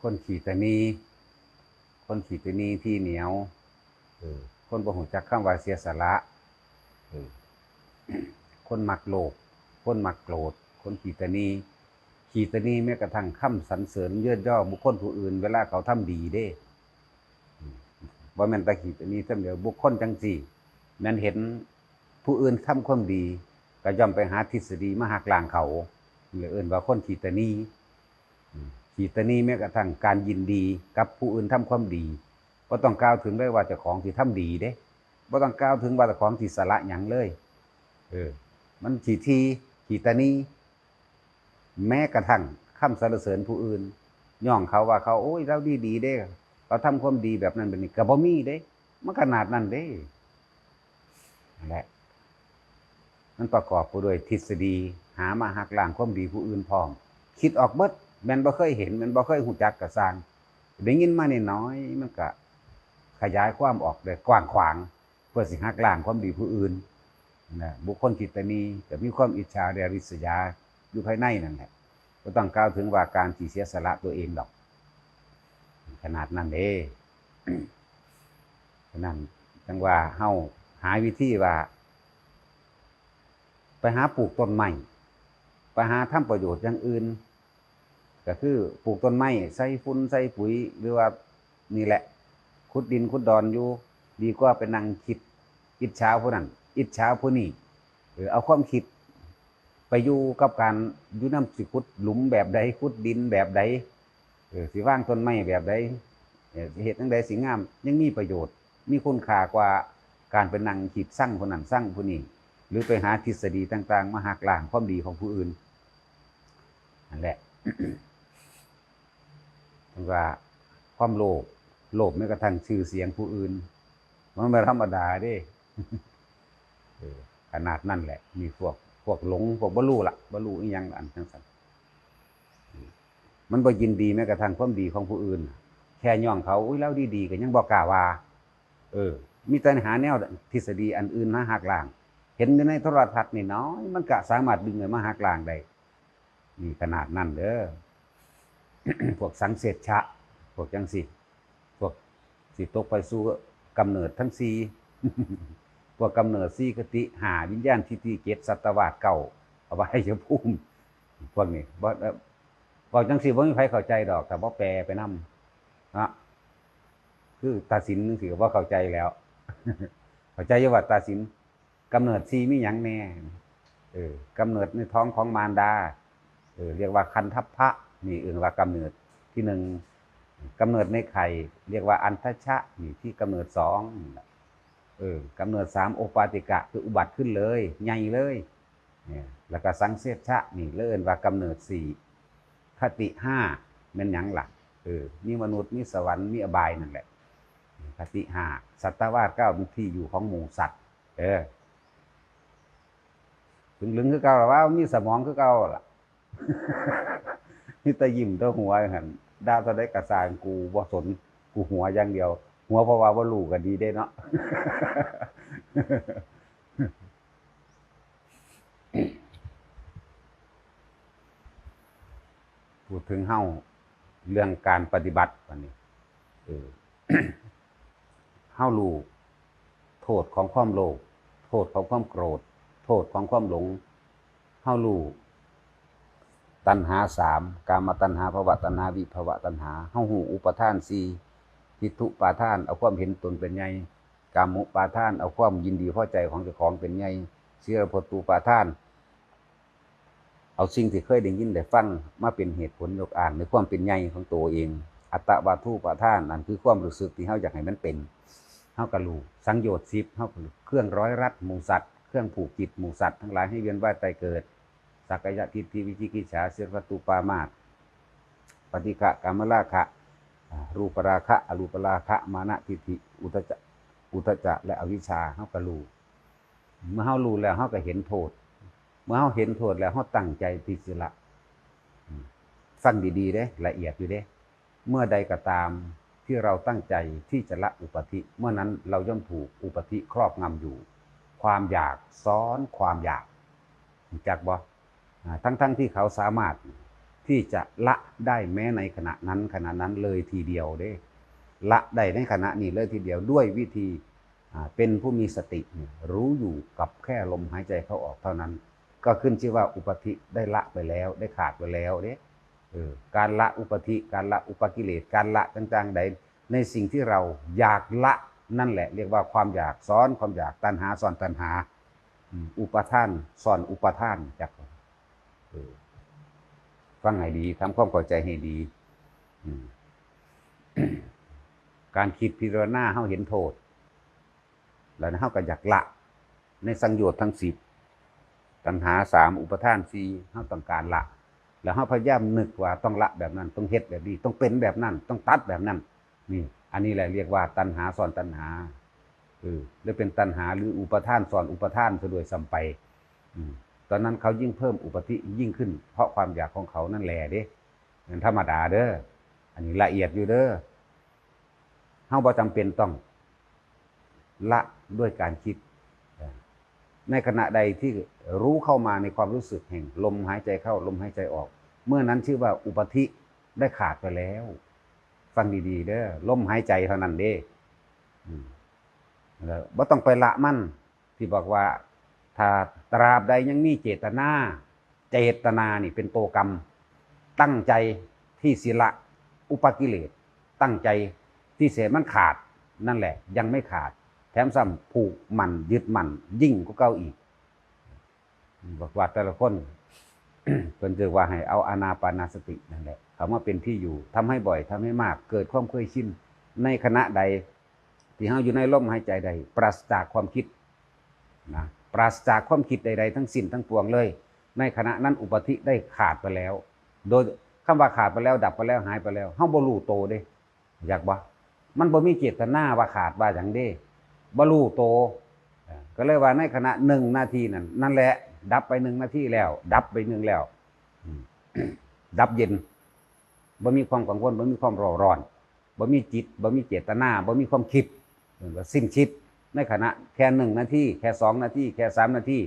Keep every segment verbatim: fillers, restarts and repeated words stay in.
คนขี้ตะหนี่ คนขี้ตะหนี่ ทีเหนียว เออ คนบ่ฮู้จักคำว่าเสียสละ เออ คนมักโลภ คนมักโกรธ คนขี้ตะหนี่ ขี้ตะหนี่แม้กระทั่งคำสรรเสริญเยินยอบุคคลผู้อื่น เวลาเขาทำดีเด้ อืม บ่แม่นแต่ขี้ตะหนี่เท่าเดียว บุคคลจั่งซี้ แม่นเห็นผู้อื่นทำความดี ก็ย่อมไปหาทฤษฎีมาหักล้างเขา เลยเอิ้นว่าคนขี้ตะหนี่ อืม ขี้ตะหนี่แม้กระทั่งการยินดีกับผู้อื่นทำความดี บ่ต้องกล่าวถึงเลยว่าเจ้าของสิทำดีเด้ บ่ต้องกล่าวถึงว่าเจ้าของสิสละหยังเลย เออ มันขี้ถี่ ขี้ตะหนี่ แม้กระทั่งคำสรรเสริญผู้อื่น ย่องเขาว่าเขา โอ้ย ลาวดีดีเด้ ลาวทำความดีแบบนั้นแบบนี้ ก็บ่มีเด้ มันขนาดนั้นเด้ นั่นแหละ มันประกอบไปด้วยทฤษฎี หามาหักล้างความดีผู้อื่นพร้อม คิดออกเบิด แม่นบ่เคยเห็น แม่นบ่เคยฮู้จักก็ซ่าง ได้ยินมาน้อยๆ มันก็ขยายความออกได้กว้างขวาง เพื่อสิหักล้างความดีผู้อื่นนะ บุคคลขี้ตะหนี่ก็มีความอิจฉาและริษยาอยู่ภายในนั่นแหละ บ่ต้องกล่าวถึงว่าการที่เสียสละตัวเองดอก ขนาดนั้นเด้ ฉะนั้นจั่งว่าเฮาหาวิธีว่า ไปหาปลูกต้นไม้ ไปหาทำประโยชน์อย่างอื่น ก็คือปลูกต้นไม้ ใส่ฝุ่นใส่ปุ๋ย หรือว่านี่แหละ ขุดดินขุดดอนอยู่ ดีกว่าไปนั่งคิดอิจฉาผู้นั้น อิจฉาผู้นี้ เออ เอาความคิดไปอยู่กับการอยู่นำ สิขุดหลุมแบบใด ขุดดินแบบใด เออ สิวางต้นไม้แบบใด เออ สิเฮ็ดจั่งใดสิงาม ยังมีประโยชน์ มีคุณค่ากว่าการไปนั่งคิดซังผู้นั้นซังผู้นี้ หรือไปหาทฤษฎีต่างๆ มาหักล้างความดีของผู้อื่น นั่นแหละ เพิ่นว่าความโลภ โลภแม้กระทั่งชื่อเสียงผู้อื่น มันบ่ธรรมดาเด้ เออ ขนาดนั้นแหละ มีพวก พวกหลง พวกบ่รู้ละ บ่รู้อีหยังละ อันจั่งซั้น มันบ่ยินดีแม้กระทั่งความดีของผู้อื่น แค่ย่องเขา อุ้ย ลาวดีๆ ก็ยังบ่กล้าว่า เออ มีแต่หาแนวทฤษฎีอันอื่นมาหักล้าง เห็นอยู่ในโทรทัศน์น้อยๆ มันก็สามารถดึงเอามาหักล้างได้ นี่ขนาดนั้นเด้อ พวกสังเสชชะ พวกจั่งซี้ พวกสิตกไปสู่กำเนิดทั้งสี่ พวกกำเนิดสี่ คติห้า วิญญาณทิฏฐิเจ็ด สัตวาทเก้า อบายภูมิ พวกนี้ บ่ เอ่อ เว้าจั่งซี้บ่มีไผเข้าใจดอก ถ้าบ่แปลไปนำ เนาะ คือตาสินจั่งซี้ก็บ่เข้าใจแล้ว เข้าใจอยู่ว่าตาสิน กำเนิดสี่มีหยังแน่ เออ กำเนิดในท้องของมารดา เออ เรียกว่าคันธัพพะ นี่เอิ้นว่ากำเนิดที่หนึ่ง กำเนิดในไข่ เรียกว่าอันทชะ นี่ที่กำเนิดสอง เออ กำเนิดสาม โอปปาติกะ คืออุบัติขึ้นเลย ใหญ่เลย เนี่ย แล้วก็สังเสชชะ นี่เอิ้นว่ากำเนิดสี่ คติห้า แม่นหยังล่ะ เออ มีมนุษย์ มีสวรรค์ มีอบายนั่นแหละ คติห้า สัตวาทเก้า เป็นที่อยู่ของหมู่สัตว์ เออ ถึงลึงคือเก่าล่ะ ว่ามีสมองคือเก่าล่ะ มีแต่ยิ้มแต่หัวหั่น ด่าเท่าใดก็ซ่าง กูบ่สน กูหัวอย่างเดียว หัวเพราะว่าบ่รู้ก็ดีเด้เนาะ พูดถึงเฮา เรื่องการปฏิบัติบัดนี้ เออ เฮารู้โทษของความโลภ โทษของความโกรธ โทษของความหลง เฮารู้ตัณหาสาม กามตัณหา ภวตัณหา วิภวตัณหา เฮารู้อุปาทานสี่ ทิฏฐุปาทาน เอาความเห็นตนเป็นใหญ่ กามุปาทาน เอาความยินดีพอใจของเจ้าของเป็นใหญ่ สีลพัตตุปาทาน เอาสิ่งที่เคยได้ยินได้ฟังมาเป็นเหตุผลยกอ้างในความเป็นใหญ่ของตัวเอง อัตตวาทูปาทาน นั่นคือความรู้สึกที่เฮาอยากให้มันเป็น เฮาก็รู้ สังโยชน์สิบ เฮาก็รู้ เครื่องร้อยรัดหมู่สัตว์ เครื่องผูกจิตหมู่สัตว์ทั้งหลายให้เวียนว่ายตายเกิด สักกายทิฏฐิ วิจิกิจฉา สีลพัตตุปามาท ปฏิฆะ กามราคะ อ่า รูปราคะ อรูปราคะ มานะทิฏฐิ อุทธัจจะ อุทธัจจะ และอวิชชา เฮาก็รู้ เมื่อเฮารู้แล้วเฮาก็เห็นโทษ เมื่อเฮาเห็นโทษแล้วเฮาตั้งใจที่สิละ อืม ฟังดีๆเด้ ละเอียดอยู่เด้ เมื่อใดก็ตามที่เราตั้งใจที่จะละอุปาทิ เมื่อนั้นเราย่อมถูกอุปาทิครอบงำอยู่ ความอยากซ้อนความอยาก รู้จักบ่ อ่า ทั้งๆที่เขาสามารถ ที่จะละได้แม้ในขณะนั้นขณะนั้นเลยทีเดียวเด้ ละได้ในขณะนี้เลยทีเดียวด้วยวิธี อ่า เป็นผู้มีสติเนี่ยรู้อยู่กับแค่ลมหายใจเข้าออกเท่านั้น ก็ขึ้นชื่อว่าอุปาทิได้ละไปแล้ว ได้ขาดไปแล้วเด้ เออ การละอุปาทิ การละอุปกิเลส การละต่างๆใด ในสิ่งที่เราอยากละนั่นแหละ เรียกว่าความอยากซ้อนความอยาก ตัณหาซ้อนตัณหา อืม อุปาทานซ้อนอุปาทาน จัก เออ ฟังให้ดี ทำความเข้าใจให้ดี อืม การคิดพิจารณาเฮาเห็นโทษ แล้วเฮาก็อยากละ ในสังโยชน์ทั้งสิบ ตัณหาสาม อุปาทานสี่ เฮาต้องการละ แล้วเฮาพยายามนึกว่าต้องละแบบนั้น ต้องเฮ็ดแบบนี้ ต้องเป็นแบบนั้น ต้องตัดแบบนั้น นี่ อันนี้แหละเรียกว่าตัณหาซ้อนตัณหา เออ หรือเป็นตัณหาหรืออุปาทานซ้อนอุปาทานซะด้วยซ้ำไป อืม ตอนนั้นเขายิ่งเพิ่มอุปาทิยิ่งขึ้น เพราะความอยากของเขานั่นแหละเด้ มันธรรมดาเด้อ อันนี้ละเอียดอยู่เด้อ เฮาบ่จำเป็นต้องละด้วยการคิด ในขณะใดที่รู้เข้ามาในความรู้สึกแห่งลมหายใจเข้า ลมหายใจออก เมื่อนั้นชื่อว่าอุปาทิได้ขาดไปแล้ว ฟังดีๆเด้อ ลมหายใจเท่านั้นเด้ อืม แล้วบ่ต้องไปละมัน ที่บอกว่า ถ้าตราบใดยังมีเจตนา เจตนานี่เป็นตัวกรรม ตั้งใจที่สิละอุปกิเลส ตั้งใจที่สิให้มันขาด นั่นแหละ ยังไม่ขาด แถมซ้ำผูกมั่นยึดมั่นยิ่งกว่าเก่าอีก บอกว่าแต่ละคน เพิ่นเรียกว่าให้เอาอานาปานสตินั่นแหละ เข้ามาเป็นที่อยู่ ทำให้บ่อย ทำให้มาก เกิดความเคยชิน ในขณะใด ที่เฮาอยู่ในลมหายใจใด ปราศจากความคิดนะ ปราศจากความคิดใดๆทั้งสิ้นทั้งปวงเลย ในขณะนั้นอุปาทิได้ขาดไปแล้ว โดยคำว่าขาดไปแล้ว ดับไปแล้ว หายไปแล้ว เฮาบ่รู้โตเด้ อยากบ่ มันบ่มีเจตนาว่าขาดว่าหยังเด้ บ่รู้โต เอ่อ ก็เลยว่าในขณะหนึ่งนาทีนั่น นั่นแหละ ดับไปหนึ่งนาทีแล้ว ดับไปหนึ่งแล้ว อืม ดับเย็น บ่มีความกังวล บ่มีความเร่าร้อน บ่มีจิต บ่มีเจตนา บ่มีความคิด เออ ก็สิ้นคิด ในขณะแค่หนึ่งนาที แค่สองนาที แค่สามนาที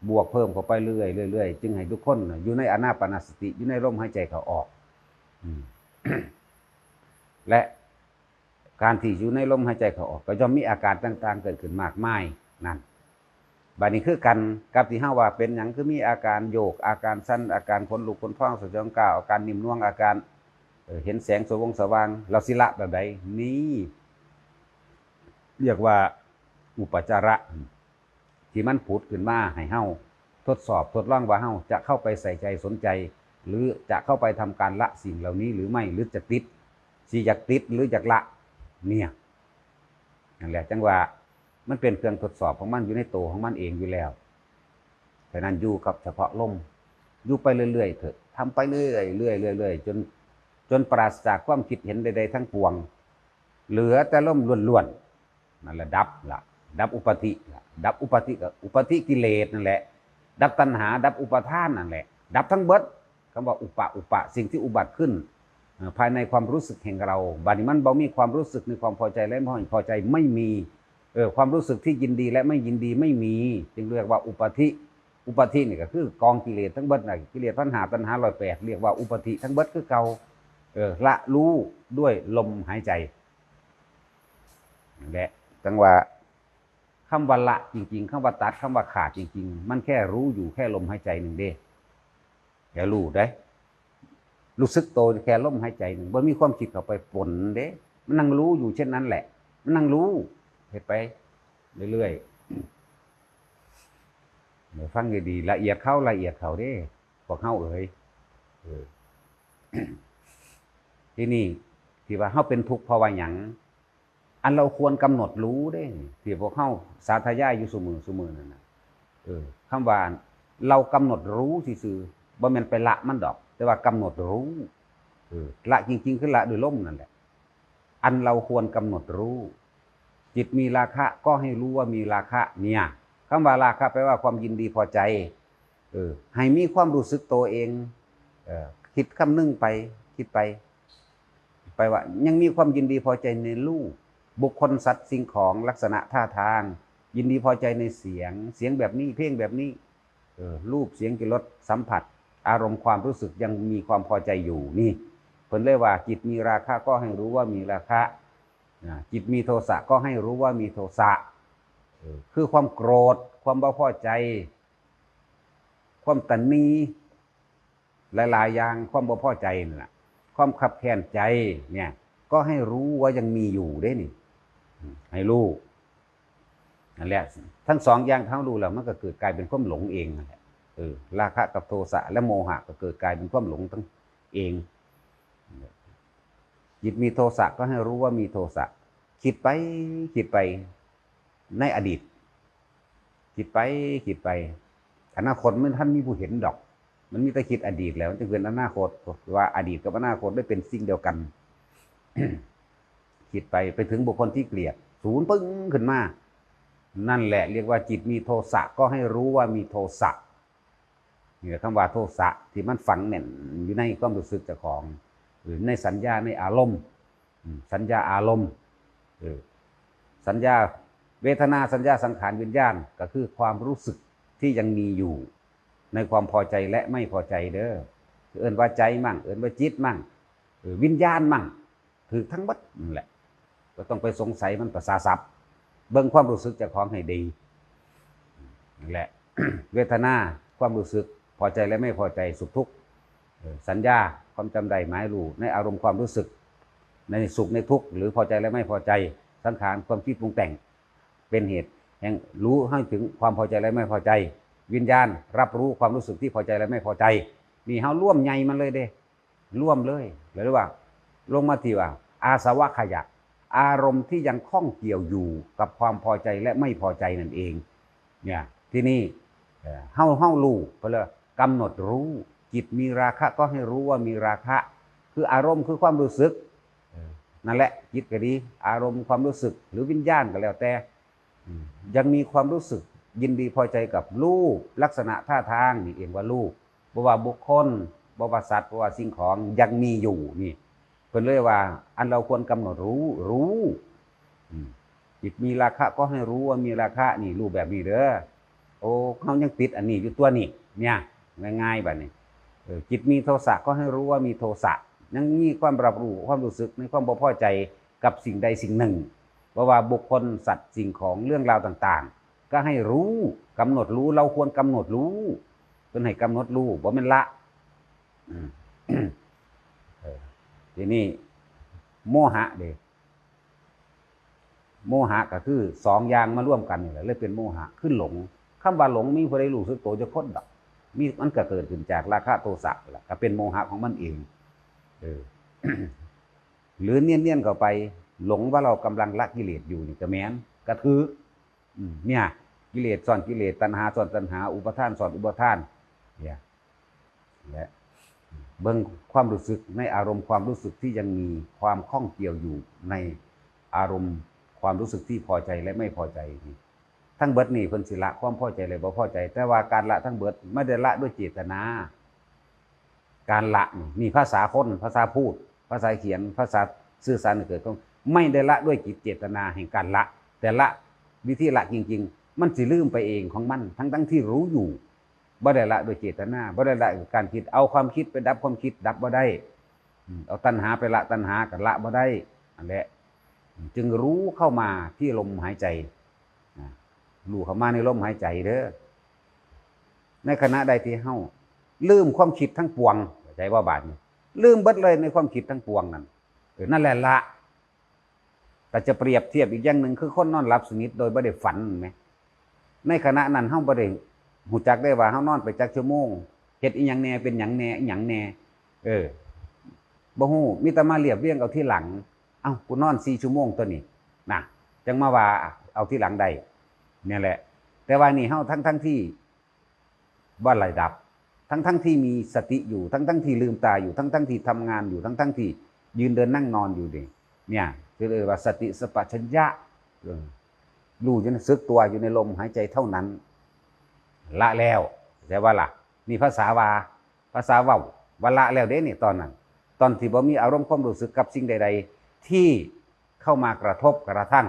บวกเพิ่มเข้าไปเรื่อยๆเรื่อยๆ จึงให้ทุกคนน่ะอยู่ในอานาปานสติ อยู่ในลมหายใจเข้าออก อืม และการที่อยู่ในลมหายใจเข้าออก ก็ย่อมมีอาการต่างๆเกิดขึ้นมากมายนั่น บัดนี้คือกันกับที่เฮาว่าเป็นหยังคือมีอาการโยก อาการสั่น อาการขนลุกขนพอง สยองกล้าว อาการนิ่มนวล อาการ เอ่อ เห็นแสงสว่างสว่าง เราสิละแบบใด นี่ เรียกว่าอุปจาระ ที่มันผุดขึ้นมาให้เฮาทดสอบทดลองว่าเฮาจะเข้าไปใส่ใจสนใจ หรือจะเข้าไปทำการละสิ่งเหล่านี้หรือไม่ หรือจะติด สิอยากติดหรืออยากละ เนี่ย นั่นแหละ จังว่ามันเป็นเครื่องทดสอบของมันอยู่ในตัวของมันเองอยู่แล้ว ฉะนั้นอยู่กับเฉพาะลม อยู่ไปเรื่อยๆเถอะ ทำไปเรื่อยๆเรื่อยๆเรื่อยๆ จน จนปราศจากความคิดเห็นใดๆทั้งปวง เหลือแต่ลมล้วนๆ นั่นแหละดับละ ดับอุปาทิละ ดับอุปาทิก็อุปาทิกิเลสนั่นแหละ ดับตัณหา ดับอุปาทานนั่นแหละ ดับทั้งเบิด คำว่าอุปะ อุปะ สิ่งที่อุบัติขึ้น เอ่อ ภายในความรู้สึกแห่งเรา บัดนี้มันบ่มีความรู้สึกในความพอใจและไม่พอใจไม่มี เออ ความรู้สึกที่ยินดีและไม่ยินดีไม่มี จึงเรียกว่าอุปาทิ อุปาทินี่ก็คือกองกิเลสทั้งเบิดน่ะ กิเลสตัณหา ตัณหาร้อยแปด เรียกว่าอุปาทิทั้งเบิดคือเก่า เออ ละรู้ด้วยลมหายใจ นั่นแหละ จังว่า คำว่าละจริงๆ คำว่าตัด คำว่าขาดจริงๆ มันแค่รู้อยู่แค่ลมหายใจหนึ่งเด้ แค่รู้เด้ รู้สึกโตแค่ลมหายใจหนึ่ง บ่มีความคิดเข้าไปปนเด้ มันนั่งรู้อยู่เช่นนั้นแหละ มันนั่งรู้ เฮ็ดไปเรื่อยๆ เดี๋ยวฟังดีๆ ละเอียดเข้า ละเอียดเข้าเด้ พวกเฮาเอ๋ย เออ ทีนี้ ที่ว่าเฮาเป็นทุกข์เพราะว่าหยัง อันเราควรกำหนดรู้เด้ ที่พวกเฮาสาธยายอยู่ซุมื้อซุมื้อนั่นน่ะ เออ คำว่าเรากำหนดรู้ซื่อๆ บ่แม่นไปละมันดอก แต่ว่ากำหนดรู้ เออ ละจริงๆ คือละด้วยลมนั่นแหละ อันเราควรกำหนดรู้ จิตมีราคะก็ให้รู้ว่ามีราคะ เนี่ย คำว่าราคะแปลว่าความยินดีพอใจ เออ ให้มีความรู้สึกตัวเอง เออ คิดคำนึงไป คิดไป ไปว่ายังมีความยินดีพอใจในรูป บุคคล สัตว์ สิ่งของ ลักษณะท่าทาง ยินดีพอใจในเสียง เสียงแบบนี้ เพลงแบบนี้ เออ รูป เสียง กลิ่น รส สัมผัส อารมณ์ความรู้สึกยังมีความพอใจอยู่นี่ เพิ่นเลยว่าจิตมีราคะก็ให้รู้ว่ามีราคะ นะ จิตมีโทสะก็ให้รู้ว่ามีโทสะ เออ คือความโกรธ ความบ่พอใจ ความตะหนี่ หลายๆอย่าง ความบ่พอใจนั่นแหละ ความคับแค้นใจเนี่ย ก็ให้รู้ว่ายังมีอยู่เด้นี่ ให้รู้นั่นแหละ ทั้งสองอย่างทั้งรู้แล้วมันก็เกิดกลายเป็นความหลงเองนั่นแหละ เออ ราคะกับโทสะและโมหะก็เกิดกลายเป็นความหลงทั้งเอง จิตมีโทสะก็ให้รู้ว่ามีโทสะ คิดไป คิดไป ในอดีต คิดไป คิดไป อนาคตมันท่านมีผู้เห็นดอก มันมีแต่คิดอดีตแล้ว มันจะเป็นอนาคต ว่าอดีตกับอนาคตได้เป็นสิ่งเดียวกัน คิดไป ไปถึงบุคคลที่เกลียด สูนปึ้งขึ้นมา นั่นแหละเรียกว่าจิตมีโทสะก็ให้รู้ว่ามีโทสะ นี่แหละคำว่าโทสะที่มันฝังแน่นอยู่ในความรู้สึกเจ้าของ หรือในสัญญาในอารมณ์ อืม สัญญาอารมณ์ เออ สัญญาเวทนา สัญญาสังขารวิญญาณ ก็คือความรู้สึกที่ยังมีอยู่ ในความพอใจและไม่พอใจเด้อ เอิ้นว่าใจมั่ง เอิ้นว่าจิตมั่ง เออ วิญญาณมั่ง ถืกทั้งหมดนั่นแหละ ก็ต้องไปสงสัยมันประสาทสับ เบิ่งความรู้สึกเจ้าของให้ดี นั่นแหละ เวทนา ความรู้สึกพอใจและไม่พอใจ สุขทุกข์ เออ สัญญา ความจำได้หมายรู้ในอารมณ์ความรู้สึก ในสุขในทุกข์ หรือพอใจและไม่พอใจ สังขาร ความคิดปรุงแต่ง เป็นเหตุแห่งรู้ให้ถึงความพอใจและไม่พอใจ วิญญาณ รับรู้ความรู้สึกที่พอใจและไม่พอใจ นี่เฮารวมใหญ่มันเลยเด้ รวมเลย หรือว่าลงมาที่ว่า อาสวะขยะ อารมณ์ที่ยังข้องเกี่ยวอยู่กับความพอใจและไม่พอใจนั่นเอง เนี่ย ที่นี่ เอ่อ เฮา เฮารู้ เพิ่นเรียกว่ากำหนดรู้ จิตมีราคะก็ให้รู้ว่ามีราคะ คืออารมณ์ คือความรู้สึก เออ นั่นแหละ จิตก็ดี อารมณ์ ความรู้สึก หรือวิญญาณก็แล้วแต่ อืม ยังมีความรู้สึกยินดีพอใจกับรูป ลักษณะท่าทาง นี่เอิ้นว่ารูป บ่ว่าบุคคล บ่ว่าสัตว์ บ่ว่าสิ่งของ ยังมีอยู่นี่ เพิ่นเลยว่า อันเราควรกำหนดรู้ รู้ อืม จิตมีราคะก็ให้รู้ว่ามีราคะ นี่ รู้แบบนี้เด้อ โอ้ เฮายังติดอันนี้อยู่ตัวนี่ เนี่ย ง่ายๆ บัดนี้ เออ จิตมีโทสะก็ให้รู้ว่ามีโทสะ ยังมีความรับรู้ ความรู้สึกในความบ่พอใจกับสิ่งใดสิ่งหนึ่ง บ่ว่าบุคคล สัตว์ สิ่งของ เรื่องราวต่างๆ ก็ให้รู้ กำหนดรู้ เราควรกำหนดรู้ เพิ่นให้กำหนดรู้ บ่แม่นละ อืม เออ ทีนี้ โมหะเด้ โมหะก็คือสองอย่างมารวมกันนี่แหละ เลยเป็นโมหะ คือหลง คำว่าหลง มีผู้ใดรู้สึกตัวจักคนดอก มี มันก็เกิดขึ้นจากราคะโทสะแหละ ก็เป็นโมหะของมันเอง เออ หรือเนียนๆเข้าไป หลงว่าเรากำลังละกิเลสอยู่นี่ก็แม่น ก็ถืก อืม เนี่ย กิเลสซ้อนกิเลส ตัณหาซ้อนตัณหา อุปาทานซ้อนอุปาทาน เนี่ย และเบิ่งความรู้สึก ในอารมณ์ความรู้สึกที่ยังมีความข้องเกี่ยวอยู่ในอารมณ์ความรู้สึกที่พอใจและไม่พอใจนี่ ทั้งเบิดนี่เพิ่นสิละความพอใจและบ่พอใจ แต่ว่าการละทั้งเบิดไม่ได้ละด้วยเจตนา การละนี่ นี่ภาษาคน ภาษาพูด ภาษาเขียน ภาษาสื่อสารเกิดขึ้น ไม่ได้ละด้วยจิตเจตนาแห่งการละ แต่ละ วิธีละจริงๆ มันสิลืมไปเองของมัน ทั้งๆที่รู้อยู่ บ่ได้ละด้วยเจตนา บ่ได้ละด้วยการคิด เอาความคิดไปดับความคิด ดับบ่ได้ อืม เอาตัณหาไปละตัณหา ก็ละบ่ได้ นั่นแหละ จึงรู้เข้ามาที่ลมหายใจ นะ รู้เข้ามาในลมหายใจเด้อ ในขณะใดที่เฮาลืมความคิดทั้งปวง เข้าใจบ่บาดนี้ ลืมเบิดเลยในความคิดทั้งปวงนั่น เออ นั่นแหละละ ก็จะเปรียบเทียบอีกอย่างหนึ่ง คือคนนอนหลับสนิทโดยบ่ได้ฝันแหม ในขณะนั้นเฮาบ่ได้ฮู้จักได้ว่าเฮานอนไปจักชั่วโมง เฮ็ดอีหยังแหน่ เป็นหยังแหน่ อีหยังแหน่ เออ บ่ฮู้ มีแต่มาเรียบเรียงเอาทีหลัง เอ้า กูนอนสี่ชั่วโมงตัวนี้ นะ จั่งมาว่าเอาทีหลังได้ เนี่ยแหละ แต่ว่านี่เฮาทั้งๆที่ บ่ได้หลับ ทั้งๆที่มีสติอยู่ ทั้งๆที่ลืมตาอยู่ ทั้งๆที่ทำงานอยู่ ทั้งๆที่ยืนเดินนั่งนอนอยู่นี่ เนี่ย คือเรียกว่าสติสัมปชัญญะ เออ รู้อยู่ใน สึกตัวอยู่ในลมหายใจเท่านั้น ละแล้ว เข้าใจบ่ล่ะ นี่ภาษาว่า ภาษาเว้า ว่าละแล้วเด้นี่ ตอนนั้น ตอนที่บ่มีอารมณ์ความรู้สึกกับสิ่งใดๆ ที่เข้ามากระทบกระทั่ง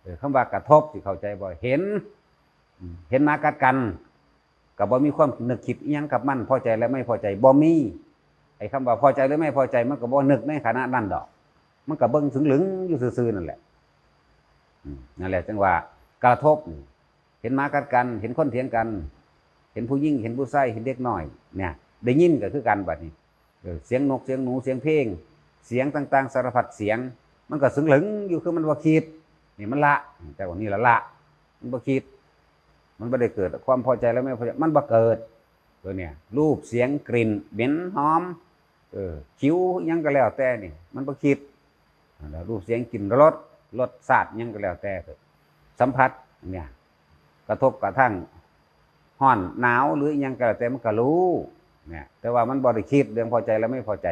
เออ คำว่ากระทบ สิเข้าใจบ่ เห็น อืม เห็นหมากัดกัน ก็บ่มีความนึกคิดอิหยังกับมัน พอใจและไม่พอใจบ่มี ไอ้คำว่าพอใจหรือไม่พอใจ มันก็บ่นึกในขณะนั้นดอก มันก็เบิ่งเถิงหลึงอยู่ซื่อๆนั่นแหละ อืม นั่นแหละจั่งว่ากระทบ เห็นหมากัดกัน เห็นคนเถียงกัน เห็นผู้หญิง เห็นผู้ชาย เห็นเด็กน้อย เนี่ย ได้ยินก็คือกันบัดนี้ เออ เสียงนก เสียงหนู เสียงเพลง เสียงต่างๆ สารพัดเสียง มันก็เถิงหลึงอยู่ คือมันบ่คิด นี่มันละ แต่ว่านี่ละละ มันบ่คิด มันบ่ได้เกิดความพอใจและไม่พอใจ มันบ่เกิด ตัวเนี่ย รูป เสียง กลิ่น เหม็น หอม เออ ผิว หยังก็แล้วแต่นี่ มันบ่คิด แล้วรูป เสียง กลิ่น รส รสชาติ หยังก็แล้วแต่ สัมผัส เนี่ย กระทบกระทั่ง ร้อน หนาว หรืออิหยังก็แล้วแต่ มันก็รู้ เนี่ย แต่ว่ามันบ่ได้คิดเรื่องพอใจและไม่พอใจ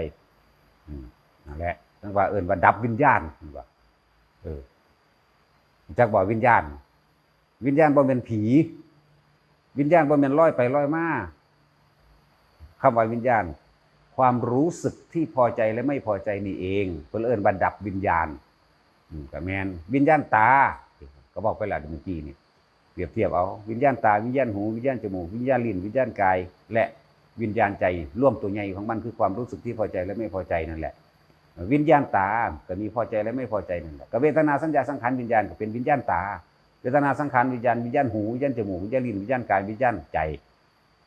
อืม นั่นแหละ จั่งว่าเอิ้นว่าดับวิญญาณ เห็นบ่ เออ จักบ่วิญญาณ วิญญาณบ่แม่นผี วิญญาณบ่แม่นลอยไปลอยมา คำว่าวิญญาณ ความรู้สึกที่พอใจและไม่พอใจนี่เอง เพิ่นเอิ้นว่าดับวิญญาณ อืม ก็แม่น วิญญาณตา ก็บอกไปแล้วเมื่อกี้นี่ เปรียบเทียบเอา วิญญาณตา วิญญาณหู วิญญาณจมูก วิญญาณลิ้น วิญญาณกาย และวิญญาณใจ รวมตัวใหญ่ของมันคือความรู้สึกที่พอใจและไม่พอใจนั่นแหละ วิญญาณตาก็มีพอใจและไม่พอใจนั่นแหละ ก็เวทนา สัญญา สังขาร วิญญาณ ก็เป็นวิญญาณตา เวทนา สังขาร วิญญาณ วิญญาณหู วิญญาณจมูก วิญญาณลิ้น วิญญาณกาย วิญญาณใจ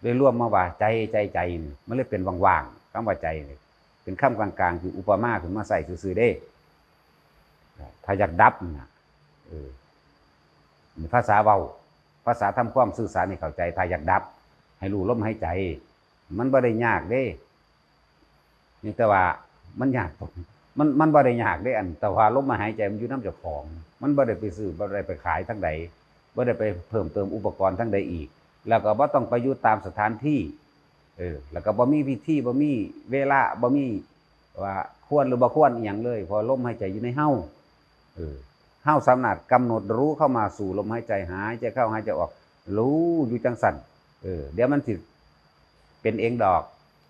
เลยรวมมาว่าใจ ใจ ใจนี่ มันเลยเป็นว่างๆ คำว่าใจนี่ เป็นคำกลางๆ คืออุปมาขึ้นมาใส่ซื่อๆเด้ ถ้าอยากดับนะ เออ นี่ภาษาเว้า ภาษาทำความสื่อสารให้เข้าใจ ถ้าอยากดับ ให้รู้ลมหายใจ มันบ่ได้ยากเด้ นี่แต่ว่ามันยากตรง มัน มันบ่ได้ยากเด้ อัน แต่ว่าลมหายใจมันอยู่นำเจ้าของ มันบ่ได้ไปซื้อ บ่ได้ไปขายทางใด บ่ได้ไปเพิ่มเติมอุปกรณ์ทางใดอีก แล้วก็บ่ต้องไปอยู่ตามสถานที่ เออ แล้วก็บ่มีพิธี บ่มีเวลา บ่มีว่าควรหรือบ่ควรอิหยังเลย เพราะลมหายใจอยู่ในเฮา เออ เฮาสามารถกำหนดรู้เข้ามาสู่ลมหายใจ หายใจเข้า หายใจออก รู้อยู่จั่งซั่น เออ เดี๋ยวมันสิเป็นเองดอก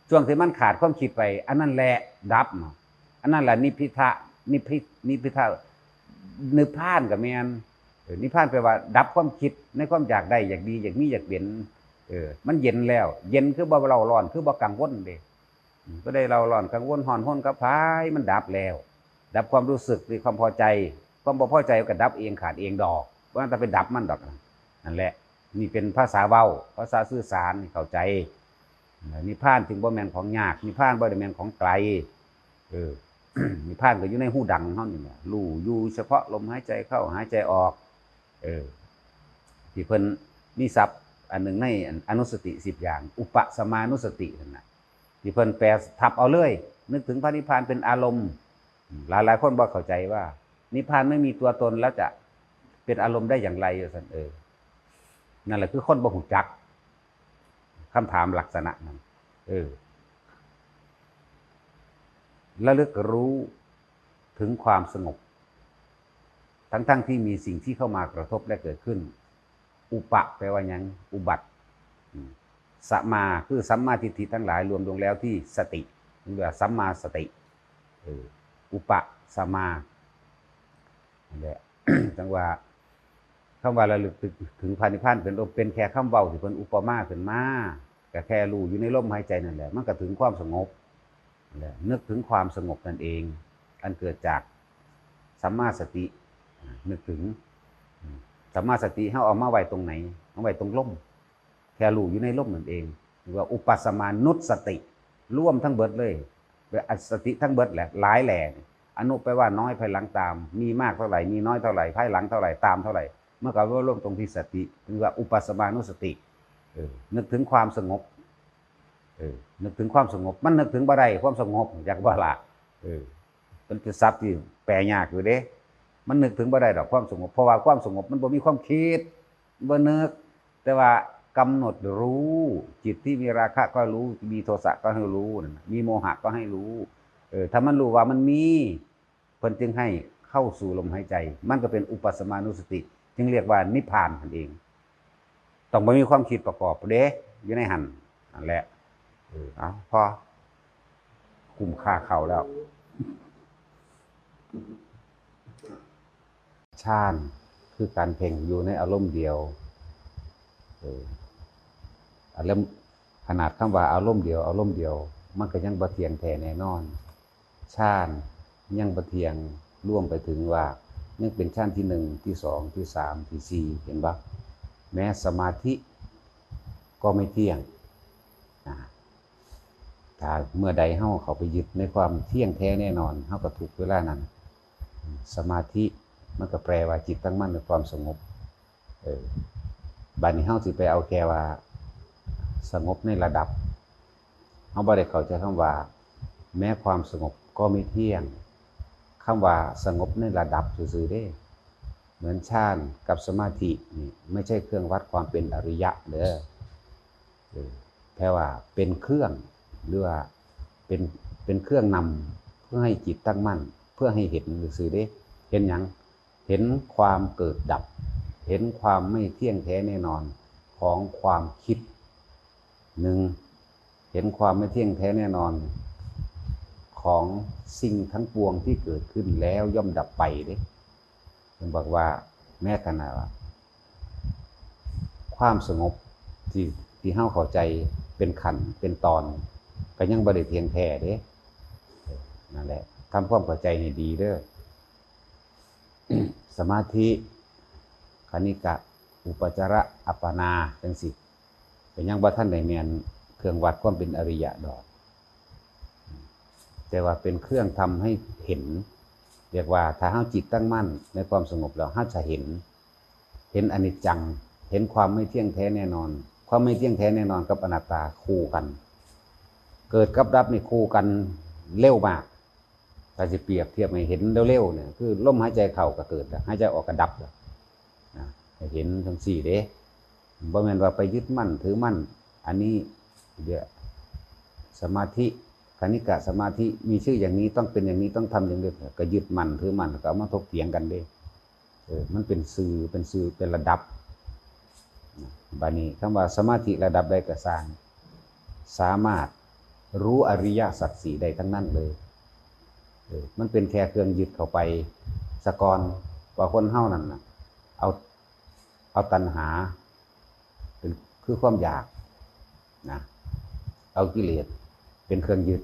ช่วงที่มันขาดความคิดไป อันนั้นแหละดับเนาะ อันนั้นแหละนิพพิทะ นิพพิ นิพพิทะ นิพพานก็แม่น เออ นิพพานแปลว่าดับความคิดในความอยากได้ อยากดี อยากมี อยากเป็น เออ มันเย็นแล้ว เย็นคือบ่เร่าร้อน คือบ่กังวลเด้ อืม ก็ได้เร่าร้อน กังวล ฮ้อน ฮนกับไผ มันดับแล้ว ดับความรู้สึกหรือความพอใจ ความบ่พอใจก็ดับเอง ขาดเองดอก บ่ต้องไปดับมันดอก นั่นแหละ นี่เป็นภาษาเว้า ภาษาสื่อสารให้เข้าใจ นิพพานจึงบ่แม่นของยาก นิพพานบ่ได้แม่นของไกล เออ นิพพานก็อยู่ในฮูดังเฮานี่แหละ รู้อยู่เฉพาะลมหายใจเข้า หายใจออก เออ ที่เพิ่นมีศัพท์อันหนึ่งในอันอนุสติสิบอย่าง อุปสมานุสตินั่นน่ะ ที่เพิ่นแปลทับเอาเลย นึกถึงพระนิพพานเป็นอารมณ์ หลายๆคนบ่เข้าใจว่า นิพพานไม่มีตัวตนแล้วจะเป็นอารมณ์ได้อย่างไร ว่าซั่น เออ นั่นแหละคือคนบ่ฮู้จัก คำถามลักษณะนั้น เออ ระลึกรู้ถึงความสงบ ทั้งๆที่มีสิ่งที่เข้ามากระทบและเกิดขึ้น อุปะแปลว่าหยัง อุบัติ อืม สมา คือสัมมาทิฏฐิทั้งหลายรวมลงแล้วที่สติ เรียกว่าสัมมาสติ เออ อุปะสมา นั่นแหละ จั่งว่า คำว่าระลึกถึงพระนิพพานเป็นลม เป็นแค่คำเว้าที่เพิ่นอุปมาขึ้นมา ก็แค่รู้อยู่ในลมหายใจนั่นแหละ มันก็ถึงความสงบ นั่นแหละ นึกถึงความสงบนั่นเอง อันเกิดจากสัมมาสติ อ่า นึกถึง อืม สัมมาสติเฮาเอามาไว้ตรงไหน เอาไว้ตรงลม แค่รู้อยู่ในลมนั่นเอง เรียกว่าอุปสมานุสติ รวมทั้งเบิดเลย เป็นสติทั้งเบิดแหละ หลายแหล่ อนุแปลว่าน้อย ภายหลังตาม มีมากเท่าไหร่ มีน้อยเท่าไหร่ ภายหลังเท่าไหร่ ตามเท่าไหร่ มันก็รวมตรงที่สติ เรียกว่าอุปสมานุสติ เออ นึกถึงความสงบ เออ นึกถึงความสงบ มันนึกถึงบ่ได้ ความสงบ จักบ่ล่ะ เออ มันเป็นศัพท์ที่แปลยากอยู่เด้ มันนึกถึงบ่ได้ดอกความสงบ เพราะว่าความสงบมันบ่มีความคิด บ่นึก แต่ว่ากำหนดรู้ จิตที่มีราคะก็รู้ มีโทสะก็ให้รู้นั่นน่ะ มีโมหะก็ให้รู้ เออ ถ้ามันรู้ว่ามันมี เพิ่นจึงให้เข้าสู่ลมหายใจ มันก็เป็นอุปสมานุสติ จึงเรียกว่านิพพานนั่นเอง ต้องบ่มีความคิดประกอบเด้ อยู่ในหั่น นั่นแหละ เออ เอา พอ คุ้มค่าเข้าแล้ว ฌานคือการเพ่งอยู่ในอารมณ์เดียว เออ อารมณ์ ขนาดคำว่าอารมณ์เดียว อารมณ์เดียว มันก็ยังบ่เที่ยงแท้แน่นอน ฌานยังบ่เที่ยง รวมไปถึงว่ายังเป็นฌานที่หนึ่ง ที่สอง ที่สาม ที่สี่ เห็นบ่ แม้สมาธิก็ไม่เที่ยง อ่า ถ้าเมื่อใดเฮาเข้าไปยึดในความเที่ยงแท้แน่นอน เฮาก็ทุกข์เวลานั้น สมาธิมันก็แปลว่าจิตตั้งมั่นในความสงบ เออ บัดนี้เฮาสิไปเอาแค่ว่าสงบในระดับ เฮาบ่ได้เข้าใจคำว่า แม้ความสงบก็ไม่เที่ยง คำว่าสงบในระดับซื่อๆเด้ เหมือนฌานกับสมาธินี่ไม่ใช่เครื่องวัดความเป็นอริยะเด้อ เออ แปลว่าเป็นเครื่อง หรือว่าเป็น เป็นเครื่องนำเพื่อให้จิตตั้งมั่น เพื่อให้เห็นซื่อๆเด้ เห็นหยัง เห็นความเกิดดับ เห็นความไม่เที่ยงแท้แน่นอนของความคิด หนึ่ง เห็นความไม่เที่ยงแท้แน่นอนของสิ่งทั้งปวงที่เกิดขึ้นแล้วย่อมดับไปเด้ เพิ่นบอกว่าแม้ขนาดว่า ความสงบที่ ที่เฮาเข้าใจเป็นขั้นเป็นตอน ก็ยังบ่ได้เที่ยงแท้เด้ นั่นแหละ ทำความเข้าใจให้ดีเด้อ สมาธิ คณิกะ อุปจาระ อัปปนา จังซี้ ก็ยังบ่ทันได้แม่นเครื่องวัดความเป็นอริยะดอก แต่ว่าเป็นเครื่องทำให้เห็น เรียกว่าถ้าเฮาจิตตั้งมั่นในความสงบแล้ว เฮาจะเห็น เห็นอนิจจัง เห็นความไม่เที่ยงแท้แน่นอน ความไม่เที่ยงแท้แน่นอนกับอนัตตาคู่กัน เกิดกับดับนี่คู่กันเร็วมาก ถ้าสิเปรียบเทียบให้เห็นเร็วๆเนี่ย คือลมหายใจเข้าก็เกิดแล้ว หายใจออกก็ดับแล้ว นะ ให้เห็นจังซี้เด้ บ่แม่นว่าไปยึดมั่นถือมั่น อันนี้เดี๋ยว สมาธิ คณิกะสมาธิ มีชื่ออย่างนี้ ต้องเป็นอย่างนี้ ต้องทำอย่างนี้ ก็ยึดมั่นถือมั่น ก็เอามาถกเถียงกันเด้ เออ มันเป็นซื่อ เป็นซื่อ เป็นระดับ นะ บัดนี้คำว่าสมาธิระดับใดก็ซ่าง สามารถรู้อริยสัจสี่ได้ทั้งนั้นเลย เออ มันเป็นแค่เครื่องยึดเข้าไปซะก่อน ว่าคนเฮานั่นน่ะ เอา เอาตัณหา เป็น คือความอยากนะ เอากิเลสเป็นเครื่องยึด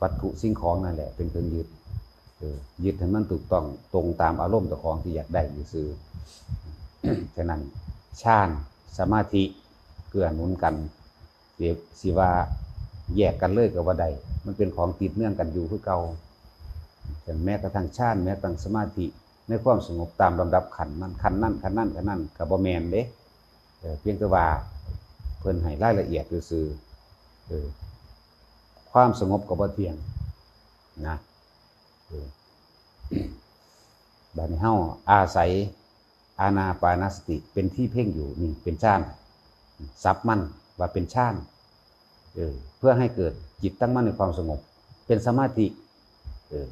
วัตถุสิ่งของนั่นแหละเป็นเครื่องยึด เออ ยึดให้มันถูกต้องตรงตามอารมณ์เจ้าของที่อยากได้ซื่อๆ ฉะนั้นฌาน สมาธิ เกื้อหนุนกัน สิ สิว่าแยกกันเลยก็บ่ได้ มันเป็นของติดเนื่องกันอยู่คือเก่า แม้กระทั่งฌาน แม้กระทั่งสมาธิ ในความสงบตามลำดับขั้นมัน ขั้นนั้น ขั้นนั้น ขั้นนั้น ก็บ่แม่นเด้ เออ เพียงแต่ว่าเพิ่นให้รายละเอียดซื่อๆ เออ ความสงบก็บ่เที่ยงนะ เออ บัดนี้เฮาอาศัยอานาปานสติเป็นที่เพ่งอยู่ นี่เป็นฌาน ศัพท์มันว่าเป็นฌาน เออ เพื่อให้เกิดจิตตั้งมั่นในความสงบ เป็นสมาธิ เออ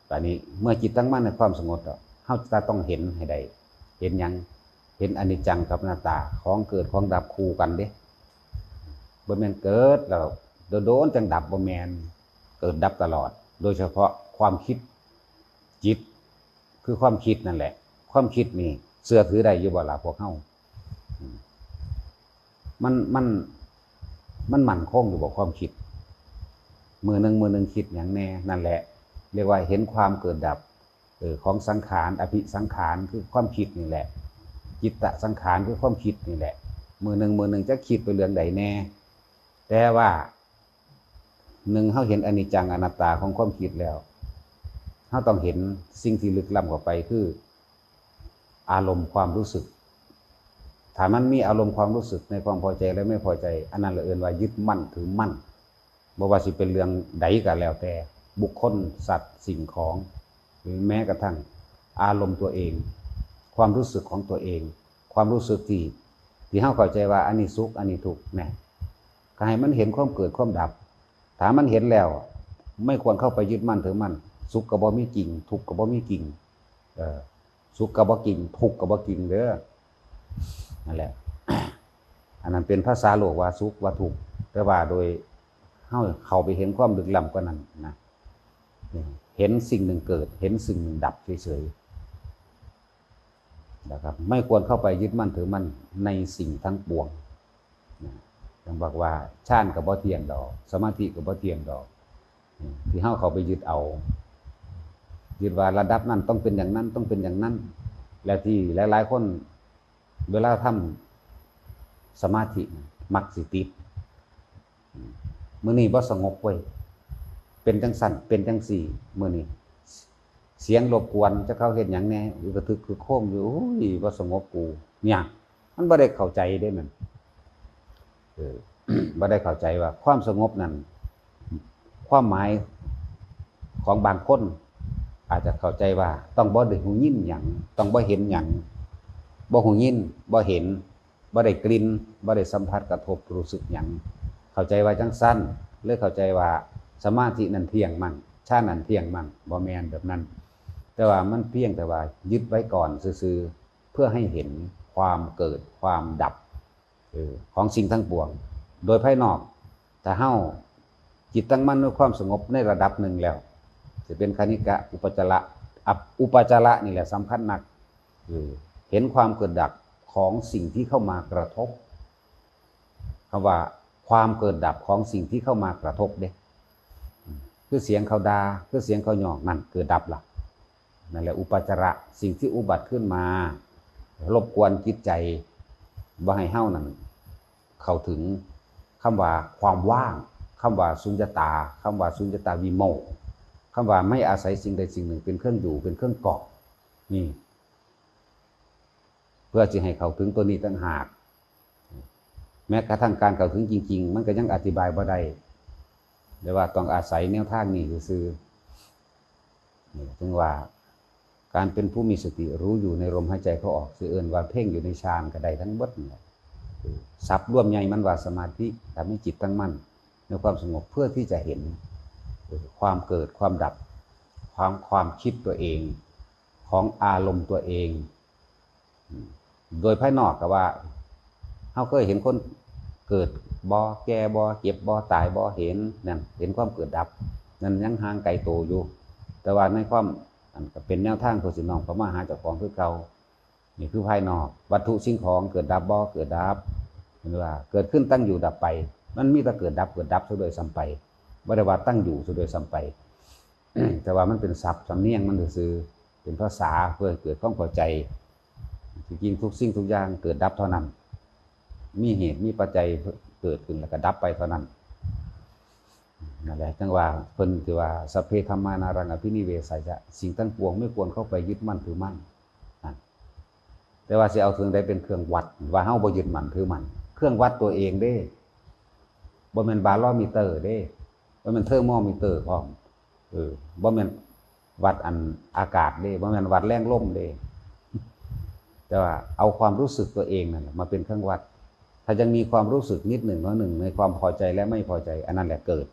บัดนี้เมื่อจิตตั้งมั่นในความสงบแล้ว เฮาจะต้องเห็นให้ได้ เห็นหยัง เห็นอนิจจังกับอนัตตา ของเกิดของดับคู่กันเด้ บ่แม่นเกิดแล้วโดนๆจั่งดับ บ่แม่น เกิดดับตลอด โดยเฉพาะความคิด จิต คือความคิดนั่นแหละ ความคิดนี่เชื่อถือได้อยู่บ่ล่ะพวกเฮา อืม มัน มัน มันมั่นคงอยู่บ่ความคิด มื้อหนึ่งมื้อหนึ่งคิดหยังแน่ นั่นแหละ เรียกว่าเห็นความเกิดดับ เออ ของสังขาร อภิสังขาร คือความคิดนี่แหละ จิตตสังขาร คือความคิดนี่แหละ มื้อหนึ่งมื้อหนึ่งจะคิดไปเรื่องใดแน่ แต่ว่า หนึ่ง เฮาเห็นอนิจจังอนัตตาของความคิดแล้ว เฮาต้องเห็นสิ่งที่ลึกล้ำเข้าไปคือ อารมณ์ความรู้สึก ถ้ามันมีอารมณ์ความรู้สึกในความพอใจและไม่พอใจ อันนั้นละเอิ้นว่ายึดมั่นถือมั่น บ่ว่าสิเป็นเรื่องใดก็แล้วแต่ บุคคล สัตว์ สิ่งของ หรือแม้กระทั่งอารมณ์ตัวเอง ความรู้สึกของตัวเอง ความรู้สึกที่ ที่เฮาเข้าใจว่าอันนี้สุข อันนี้ทุกข์ แน่ ก็ให้มันเห็นความเกิดความดับ ถ้ามันเห็นแล้ว ไม่ควรเข้าไปยึดมั่นถือมั่น สุขก็บ่มีจริง ทุกข์ก็บ่มีจริง เออ สุขก็บ่จริง ทุกข์ก็บ่จริงเด้อ นั่นแหละ อันนั้นเป็นภาษาโลกว่าสุขว่าทุกข์ แต่ว่าโดยเฮาเข้าไปเห็นความลึกล้ำกว่านั้นนะ เห็นสิ่งหนึ่งเกิด เห็นสิ่งหนึ่งดับเฉยๆ นะครับ ไม่ควรเข้าไปยึดมั่นถือมั่นในสิ่งทั้งปวง จั่งบอกว่าฌานก็บ่เที่ยงดอก สมาธิก็บ่เที่ยงดอก ที่เฮาเข้าไปยึดเอา ยึดว่าระดับนั้นต้องเป็นอย่างนั้น ต้องเป็นอย่างนั้น และที่หลายๆคนเวลาทำสมาธิมักสิติด มื้อนี้บ่สงบเว้ย เป็นจังซั่น เป็นจังซี่ มื้อนี้ เสียงรบกวน จักเขาเฮ็ดหยังแหน่ อึกกระทึกคึกโครมอยู่ โอ้ย บ่สงบกู เนี่ย มันบ่ได้เข้าใจเด้นั่น เออ บ่ได้เข้าใจว่าความสงบนั่น ความหมายของบางคน อาจจะเข้าใจว่าต้องบ่ได้หูยินหยัง ต้องบ่เห็นหยัง บ่หูยิน บ่เห็น บ่ได้กลิ่น บ่ได้สัมผัสกระทบรู้สึกหยัง เข้าใจว่าจังซั่น เลยเข้าใจว่าสมาธินั่นเที่ยงมั่ง ฌานนั่นเที่ยงมั่ง บ่แม่นแบบนั้น แต่ว่ามันเพียงแต่ว่ายึดไว้ก่อนซื่อๆ เพื่อให้เห็นความเกิดความดับ เออ ของสิ่งทั้งปวง โดยภายนอก ถ้าเฮาจิตตั้งมั่นด้วยความสงบในระดับหนึ่งแล้ว สิเป็นคณิกะ อุปจาระ อัป อุปจาระนี่แหละสำคัญนัก เออ เห็นความเกิดดับของสิ่งที่เข้ามากระทบ คำว่าความเกิดดับของสิ่งที่เข้ามากระทบเด้ อืม คือเสียงเขาด่า คือเสียงเขาหยอก นั่นเกิดดับละ นั่นแหละอุปจาระ สิ่งที่อุบัติขึ้นมา รบกวนจิตใจ บ่ให้เฮานั่นเข้าถึงคำว่าความว่าง คำว่าสุญญตา คำว่าสุญญตาวิโมกข์ คำว่าไม่อาศัยสิ่งใดสิ่งหนึ่งเป็นเครื่องอยู่ เป็นเครื่องเกาะ นี่ เพื่อสิให้เข้าถึงตัวนี้ต่างหาก แม้กระทั่งการเข้าถึงจริงๆ มันก็ยังอธิบายบ่ได้ แต่ว่าต้องอาศัยแนวทางนี้ซื่อๆ นี่จึงว่า การเป็นผู้มีสติรู้อยู่ในลมหายใจเข้าออก สิเอิ้นว่าเพ่งอยู่ในฌานก็ได้ทั้งเบิดนั่นแหละ ศัพท์รวมใหญ่มันว่าสมาธิ ทำให้จิตตั้งมั่นในความสงบเพื่อที่จะเห็น ความเกิดความดับ ความ ความคิดตัวเอง ของอารมณ์ตัวเอง อืม โดยภายนอกก็ว่า เฮาเคยเห็นคนเกิดบ่ แก่บ่ เจ็บบ่ ตายบ่ เห็น นั่น เห็นความเกิดดับ นั่นยังห่างไกลโตอยู่ แต่ว่าในความ อันก็เป็นแนวทางเพื่อสิน้อมเข้ามาหาเจ้าของคือเก่า นี่คือภายนอก วัตถุสิ่งของเกิดดับบ่ เกิดดับ เห็นว่าเกิดขึ้นตั้งอยู่ดับไป มันมีแต่เกิดดับ เกิดดับซะโดยซ้ำไป บ่ได้ว่าตั้งอยู่ซะโดยซ้ำไป แต่ว่ามันเป็นศัพท์สำเนียงมันซื่อๆ เป็นภาษาเพื่อให้เกิดความเข้าใจ ที่จริงทุกสิ่งทุกอย่างเกิดดับเท่านั้น มีเหตุมีปัจจัยเกิดขึ้นแล้วก็ดับไปเท่านั้น นั่นแหละ จั่งว่าเพิ่นที่ว่า สัพเพธัมมานารังอภินิเวสายะ สิ่งทั้งปวงไม่ควรเข้าไปยึดมั่นถือมั่น นั่น แต่ว่าสิเอาเครื่องใดเป็นเครื่องวัด ว่าเฮาบ่ยึดมั่นถือมั่น เครื่องวัดตัวเองเด้ บ่แม่นบาโรมิเตอร์เด้ บ่แม่นเทอร์โมมิเตอร์พร้อม เออ บ่แม่นวัดอันอากาศเด้ บ่แม่นวัดแรงลมเด้ แต่ว่าเอาความรู้สึกตัวเองนั่นแหละมาเป็นเครื่องวัด ถ้ายังมีความรู้สึกนิดหนึ่งน้อยหนึ่งในความพอใจและไม่พอใจ อันนั้นแหละเกิด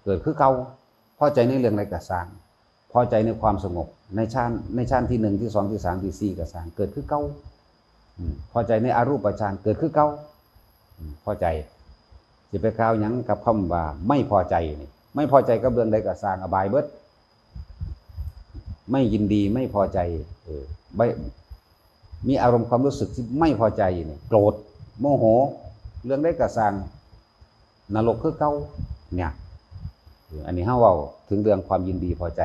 เกิดคือเก่า พอใจในเรื่องใดก็ซ่าง พอใจในความสงบ ในฌาน ในฌานที่หนึ่ง ที่สอง ที่สาม ที่สี่ก็ซ่าง เกิดคือเก่า อืม พอใจในอรูปฌาน เกิดคือเก่า อืม พอใจ สิไปกล่าวหยังกับคำว่าไม่พอใจนี่ ไม่พอใจกับเรื่องใดก็ซ่าง อบายเบิด ไม่ยินดี ไม่พอใจ เออ ไม่ มีอารมณ์ความรู้สึกที่ไม่พอใจนี่ โกรธ โมโห เรื่องใดก็ซ่าง นรกคือเก่า เนี่ย เออ อันนี้เฮาเว้าถึงเรื่องความยินดีพอใจ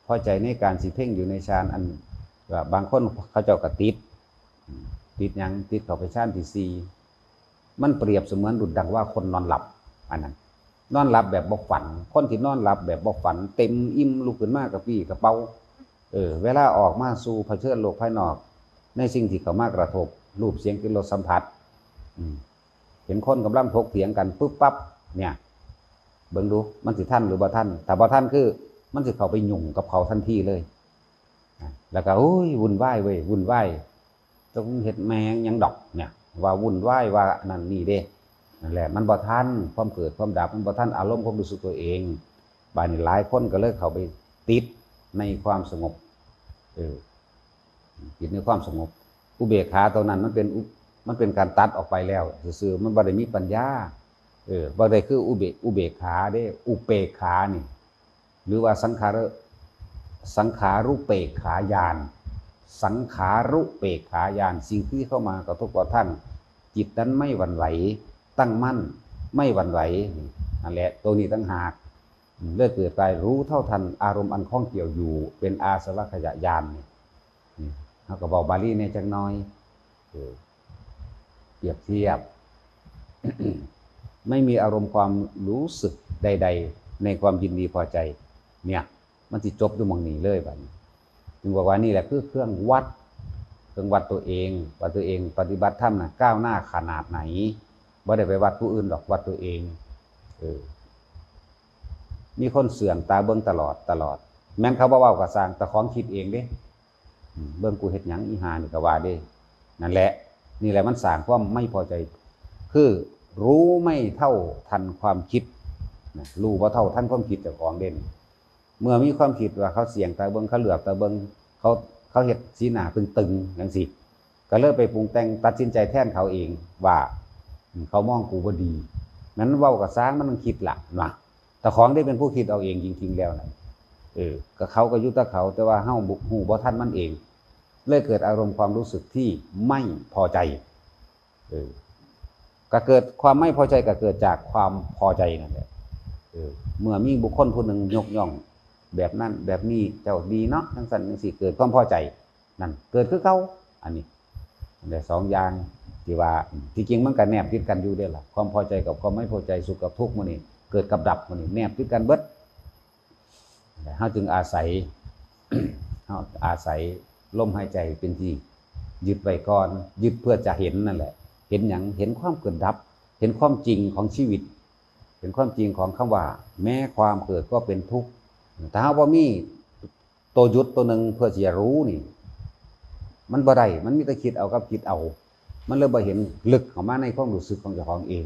พอใจในการสิเพ่งอยู่ในฌาน อันว่าบางคนเขาเจ้าก็ติด ติดหยัง ติดเข้าไปฌานที่สี่ มันเปรียบเสมือนดุจดังว่าคนนอนหลับ อันนั้น นอนหลับแบบบ่ฝัน คนที่นอนหลับแบบบ่ฝัน เต็มอิ่ม ลุกขึ้นมากระปรี้กระเปร่า เออ เวลาออกมาสู่เผชิญโลกภายนอก ในสิ่งที่เข้ามากระทบ รูป เสียง กลิ่น รส สัมผัส อืม เห็นคนกำลังถกเถียงกันปุ๊บปั๊บ เนี่ย เบิ่งดู มันสิทันหรือบ่ทัน ถ้าบ่ทันคือ มันสิเข้าไปยุ่งกับเขาทันทีเลย อ่ะ แล้วก็ โอ้ย วุ่นวายเว้ย วุ่นวาย เจ้าของเฮ็ดแม่งหยังดอก เนี่ย ว่าวุ่นวาย ว่านั่นนี่เด้ นั่นแหละ มันบ่ทันความเกิดความดับ มันบ่ทันอารมณ์ความรู้สึกตัวเอง บาดนี้หลายคนก็เลยเข้าไปติดในความสงบ เออ ติดในความสงบ อุเบกขาตัวนั้นมันเป็นอุ มันเป็นการตัดออกไปแล้วซื่อๆ มันบ่ได้มีปัญญา เออ บ่ได้คืออุเบ อุเบกขาเด้ อุเปกขานี่ หรือว่าสังขาร สังขารุเปกขาญาณ สังขารุเปกขาญาณ สิ่งที่เข้ามากระทบกระทั่ง จิตนั้นไม่หวั่นไหว ตั้งมั่น ไม่หวั่นไหว นั่นแหละ ตัวนี้ต่างหาก เลิกเกิดกายรู้เท่าทันอารมณ์อันข้องเกี่ยวอยู่ เป็นอาสวัคยญาณนี่ นี่ เขาก็บอกบาลีเนี่ยจักหน่อย เออ เปรียบเทียบ ไม่มีอารมณ์ความรู้สึกใดๆ ในความยินดีพอใจ เนี่ย มันสิจบอยู่หม่องนี้เลยบัดนี้ จึงบอกว่านี่แหละคือเครื่องวัด เครื่องวัดตัวเอง ว่าตัวเองปฏิบัติธรรมน่ะก้าวหน้าขนาดไหน บ่ได้ไปวัดผู้อื่นดอก วัดตัวเอง เออ มีคนเสื่องตาเบิ่งตลอด ตลอด แม่นเขาบ่เว้าก็ซ่าง แต่ของคิดเองเด้ อืม เบิ่งกูเฮ็ดหยังอีห่านี่ก็ว่าเด้ นั่นแหละ นี่แหละมันสร้างความไม่พอใจ คือรู้ไม่เท่าทันความคิด นะ รู้บ่เท่าทันความคิดเจ้าของเด้ เมื่อมีความคิดว่าเขาเสี่ยงตาเบิ่ง เขาเหลือบตาเบิ่ง เขา เขาเฮ็ดสีหน้าตึงๆ จั่งซี้ ก็เลยไปปรุงแต่งตัดสินใจแทนเขาเองว่า อืม เขามองกูบ่ดี นั้นเว้าก็ซ่าง มันต้องคิดล่ะ นะ เจ้าของได้เป็นผู้คิดเอาเองจริงๆ แล้วนะ เออ ก็เขาก็อยู่แต่เขา แต่ว่าเฮาบ่ ฮู้บ่ทันมันเอง เลยเกิดอารมณ์ความรู้สึกที่ไม่พอใจ เออ ก็เกิดความไม่พอใจก็เกิดจากความพอใจนั่นแหละ เออ เมื่อมีบุคคลผู้หนึ่งยกย่องแบบนั้นแบบนี้ เจ้าดีเนาะ จั่งซั้นจั่งซี้ เกิดความพอใจ นั่น เกิดคือเก่า อันนี้ นั่นแหละ สองอย่างที่ว่า ที่จริงมันก็แนบติดกันอยู่เด้ล่ะ ความพอใจกับความไม่พอใจ สุขกับทุกข์หมู่นี้ เกิดกับดับหมู่นี้ แนบติดกันเบิด เฮาจึงอาศัย เฮาอาศัยลมหายใจเป็นที่ยึดไว้ก่อน ยึดเพื่อจะเห็นนั่นแหละ เห็นหยัง เห็นความเกิดดับ เห็นความจริงของชีวิต เห็นความจริงของคำว่า แม้ความเกิดก็เป็นทุกข์ ถ้าเฮาบ่มี ตัวหยุดตัวหนึ่งเพื่อที่จะรู้นี่ มันบ่ได้ มันมีแต่คิดเอากับคิดเอา มันเลยบ่เห็นลึกเข้ามาในความรู้สึกของเจ้าของเอง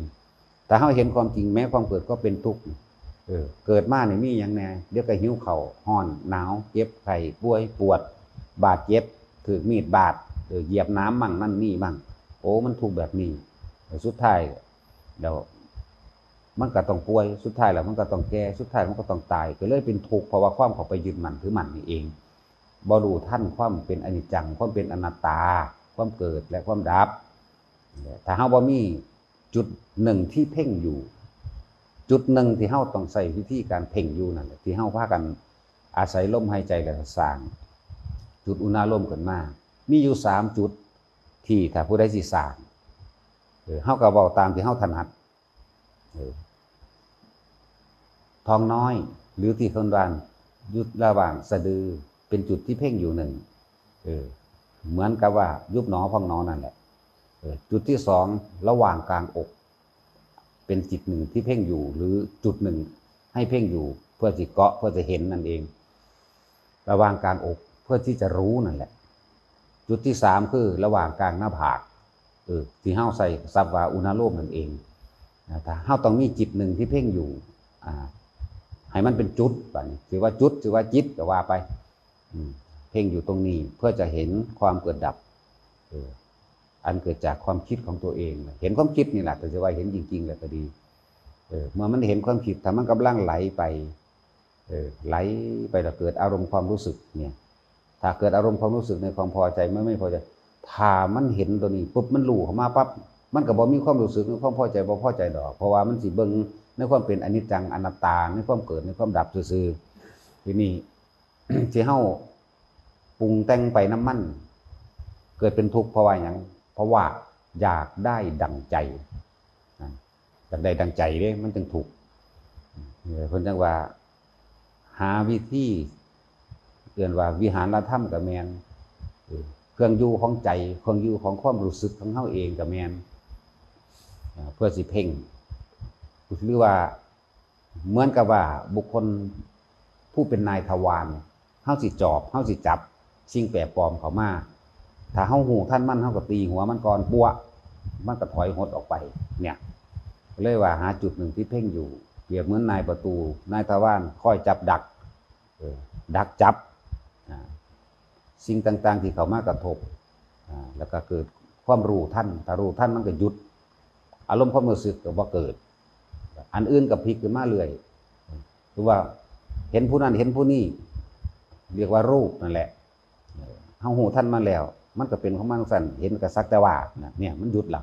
ถ้าเฮาเห็นความจริง แม้ความเกิดก็เป็นทุกข์ เออ เกิดมานี่มีหยังแน่ เดี๋ยวก็หิวข้าว ร้อน หนาว เจ็บไข้ ป่วย ปวด บาดเจ็บ ถูกมีดบาด เออ เหยียบหนามมั่ง นั่นนี่มั่ง โอ้ มันทุกข์แบบนี้ เออ สุดท้าย แล้วมันก็ต้องป่วย สุดท้ายแล้วมันก็ต้องแก่ สุดท้ายมันก็ต้องตาย ก็เลยเป็นทุกข์ เพราะว่าความเข้าไปยึดมั่นถือมั่นนี่เอง บ่รู้ทันความเป็นอนิจจัง ความเป็นอนัตตา ความเกิดและความดับ ถ้าเฮาบ่มีจุดหนึ่งที่เพ่งอยู่ จุดหนึ่งที่เฮาต้องใช้วิธีการเพ่งอยู่นั่นแหละ ที่เฮาพากันอาศัยลมหายใจแล้วก็สร้าง จุดอุณาโลมขึ้นมา มีอยู่สามจุดที่ถ้าผู้ใดสิสร้าง เออ เฮาก็เว้าตามที่เฮาถนัด เออ ท้องน้อย หรือที่เพิ่นว่าอยู่ระหว่างสะดือ เป็นจุดที่เพ่งอยู่หนึ่ง เออ เหมือนกับว่ายุบหนอพองหนอนั่นแหละ เออ จุดที่สอง ระหว่างกลางอก เป็นจิตหนึ่งที่เพ่งอยู่ หรือจุดหนึ่งให้เพ่งอยู่ เพื่อสิเกาะ เพื่อจะเห็นนั่นเอง ระหว่างกลางอก เพื่อที่จะรู้นั่นแหละ จุดที่สาม คือระหว่างกลางหน้าผาก เออ ที่เฮาใช้ศัพท์ว่าอุณาโลมนั่นเอง นะ ถ้าเฮาต้องมีจิตหนึ่งที่เพ่งอยู่ อ่า ให้มันเป็นจุด บัดนี้ สิว่าจุด สิว่าจิต ก็ว่าไป อืม เพ่งอยู่ตรงนี้ เพื่อจะเห็นความเกิดดับ เออ อันเกิดจากความคิดของตัวเอง เห็นความคิดนี่แหละ แต่จะว่าเห็นจริงๆ แล้วก็ดี เออ เมื่อมันเห็นความคิด ถ้ามันกำลังไหลไป เออ ไหลไปแล้วเกิดอารมณ์ความรู้สึกเนี่ย ถ้าเกิดอารมณ์ความรู้สึกในความพอใจ ไม่ ไม่พอใจ ถ้ามันเห็นตัวนี้ปุ๊บ มันรู้เข้ามาปั๊บ มันก็บ่มีความรู้สึกในความพอใจ บ่พอใจดอก เพราะว่ามันสิเบิ่งในความเป็นอนิจจัง อนัตตา ในความเกิด ในความดับซื่อๆ ทีนี้ ที่เฮาปรุงแต่งไปนำมัน เกิดเป็นทุกข์เพราะว่าหยัง เพราะว่าอยากได้ดั่งใจ นะ อยากได้ดั่งใจเด้ มันจึงทุกข์ เออ เพิ่นจั่งว่า หาวิธี เอิ้นว่าวิหารธรรมก็แม่น เออ เครื่องอยู่ของใจ เครื่องอยู่ของความรู้สึกของเฮาเองก็แม่น อ่า เพื่อสิเพ่ง หรือว่า เหมือนกับว่าบุคคลผู้เป็นนายทวาร เฮาสิจอบ เฮาสิจับสิ่งแปลกปลอมเข้ามา ถ้าเฮาฮู้ทันมัน เฮาก็ตีหัวมันก่อน ปัวะ มันก็ถอยหดออกไป เนี่ย เลยว่าหาจุดหนึ่งที่เพ่งอยู่ เปรียบเหมือนนายประตู นายทวารคอยจับดัก เออ ดักจับ อ่า สิ่งต่างๆที่เข้ามากระทบ อ่า แล้วก็เกิดความรู้ทัน ถ้ารู้ทันมันก็หยุด อารมณ์ความรู้สึกก็บ่เกิด อันอื่นก็พลิกขึ้นมาเรื่อย คือว่าเห็นผู้นั้นเห็นผู้นี้ เรียกว่ารูปนั่นแหละ เออ เฮาฮู้ทันมันแล้ว มันก็เป็นของมันจั่งซั้น เห็นก็สักแต่ว่านะ เนี่ย มันหยุดละ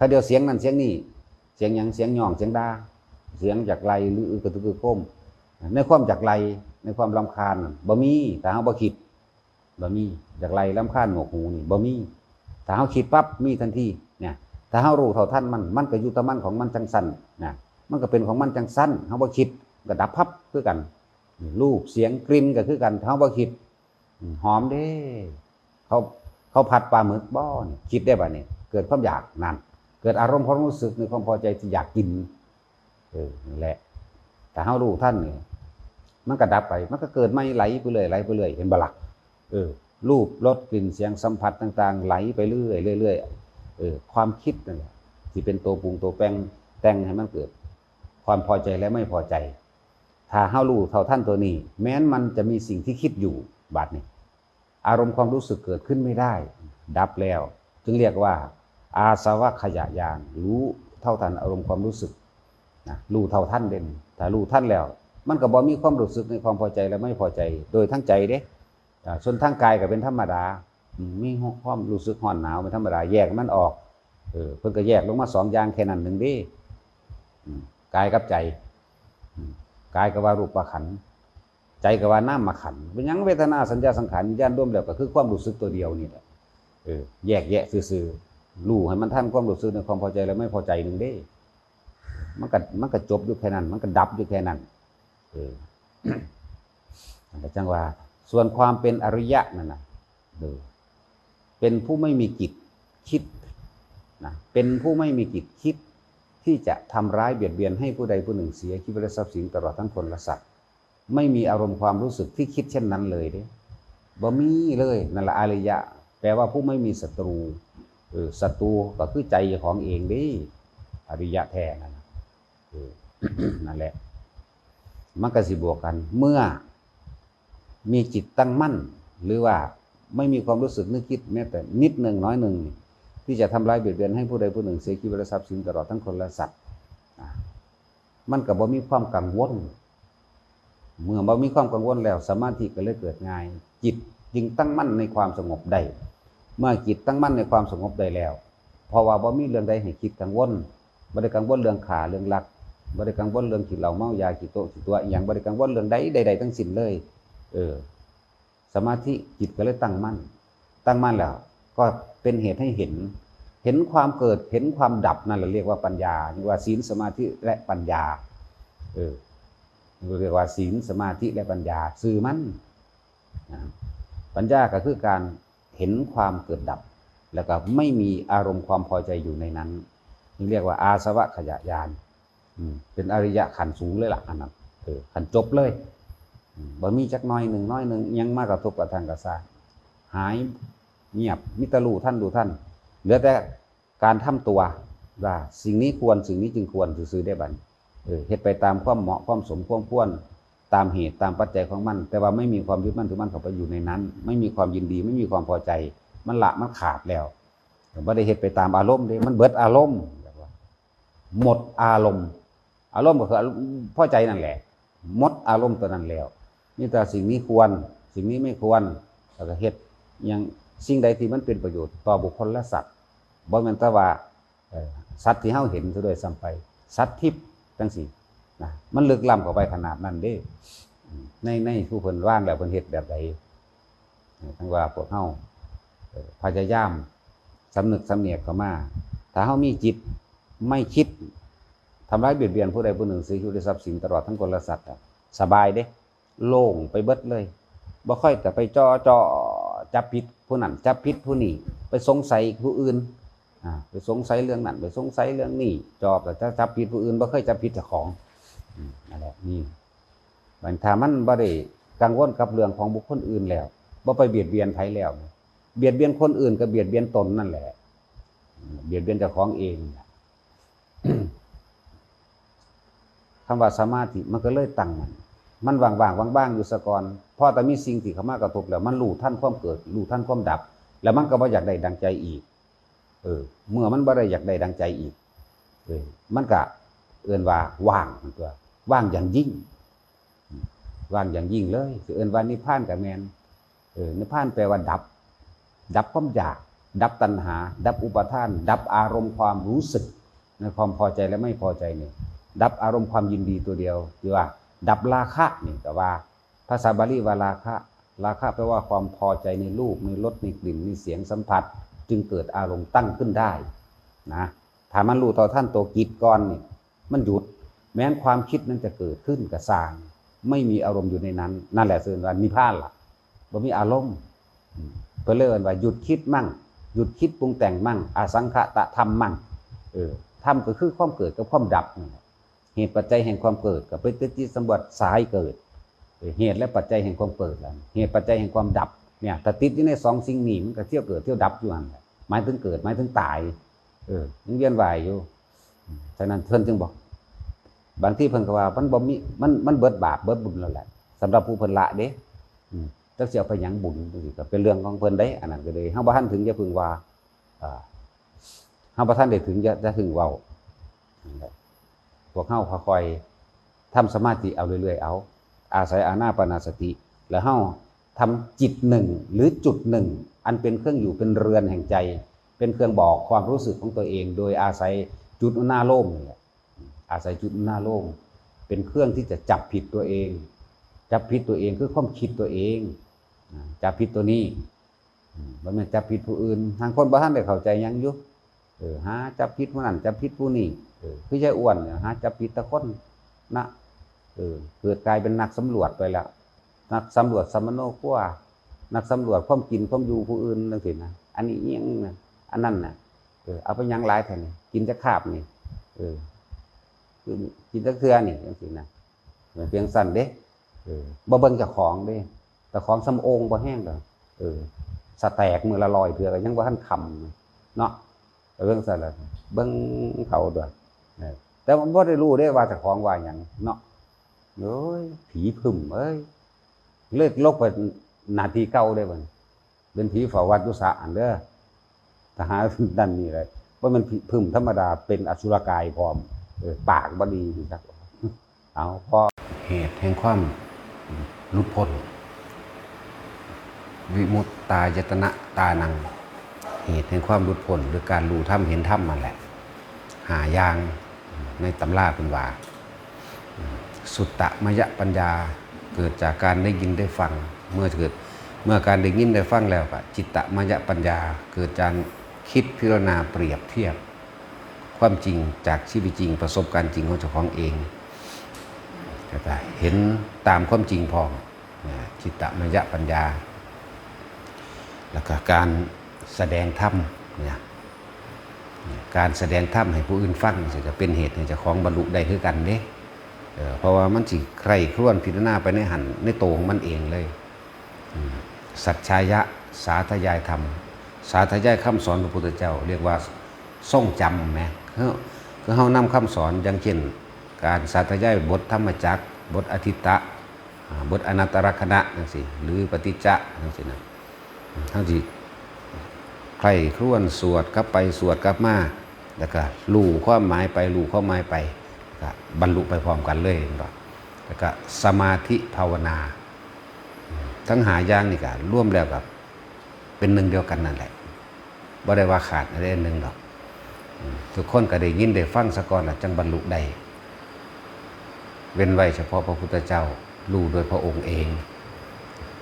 ถ้าเดียวเสียงนั่นเสียงนี่ เสียงหยัง เสียงย่อง เสียงด่า เสียงอยากไล่ หรืออึกกระทึกครึกโครม ในความอยากไล่ ในความรำคาญนั่นบ่มี ถ้าเฮาบ่คิด บ่มี อยากไล่รำคาญหนวกหูนี่บ่มี ถ้าเฮาคิดปั๊บมีทันที เนี่ย ถ้าเฮารู้เท่าทันมัน มันก็อยู่แต่มันของมันจังซั่น นะ มันก็เป็นของมันจังซั่น เฮาบ่คิด ก็ดับพับคือกัน รูป เสียง กลิ่น ก็คือกัน ถ้าเฮาบ่คิด อืม หอมเด้ เขา เขาผัดปลาหมึกบ่ นี่ คิดได้บ่ นี่ เกิดความอยาก นั่น เกิดอารมณ์ความรู้สึกในความพอใจที่อยากกิน เออ นั่นแหละ ถ้าเฮารู้ทันนี่ มันก็ดับไป มันก็เกิดใหม่ ไหลไปเรื่อย ไหลไปเรื่อย เห็นบ่ล่ะ เออ รูป รส กลิ่น เสียง สัมผัสต่างๆ ไหลไปเรื่อย เรื่อยๆ เออ ความคิดนั่นแหละ ที่เป็นตัวปรุง ตัวแปลง แต่งให้มันเกิดความพอใจและไม่พอใจ ถ้าเฮารู้เท่าทันตัวนี้ แม้นมันจะมีสิ่งที่คิดอยู่ บัดนี้ อารมณ์ความรู้สึกเกิดขึ้นไม่ได้ ดับแล้ว จึงเรียกว่า อาสวัคคยญาณ รู้เท่าทันอารมณ์ความรู้สึก นะ รู้เท่าทันเด่น ถ้ารู้ทันแล้ว มันก็บ่มีความรู้สึกในความพอใจและไม่พอใจ โดยทางใจเด้ อ่า ส่วนทางกายก็เป็นธรรมดา อืม มีความรู้สึกร้อนหนาวเป็นธรรมดา แยกมันออก เออ เพิ่นก็แยกลงมาสองอย่างแค่นั้นหนึ่งเด้ อืม กายกับใจ อืม กายก็ว่ารูปขันธ์ ใจก็ว่านามขันธ์ เป็นหยัง เวทนา สัญญา สังขาร วิญญาณ รวมแล้วก็คือความรู้สึกตัวเดียวนี่แหละ เออ แยกแยะซื่อๆ รู้ให้มันทันความรู้สึกในความพอใจและไม่พอใจหนึ่งเด้ มันก็ มันก็จบอยู่แค่นั้น มันก็ดับอยู่แค่นั้น เออ มันก็จังว่า ส่วนความเป็นอริยะนั่นน่ะ เออ เป็นผู้ไม่มีจิตคิด นะ เป็นผู้ไม่มีจิตคิด ที่จะทำร้ายเบียดเบียนให้ผู้ใดผู้หนึ่งเสียชีวิตและทรัพย์สินตลอดทั้งคนและสัตว์ ไม่มีอารมณ์ความรู้สึกที่คิดเช่นนั้นเลยเด้ บ่มีเลย นั่นละอริยะ แปลว่าผู้ไม่มีศัตรู เออ ศัตรูก็คือใจของเองเด้ อริยะแท้นั่นน่ะ เออ นั่นแหละ มันก็สิบวกกัน เมื่อมีจิตตั้งมั่น หรือว่าไม่มีความรู้สึกนึกคิดแม้แต่นิดหนึ่งน้อยหนึ่งนี่ ที่จะทำร้ายเบียดเบียนให้ผู้ใดผู้หนึ่งเสียชีวิตและทรัพย์สินตลอดทั้งคนและสัตว์ อ่ะ มันก็บ่มีความกังวล เมื่อบ่มีความกังวลแล้ว สมาธิก็เลยเกิดง่าย จิตจึงตั้งมั่นในความสงบได้ เมื่อจิตตั้งมั่นในความสงบได้แล้ว เพราะว่าบ่มีเรื่องใดให้คิดกังวล บ่ได้กังวลเรื่องฆ่าเรื่องลัก บ่ได้กังวลเรื่องกินเหล้าเมายา ขี้โต๊ะขี้ตั๋วอิหยัง บ่ได้กังวลเรื่องใดใดๆทั้งสิ้นเลย เออ สมาธิจิตก็เลยตั้งมั่น ตั้งมั่นแล้ว ก็เป็นเหตุให้เห็น เห็นความเกิด เห็นความดับ นั่นแหละเรียกว่าปัญญา เรียกว่าศีล สมาธิ และปัญญา เออ เรียกว่าศีล สมาธิ และปัญญา ซื่อมัน นะ ปัญญาก็คือการเห็นความเกิดดับ แล้วก็ไม่มีอารมณ์ความพอใจอยู่ในนั้น นี่เรียกว่าอาสวัคคยญาณ อืม เป็นอริยะขั้นสูงเลยล่ะ อันนั้น เออ ขั้นจบเลย อืม บ่มีจักน้อยหนึ่ง น้อยหนึ่ง ยังมากระทบกระทั่งกระซ่า หายเงียบ มีแต่รู้ทัน รู้ทัน เหลือแต่การทำตัว ว่าสิ่งนี้ควร สิ่งนี้จึงควร ซื่อๆได้บัดนี้ เออ เฮ็ดไปตามความเหมาะ ความสม ความควร ตามเหตุ ตามปัจจัยของมัน แต่ว่าไม่มีความยึดมั่นถือมั่นเข้าไปอยู่ในนั้น ไม่มีความยินดี ไม่มีความพอใจ มันละ มันขาดแล้ว บ่ได้เฮ็ดไปตามอารมณ์เด้ มันเบิดอารมณ์ หมดอารมณ์ อารมณ์ก็คืออารมณ์พอใจนั่นแหละ หมดอารมณ์ตัวนั้นแล้ว มีแต่สิ่งนี้ควร สิ่งนี้ไม่ควร แล้วก็เฮ็ดอย่างสิ่งใดที่มันเป็นประโยชน์ต่อบุคคลและสัตว์ บ่แม่นแต่ว่า เอ่อ สัตว์ที่เฮาเห็นซะด้วยซ้ำไป สัตว์ทิพย์จังซี้นะ มันลึกล้ำเข้าไปขนาดนั้นเด้ ใน ในผู้เพิ่นวางแล้วเพิ่นเฮ็ดแบบใด ทั้งว่าพวกเฮา เอ่อ พยายามสำนึกสำเนียกเข้ามา ถ้าเฮามีจิตไม่คิดทำร้ายเบียดเบียนผู้ใดผู้หนึ่งเสียชีวิตและทรัพย์สินตลอดทั้งคนและสัตว์อะ สบายเด้ โล่งไปเบิดเลย บ่ค่อยแต่ไปจ่อจ่อจับผิดผู้นั้น จับผิดผู้นี้ ไปสงสัยผู้อื่น อ่า ไปสงสัยเรื่องนั้น ไปสงสัยเรื่องนี้ จ่อแต่จับผิดผู้อื่น บ่เคยจับผิดเจ้าของ อืม นั่นแหละ นี่ มัน ถ้ามันบ่ได้กังวลกับเรื่องของบุคคลอื่นแล้ว บ่ไปเบียดเบียนไผแล้ว เบียดเบียนคนอื่นก็เบียดเบียนตนนั่นแหละ อืม เบียดเบียนเจ้าของเอง คำว่าสมาธิมันก็เลยตั้งมั่น มันว่างๆว่างๆอยู่ซะก่อน พอแต่มีสิ่งที่เข้ามากระทบแล้ว มันรู้ทันความเกิด รู้ทันความดับ แล้วมันก็บ่อยากได้ดังใจอีก เออ เมื่อมันบ่ได้อยากได้ดังใจอีก เออ มันก็เอิ้นว่าว่างนั่นตัว ว่างอย่างยิ่ง ว่างอย่างยิ่งเลย สิเอิ้นว่านิพพานก็แม่น เออ นิพพานแปลว่าดับ ดับความอยาก ดับตัณหา ดับอุปาทาน ดับอารมณ์ความรู้สึกในความพอใจและไม่พอใจนี่ ดับอารมณ์ความยินดีตัวเดียว คือว่าดับราคะนี่ก็ว่า ภาษาบาลีว่าราคะ ราคะแปลว่าความพอใจในรูป ในรส ในกลิ่น ในเสียงสัมผัส จึงเกิดอารมณ์ตั้งขึ้นได้นะ ถ้ามันรู้เท่าทันตัวกิจก่อนนี่ มันหยุด แม้นความคิดนั้นจะเกิดขึ้นก็ซ่าง ไม่มีอารมณ์อยู่ในนั้น นั่นแหละเอิ้นว่านิพพานล่ะ บ่มีอารมณ์ อืม เพิ่นเลยเอิ้นว่าหยุดคิดมั่ง หยุดคิดปรุงแต่งมั่ง อสังขตธรรมมั่ง เออ ธรรมก็คือความเกิดกับความดับนั่นแหละ เหตุปัจจัยแห่งความเกิดก็เป็นปฏิจจสมุปบาทสายเกิด เออ เหตุและปัจจัยแห่งความเกิดล่ะ เหตุปัจจัยแห่งความดับ เนี่ย ถ้าติดอยู่ในสองสิ่งนี้ มันก็เที่ยวเกิดเที่ยวดับอยู่หั่นแหละ หมายถึงเกิด หมายถึงตาย เออ ยังเวียนว่ายอยู่ อืม ฉะนั้นเพิ่นจึงบอก บางทีเพิ่นก็ว่ามันบ่มี มัน มันเบิดบาปเบิดบุญแล้วแหละ สำหรับผู้เพิ่นละเด้ อืม จักสิเอาไปหยังบุญจังซี้ ก็เป็นเรื่องของเพิ่นเด้ อันนั้นก็เลย เฮาบ่ทันถึงอย่าเพิ่งว่า อ่า เฮาบ่ทันได้ถึงอย่า อย่าถึงเว้า นั่นแหละ พวกเฮาค่อยๆทำสมาธิเอาเรื่อยๆเอา อาศัยอานาปานสติ แล้วเฮาทำจิตหนึ่งหรือจุดหนึ่ง อันเป็นเครื่องอยู่เป็นเรือนแห่งใจ เป็นเครื่องบอกความรู้สึกของตัวเอง โดยอาศัยจุดอุณาโลมนี่แหละ อาศัยจุดอุณาโลม เป็นเครื่องที่จะจับผิดตัวเอง จับผิดตัวเองคือความคิดตัวเอง อ่า จับผิดตัวนี้ อืม บ่แม่นจับผิดผู้อื่น ทางคนบ่ทันได้เข้าใจหยังอยู่ เออ หาจับผิดผู้นั้น จับผิดผู้นี้ เออ คือยายอ้วนเนี่ย หาจับผิดแต่คนนะ เออ เกิดกลายเป็นนักสำรวจไปแล้ว นักสำรวจสัมมโนครัว นักสำรวจความกินความอยู่ผู้อื่นจังซี้นะ อันนี้อิหยังนะ อันนั้นน่ะ เออ เอาไปหยังหลายแท้นี่ กินจักคาบนี่ เออ คือกินจักเทื่อนี่จังซี้นะ มันเพียงสั้นเด้ เออ บ่เบิ่งเจ้าของเด้ เจ้าของส่ำโอ่งบ่แฮงดอก เออ สแต็กมื้อละร้อยเทื่อก็ยังบ่ทันค่ำเนาะ เบิ่งซั่นล่ะ เบิ่งเขาด้วย เออ แต่มันบ่ได้รู้เด้ว่าเจ้าของว่าหยังเนาะ โอ้ย ผีผึ้มเอ้ย เลยลงไปหน้าที่เก่าเด้บัดนี้ เป็นผีเฝ้าวัตถุสะอันเด้อ ทหารนั่นนี่แหละ บ่แม่นผีผึ้มธรรมดา เป็นอสุรกายพร้อม เออ ปากบ่ดีจัก เอา พอ เหตุแห่งความหลุดพ้น วิมุตตายตนะตานัง เหตุแห่งความหลุดพ้น หรือการรู้ธรรมเห็นธรรมนั่นแหละ ห้าอย่าง ในตำราเพิ่นว่า สุตตมยปัญญา เกิดจากการได้ยินได้ฟัง เมื่อเกิด เมื่อการได้ยินได้ฟังแล้วก็ จิตตมยปัญญา เกิดจากคิดพิจารณาเปรียบเทียบ ความจริงจากชีวิตจริง ประสบการณ์จริงของเจ้าของเอง แล้วก็เห็นตามความจริงพร้อม นะ จิตตมยปัญญา แล้วก็การแสดงธรรมเนี่ย การแสดงธรรมให้ผู้อื่นฟังสิก็เป็นเหตุให้เจ้าของบรรลุได้คือกันเด้ เออ เพราะว่ามันสิใคร่ครวญพิจารณาไปในหั้นในโตของมันเองเลย อืม สัจฉายะ สาธยายธรรม สาธยายคำสอนพระพุทธเจ้า เรียกว่าทรงจำแหม คือ คือเฮานำคำสอน อย่างเช่น การสาธยายบทธรรมจักร บทอทิตตะ อ่า บทอนัตตลักษณะจังซี้ หรือปฏิจจะจังซี้นะ เฮาสิใคร่ครวญสวดกลับไปสวดกลับมา แล้วก็รู้ความหมายไป รู้ความหมายไป ก็บรรลุไปพร้อมกันเลย เห็นบ่ แล้วก็สมาธิภาวนา ทั้งห้าอย่างนี่ก็รวมแล้วก็เป็นหนึ่งเดียวกันนั่นแหละ บ่ได้ว่าขาดอันใดอันหนึ่งดอก อืม ทุกคนก็ได้ยินได้ฟังซะก่อนล่ะ จั่งบรรลุได้ เว้นไว้เฉพาะพระพุทธเจ้า รู้โดยพระองค์เอง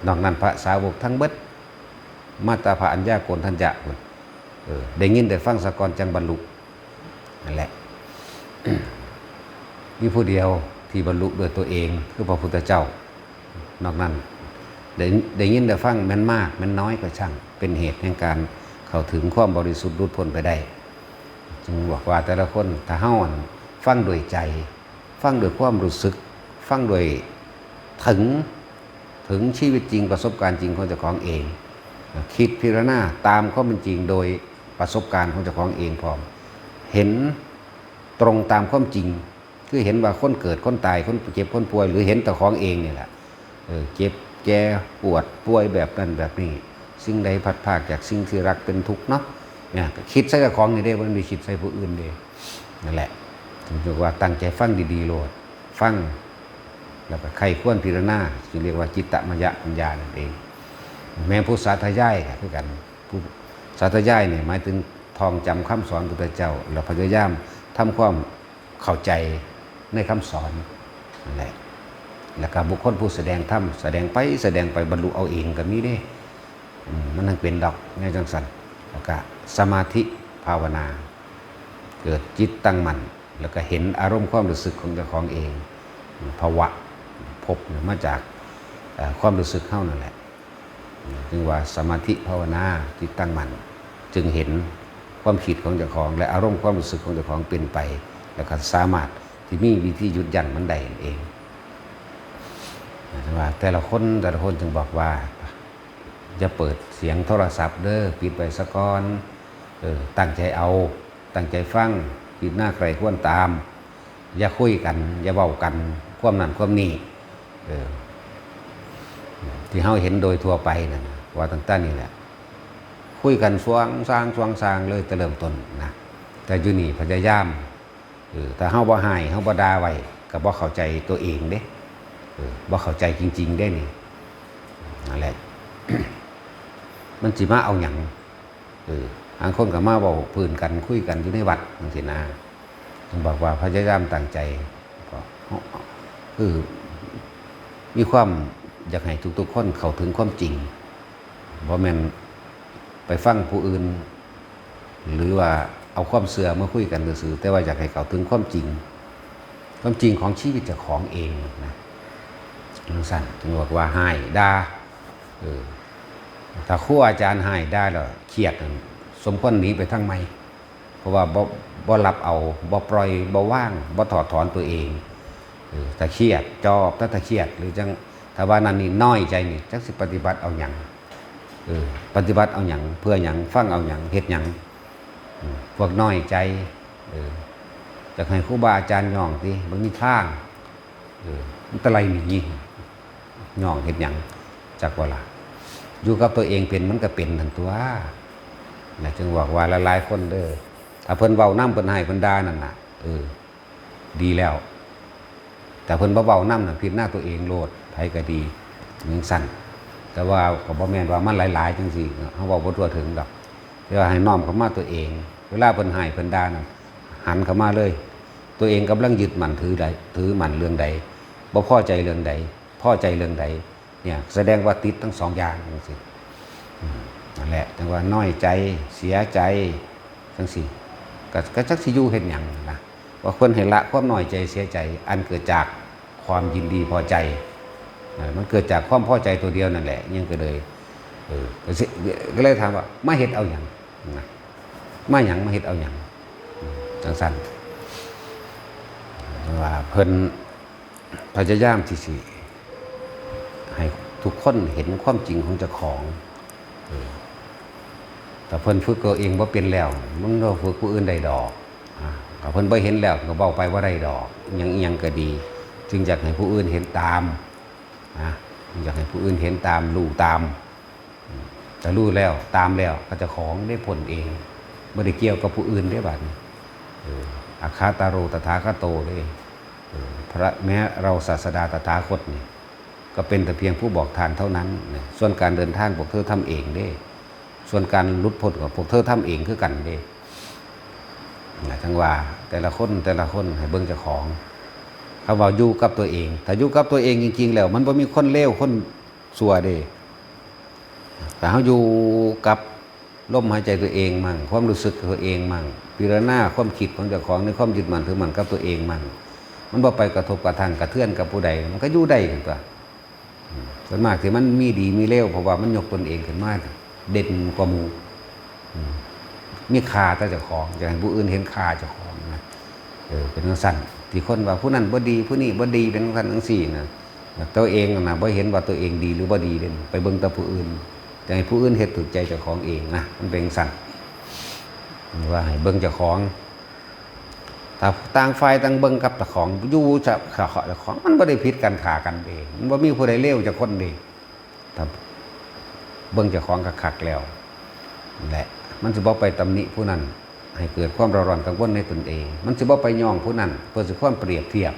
นอกนั้นพระสาวกทั้งเบิด มาแต่พระอัญญาโกณฑัญญะพุ้น เออ ได้ยินได้ฟังซะก่อนจั่งบรรลุ นั่นแหละ มีผู้เดียวที่บรรลุด้วยตัวเองคือพระพุทธเจ้า นอกนั้น ได้ ได้ยินได้ฟังแม่นมากแม่นน้อยก็ช่าง เป็นเหตุแห่งการเข้าถึงความบริสุทธิ์หลุดพ้นไปได้ จึงบอกว่าแต่ละคนถ้าเฮาฟังด้วยใจ ฟังด้วยความรู้สึก ฟังด้วยถึง ถึงชีวิตจริงประสบการณ์จริงของเจ้าของเอง คิดพิจารณาตามความเป็นจริงโดยประสบการณ์ของเจ้าของเองพร้อม เห็นตรงตามความจริง คือเห็นว่าคนเกิดคนตาย คนเจ็บคนป่วย หรือเห็นเจ้าของเองนี่แหละ เออ เจ็บแก่ปวดป่วยแบบนั้นแบบนี้ สิ่งใดพลัดพรากจากสิ่งที่รักเป็นทุกข์เนาะ เนี่ย ก็คิดใส่เจ้าของนี่เด้ บ่ได้คิดใส่ผู้อื่นเด้ นั่นแหละ ถึงเรียกว่าตั้งใจฟังดีๆโลด ฟัง แล้วก็ใคร่ครวญพิจารณา จึงเรียกว่าจิตตมยปัญญานั่นเอง แม้ผู้สาธยายก็คือกัน ผู้ สาธยายเนี่ยหมายถึงท่องจำคำสอนพุทธเจ้า แล้วพยายามทำความเข้าใจในคำสอนนั่นแหละ แล้วก็บุคคลผู้แสดงธรรม แสดงไปแสดงไปบรรลุเอาเองก็มีเด้ อืม มันยังเป็นดอกแนวจังสัน แล้วก็สมาธิภาวนา เกิดจิตตั้งมั่น แล้วก็เห็นอารมณ์ความรู้สึกของเจ้าของเอง ภวะ ภพเนี่ยมาจาก เอ่อ ความรู้สึกเฮานั่นแหละ จึงว่าสมาธิภาวนา จิตตั้งมั่น จึงเห็นความคิดของเจ้าของ และอารมณ์ความรู้สึกของเจ้าของเป็นไป แล้วก็สามารถที่มีวิธีหยุดยั้งมันได้นั่นเอง แต่ว่าแต่ละคนแต่ละคนจึงบอกว่า อย่าเปิดเสียงโทรศัพท์เด้อ ปิดไว้ซะก่อน เออ ตั้งใจเอา ตั้งใจฟัง พิจารณาใคร่ครวญตาม อย่าคุยกัน อย่าเว้ากัน ความนั้นความนี้ เออ ที่เฮาเห็นโดยทั่วไปนั่นนะ ว่าตั้งแต่นี่แหละ คุยกันสวงซางสวงซางเลยแต่เริ่มต้นนะ แต่อยู่นี่พยายาม เออ ถ้าเฮาบ่ฮ้าย เฮาบ่ด่าไว้ ก็บ่เข้าใจตัวเองเด้ เออ บ่เข้าใจจริงๆ เด้นี่ นั่นแหละ มันสิมาเอาหยัง เออ บางคนก็มาเว้าพื้นกัน คุยกันอยู่ในวัดจังซี้นะ เพิ่นบอกว่าพยายามตั้งใจ ก็ คือ มีความอยากให้ทุกๆ คนเข้าถึงความจริง บ่แม่นไปฟังผู้อื่น หรือว่าเอาความเชื่อมาคุยกันซื่อๆ แต่ว่าอยากให้เข้าถึงความจริง ความจริงของชีวิตเจ้าของเองนะ จังซั่น จึงบอกว่าฮ้ายด่า เออ ถ้าครูอาจารย์ฮ้ายด่าแล้วเครียดนั่น สมควรหนีไปทางใหม่ เพราะว่าบ่ บ่รับเอา บ่ปล่อย บ่วาง บ่ถอดถอนตัวเอง เออ ถ้าเครียด จอบ ถ้า ถ้าเครียด หรือจัง ถ้าว่านั่นนี่น้อยใจนี่ จักสิปฏิบัติเอาหยัง เออ ปฏิบัติเอาหยัง เพื่อหยัง ฟังเอาหยัง เฮ็ดหยัง อืม พวกน้อยใจ เออ อยากให้ครูบาอาจารย์ย่องติ บ่มีทาง เออ มันตะไลหนี ย่องเฮ็ดหยัง จักว่าล่ะ อยู่กับตัวเองเป็นมันก็เป็นนั่นตั๊ว นะ จึงบอกว่าหลายๆ คนเด้อ ถ้าเพิ่นเว้านำ เพิ่นฮ้าย เพิ่นด่านั่นน่ะ เออ ดีแล้ว แต่เพิ่นบ่เว้านำน่ะ พิจารณาตัวเองโลด ไผก็ดี จังซั่น แต่ว่าก็บ่แม่นว่ามันหลายๆ จังซี้ เฮาเว้าบ่ทั่วถึงดอก แต่ว่าให้น้อมเข้ามาตัวเอง เวลาเพิ่นฮ้าย เพิ่นด่านั่น หันเข้ามาเลย ตัวเองกำลังยึดมั่นถือใด ถือมั่นเรื่องใด บ่พอใจเรื่องใด พอใจเรื่องใด เนี่ย แสดงว่าติดทั้งสองอย่างจังซี้ อืม นั่นแหละ จังว่าน้อยใจ เสียใจ จังซี้ ก็ ก็จักสิอยู่เฮ็ดหยังนะ ว่าควรให้ละความน้อยใจเสียใจ อันเกิดจากความยินดีพอใจ เออ มันเกิดจากความพอใจตัวเดียวนั่นแหละ ยังก็เลย เออ ก็สิ ก็เลยถามว่า มาเฮ็ดเอาหยังนะ มาหยัง มาเฮ็ดเอาหยัง อืม จังซั่น ว่าเพิ่นพยายามที่สิให้ทุกคนเห็นความจริงของเจ้าของ เออ ถ้าเพิ่นฝึกตัวเองบ่เป็นแล้ว มันบ่ฝึกผู้อื่นได้ดอก อ่า ถ้าเพิ่นบ่เห็นแล้วก็เว้าไปบ่ได้ดอก อิหยังอิหยังก็ดี จึงอยากให้ผู้อื่นเห็นตาม นะ อยากให้ผู้อื่นเห็นตาม รู้ตาม อืม ถ้ารู้แล้ว ตามแล้ว ก็เจ้าของได้พ้นเอง บ่ได้เกี่ยวกับผู้อื่นเด้บัดนี้ เออ อัคคาตาโรตถาคโตเด้ เออ พระ แม้เราศาสดาตถาคตนี่ ก็เป็นแต่เพียงผู้บอกทางเท่านั้นนะ ส่วนการเดินทางพวกเธอทำเองเด้ ส่วนการหลุดพ้นก็พวกเธอทำเองคือกันเด้ นะ จังว่าแต่ละคนแต่ละคนให้เบิ่งเจ้าของ คำว่าอยู่กับตัวเอง ถ้าอยู่กับตัวเองจริงๆ แล้ว มันบ่มีคนเลวคนชั่วเด้ ถ้าเฮาอยู่กับลมหายใจตัวเองมั่ง ความรู้สึกตัวเองมั่ง พิจารณาความคิดของเจ้าของในความยึดมั่นถือมั่นกับตัวเองมั่ง มันบ่ไปกระทบกระทั่งกระเทือนกับผู้ใด มันก็อยู่ได้นั่นตั๊ว อืม ส่วนมากที่มันมีดีมีเลว เพราะว่ามันยกตนเองขึ้นมาเด่นกว่าหมู่ อืม มีค่าแต่เจ้าของ อยากให้ผู้อื่นเห็นค่าเจ้าของนะ เออ เป็นจังซั่น ที่คนว่าผู้นั้นบ่ดี ผู้นี้บ่ดี เป็นจังซั่นจังซี้นะ ตัวเองน่ะบ่เห็นว่าตัวเองดีหรือบ่ดีเด้ ไปเบิ่งแต่ผู้อื่น อยากให้ผู้อื่นเฮ็ดถูกใจเจ้าของเองนะ มันเป็นจังซั่น ว่าให้เบิ่งเจ้าของ ถ้าต่างฝ่ายต่างเบิ่งกับเจ้าของ อยู่จะ เจ้าของ มันบ่ได้ผิดกันฆ่ากันเอง มันบ่มีผู้ใดเลวจักคนเด้ ถ้าเบิ่งเจ้าของคักๆ แล้ว และมันสิบ่ไปตำหนิผู้นั้น ให้เกิดความเร่าร้อนกังวลในตนเอง มันสิบ่ไปย่องผู้นั้น เพื่อสิความเปรียบเทียบ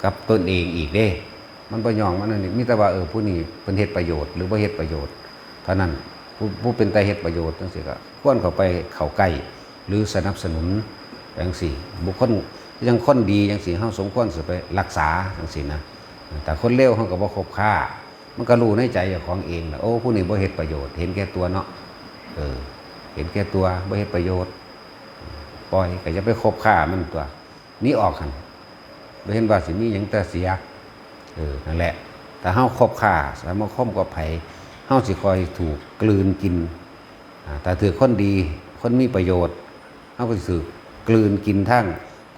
กับตนเองอีกเด้ มันบ่ย่อง มันอันนี้ มีแต่ว่า เออ ผู้นี้เพิ่นเฮ็ดประโยชน์หรือบ่เฮ็ดประโยชน์เท่านั้น ผู้ผู้เป็นตาเฮ็ดประโยชน์จังซี่ก็ควรเข้าไปเข้าใกล้หรือสนับสนุนจังซี่ บุคคลยังคนดีจังซี่ เฮาสมควรสิไปรักษาจังซี่นะ แต่คนเลวเฮาก็บ่คบค้า มันก็รู้ในใจเจ้าของเองล่ะ โอ้ ผู้นี้บ่เฮ็ดประโยชน์ เห็นแก่ตัวเนาะ เออ เห็นแก่ตัว บ่เฮ็ดประโยชน์ ปล่อย ก็อย่าไปคบค้ามันตั๊ว หนีออกหั่น บ่เห็นว่าสิมีหยังแต่เสีย เออ นั่นแหละ ถ้าเฮาคบค้าสมาคมกับไผ เฮาสิค่อยถูกกลืนกิน อ่า ถ้าถืกคนดี คนมีประโยชน์ เฮาก็สิถูกกลืนกินทั้ง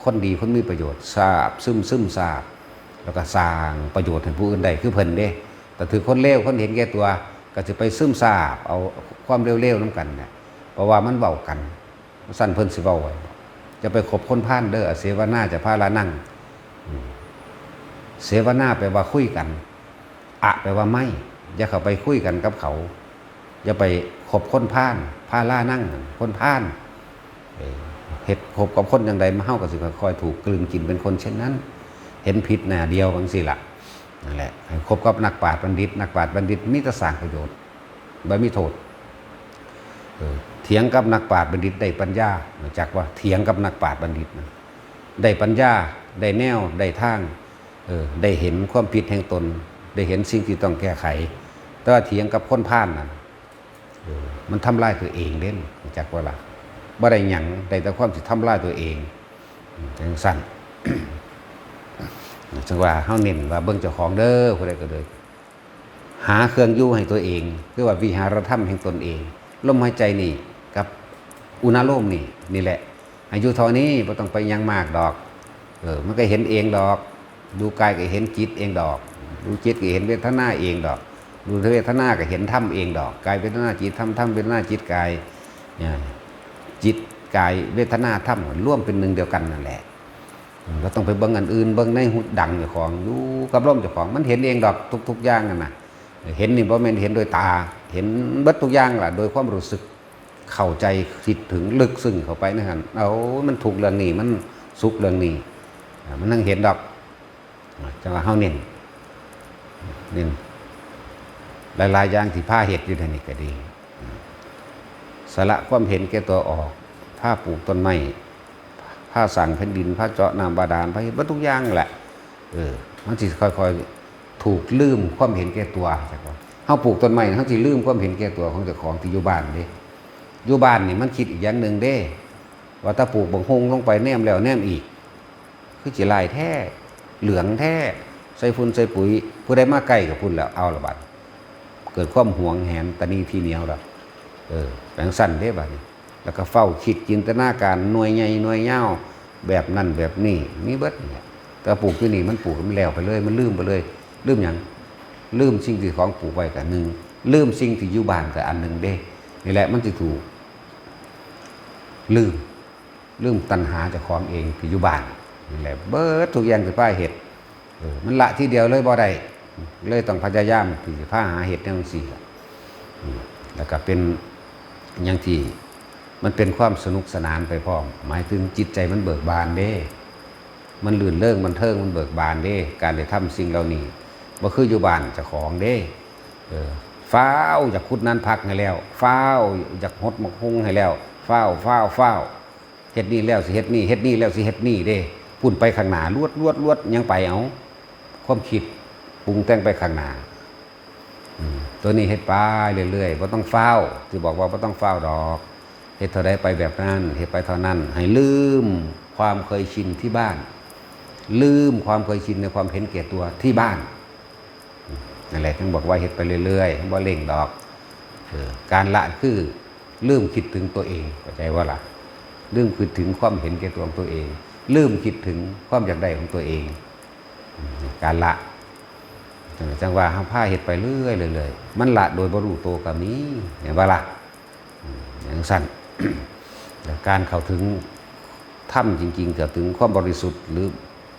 คนดี คนมีประโยชน์ ซาบ ซึม ซึมซาบ แล้วก็สร้างประโยชน์ให้ผู้อื่นได้คือเพิ่นเด้ แต่ถืกคนเลว คนเห็นแก่ตัว ก็สิไปซึมซาบเอาความเลวๆนำกันเนี่ย เพราะว่ามันเว้ากัน ซั่นเพิ่นสิเว้าไว้ อย่าไปคบคนพาลเด้อ อเสวนาจะพาลานัง อืม เสวนาแปลว่าคุยกัน อะแปลว่าไม่ อย่าเข้าไปคุยกันกับเขา อย่าไปคบคนพาล พาลานัง คนพาล เออ เฮ็ดคบกับคนจั่งใด เฮาก็สิค่อยๆถูกกลืนกินเป็นคนเช่นนั้น เห็นผิดหน้าเดียวจั่งซี้ล่ะ นั่นแหละ ให้คบกับนักปราชญ์บัณฑิต นักปราชญ์บัณฑิตมีแต่สร้างประโยชน์ บ่มีโทษ เออ เถียงกับนักปราชญ์บัณฑิตได้ปัญญา รู้จักว่าเถียงกับนักปราชญ์บัณฑิตนะ ได้ปัญญา ได้แนว ได้ทาง เออ ได้เห็นความผิดแห่งตน ได้เห็นสิ่งที่ต้องแก้ไข แต่ว่าเถียงกับคนพาลน่ะ เออ มันทำลายตัวเองเด้ รู้จักว่าล่ะ บ่ได้หยัง ได้แต่ความสิทำลายตัวเอง อืม จังซั่น จังว่าเฮาเน้นว่าเบิ่งเจ้าของเด้อ ผู้ใดก็เด้อ หาเครื่องอยู่ให้ตัวเอง คือว่าวิหารธรรมแห่งตนเอง ลมหายใจนี่กับอุณาโลมนี่ นี่แหละ อายุเท่านี้บ่ต้องไปหยังมากดอก เออ มันก็เห็นเองดอก ดูกายก็เห็นจิตเองดอก ดูจิตก็เห็นเวทนาเองดอก ดูเวทนาก็เห็นธรรมเองดอก กายเวทนาจิตธรรม ธรรมเวทนาจิตกาย เนี่ย จิตกายเวทนาธรรมรวมเป็นหนึ่งเดียวกันนั่นแหละ อืม บ่ต้องไปเบิ่งอันอื่น เบิ่งในหูดังเจ้าของ อยู่กับลมเจ้าของ มันเห็นเองดอกทุกๆอย่างนั่นน่ะ เห็นนี่บ่แม่นเห็นโดยตา เห็นเบิดทุกอย่างล่ะ โดยความรู้สึก เข้าใจ คิดถึง ลึกซึ้งเข้าไปในหั่น เอ้า มันทุกข์เรื่องนี้ มันสุขเรื่องนี้ อ่า มันจั่งเห็นดอก อ่า จั่งว่าเฮาเน้น เน้น หลายๆอย่างที่พาเฮ็ดอยู่เดี๋ยวนี้ก็ดี อืม สละความเห็นแก่ตัวออก พาปลูกต้นไม้ พาสร้างแผ่นดิน พาเจาะน้ำบาดาล พาเฮ็ดเบิดทุกอย่างแหละ เออ มันสิค่อยๆถูกลืมความเห็นแก่ตัว จักว่า เฮาปลูกต้นไม้ เฮาสิลืมความเห็นแก่ตัวของเจ้าของที่อยู่บ้านเด้ อยู่บ้านนี่มันคิดอีกอย่างหนึ่งเด้ ว่าถ้าปลูกบักฮุ่งลงไปแนมแล้วแนมอีก คือสิหลายแท้ เหลืองแท้ ใส่ฝุ่นใส่ปุ๋ย ผู้ใดมาใกล้ก็พุ่นแล้ว เอาละบัด เกิดความหวงแหนตะนีทีเหนียวแล้ว เออ จั่งซั่นเด้บัดนี้ แล้วก็เฝ้าคิดจินตนาการหน่วยใหญ่หน่วยยาว แบบนั้นแบบนี้ มีเบิดนี่แหละ แต่ปลูกอยู่นี่มันปลูกมันแล้วไปเลย มันลืมไปเลย ลืมหยัง ลืมสิ่งที่ของปลูกไว้ก็หนึ่ง ลืมสิ่งที่อยู่บ้านก็อันหนึ่งเด้ นี่แหละมันสิถูก ลืม ลืมตัณหาเจ้าของเองที่อยู่บ้าน นี่แหละ เบิดทุกอย่างที่พาเฮ็ด เออ มันละทีเดียวเลยบ่ได้ เลยต้องพยายามที่สิพาหาเฮ็ดแนวจั่งซี้ล่ะ อืม แล้วก็เป็นอย่างที่ มันเป็นความสนุกสนานไปพร้อม หมายถึงจิตใจมันเบิกบานเด้ มันรื่นเริงบันเทิง มันเบิกบานเด้ การได้ทำสิ่งเหล่านี้ บ่คืออยู่บ้านเจ้าของเด้ เออ ฟ้าวอยากขุดนานผักให้แล้ว ฟ้าวอยากหดบักฮุ่งให้แล้ว ฟ้าว ฟ้าว ฟ้าว เฮ็ดนี่แล้วสิเฮ็ดนี่ เฮ็ดนี่แล้วสิเฮ็ดนี่เด้ พุ่นไปข้างหน้า ลวด ลวด ลวด ยังไปเอา ความคิดปรุงแต่งไปข้างหน้า อืม ตัวนี้เฮ็ดไปเรื่อยๆ บ่ต้องฟ้าว ที่บอกว่าบ่ต้องฟ้าวดอก เฮ็ดเท่าใดไปแบบนั้น เฮ็ดไปเท่านั้น ให้ลืมความเคยชินที่บ้าน ลืมความเคยชินในความเห็นแก่ตัวที่บ้าน นั่นแหละ ถึงบอกว่าเฮ็ดไปเรื่อยๆ บ่เร่งดอก เออ การละคือลืมคิดถึงตัวเอง เข้าใจบ่ล่ะ ลืมคิดถึงความเห็นแก่ตัวของตัวเอง ลืมคิดถึงความอยากได้ของตัวเอง อืม การละ จั่งว่าเฮาพาเฮ็ดไปเรื่อยๆ เรื่อยๆ มันละโดยบ่รู้ตัวก็มี เห็นบ่ล่ะ อืม จั่งซั่น แล้วการเข้าถึงธรรมจริงๆ เข้าถึงความบริสุทธิ์ หรือ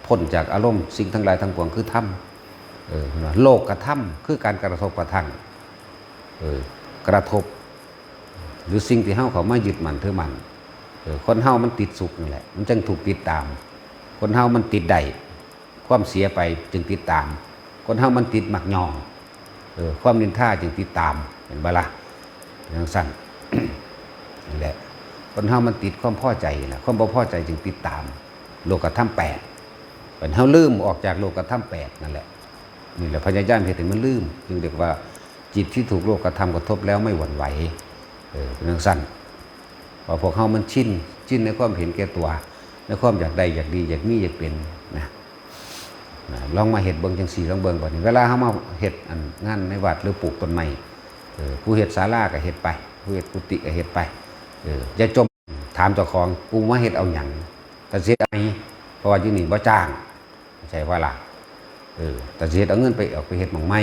พ้นจากอารมณ์สิ่งทั้งหลายทั้งปวงคือธรรม เออ เพิ่นว่าโลกธรรมคือการกระทบกระทั่ง เออ กระทบ หรือสิ่งที่เฮาเข้ามายึดมั่นถือมั่น เออ คนเฮามันติดสุขนั่นแหละ มันจั่งถูกติดตาม คนเฮามันติดได้ ความเสียไปจึงติดตาม คนเฮามันติดมักยอง เออ ความนินทาจึงติดตาม เห็นบ่ล่ะ จั่งซั้น นั่นแหละ คนเฮามันติดความพอใจนะ ความบ่พอใจจึงติดตาม โลกธรรมแปด เป็นเฮาลืมออกจากโลกธรรมแปดนั่นแหละ นี่แหละพยายามเฮ็ดให้มันลืม จึงเรียกว่าจิตที่ถูกโลกธรรมกระทบแล้วไม่หวั่นไหว เออ เป็นจั่งซั้น เพราะพวกเฮามันชิน ชินในความเห็นแก่ตัว ในความอยากได้ อยากดี อยากมี อยากเป็น นะ นะ ลองมาเฮ็ดเบิ่งจั่งซี้ ลองเบิ่งบัดนี้ เวลาเฮามาเฮ็ดอันงานในวัดหรือปลูกต้นไม้ เออ ผู้เฮ็ดศาลาก็เฮ็ดไป ผู้เฮ็ดกุฏิก็เฮ็ดไป เออ อย่าจ่ม ถามเจ้าของ กูมาเฮ็ดเอาหยัง ถ้าสิเฮ็ดไง เพราะว่าอยู่นี่บ่จ้าง ใช่ว่าล่ะ เออ ถ้าสิเฮ็ดเอาเงินไป ออกไปเฮ็ดหม่องใหม่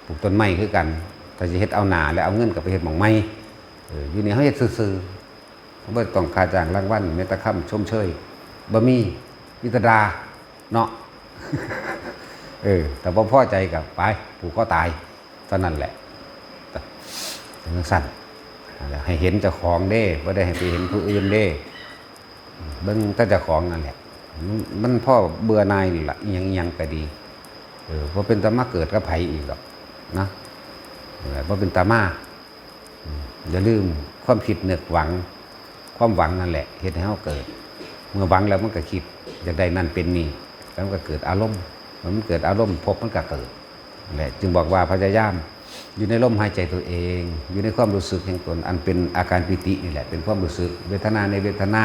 ปลูกต้นไม้คือกัน ถ้าสิเฮ็ดเอาหน้าแล้วเอาเงินก็ไปเฮ็ดหม่องใหม่ เออ อยู่นี่เฮาเฮ็ดซื่อๆ บ่ต้องค่าจ้างรางวัล แม้แต่คำชมเชย บ่มี มีแต่ด่า เนาะ เออ แต่บ่พอใจก็ไป ผูกคอตาย เท่านั้นแหละ จั่งซั้น ให้เห็นเจ้าของเด้ บ่ได้ให้ไปเห็นผู้อื่นเด้ เบิ่งแต่เจ้าของนั่นแหละ มัน มันพอเบื่อหน่ายนี่ล่ะ อิหยังๆก็ดี เออ บ่เป็นตามาเกิดกับไผอีกดอกนะ เออ บ่เป็นตามา อืม อย่าลืมความคิดนึกหวัง ความหวังนั่นแหละเฮ็ดให้เฮาเกิด เมื่อหวังแล้วมันก็คิด อยากได้นั่นเป็นนี่ แล้วมันก็เกิดอารมณ์ เมื่อมันเกิดอารมณ์ ภพมันก็เกิด นั่นแหละ จึงบอกว่าพยายามอยู่ในลมหายใจตัวเอง อยู่ในความรู้สึกแห่งตน อันเป็นอาการปีตินี่แหละ เป็นความรู้สึก เวทนาในเวทนา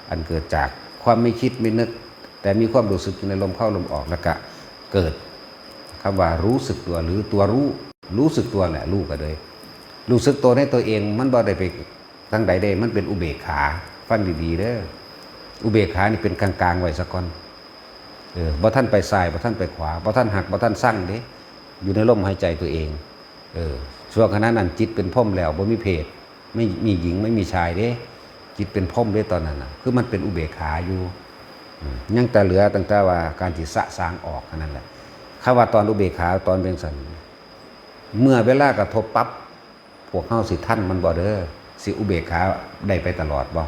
อันเกิดจากความไม่คิดไม่นึก แต่มีความรู้สึกอยู่ในลมเข้าลมออก แล้วก็เกิดคำว่ารู้สึกตัว หรือตัวรู้ รู้สึกตัวแหละ รู้ก็เลย รู้สึกตัวในตัวเอง มันบ่ได้ไปทางใดเด้ มันเป็นอุเบกขา ฟังดีๆเด้อ อุเบกขานี่เป็นกลางๆไว้ซะก่อน เออ บ่ทันไปซ้าย บ่ทันไปขวา บ่ทันฮัก บ่ทันซังเด้ อยู่ในลมหายใจตัวเอง เออ ช่วงขณะนั้นจิตเป็นพรหมแล้ว บ่มีเพศ ไม่มีหญิง ไม่มีชายเด้ จิตเป็นพรหมเด้ตอนนั้นน่ะ คือมันเป็นอุเบกขาอยู่ อืม ยังแต่เหลือตั้งแต่ว่าการที่สะสางออกเท่านั้นแหละ คำว่าตอนอุเบกขาตอนเป็นสัน เมื่อเวลากระทบปั๊บ พวกเฮาสิทันมันบ่เด้อ สิอุเบกขาได้ไปตลอดบ่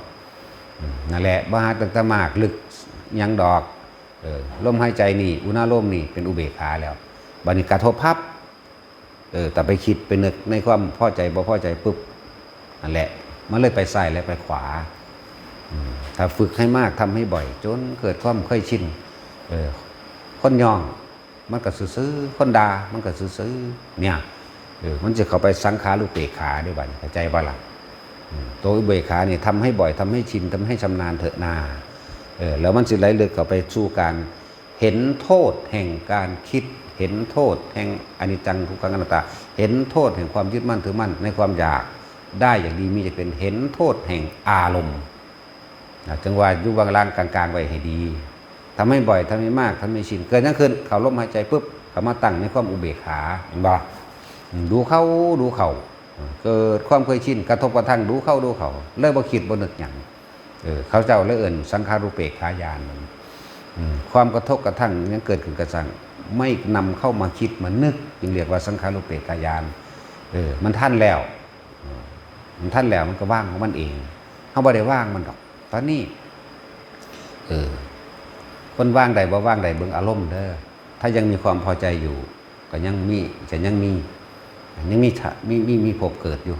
อืม นั่นแหละ บ่หาตั้งแต่มากลึกหยังดอก เออ ลมหายใจนี่ อุณาโลมนี่เป็นอุเบกขาแล้ว บัดนี้กระทบปั๊บ เออ แต่ไปคิดไปนึกในความพอใจบ่พอใจปุ๊บ นั่นแหละ มันเลยไปซ้ายและไปขวา อืม ถ้าฝึกให้มาก ทำให้บ่อย จนเกิดความเคยชิน เออ คนย่อง มันก็ซื่อๆ คนด่า มันก็ซื่อๆ เนี่ย เออ มันจะเข้าไปสังขารุเปกขาเด้บัดนี้ เข้าใจบ่ล่ะ อืม ตัวอุเบกขานี่ทำให้บ่อย ทำให้ชิน ทำให้ชำนาญเถอะนา เออ แล้วมันสิไหลลึกเข้าไปสู่การเห็นโทษแห่งการคิด เห็นโทษแห่งอนิจจังทุกขังอนัตตา เห็นโทษแห่งความยึดมั่นถือมั่นในความอยากได้อยากดีมีอยากเป็น เห็นโทษแห่งอารมณ์ นะ จั่งว่าอยู่เบื้องล่างกลางๆไว้ให้ดี ทำให้บ่อย ทำให้มาก ทำให้ชิน เกิดหยังขึ้น เข้าลมหายใจปุ๊บ เข้ามาตั้งในความอุเบกขา เห็นบ่ อืม ดูเข้า ดูเข้า เกิดความเคยชิน กระทบกระทั่ง ดูเข้า ดูเข้า เลยบ่คิดบ่นึกหยัง เออ เขาเจ้าเลยเอิ้นสังขารุเปกขาญาณ อืม ความกระทบกระทั่งยังเกิดขึ้นกระทั่ง ไม่นำเข้ามาคิดมานึก จึงเรียกว่าสังขารุเปกขาญาณ เออ มันทันแล้ว อืม มันทันแล้ว มันก็วางของมันเอง เฮาบ่ได้วางมันดอก ตอนนี้ เออ คนวางได้บ่วางได้เบิ่งอารมณ์เด้อ ถ้ายังมีความพอใจอยู่ ก็ยังมี จะยังมี ยังมีทะ มี มี มีภพเกิดอยู่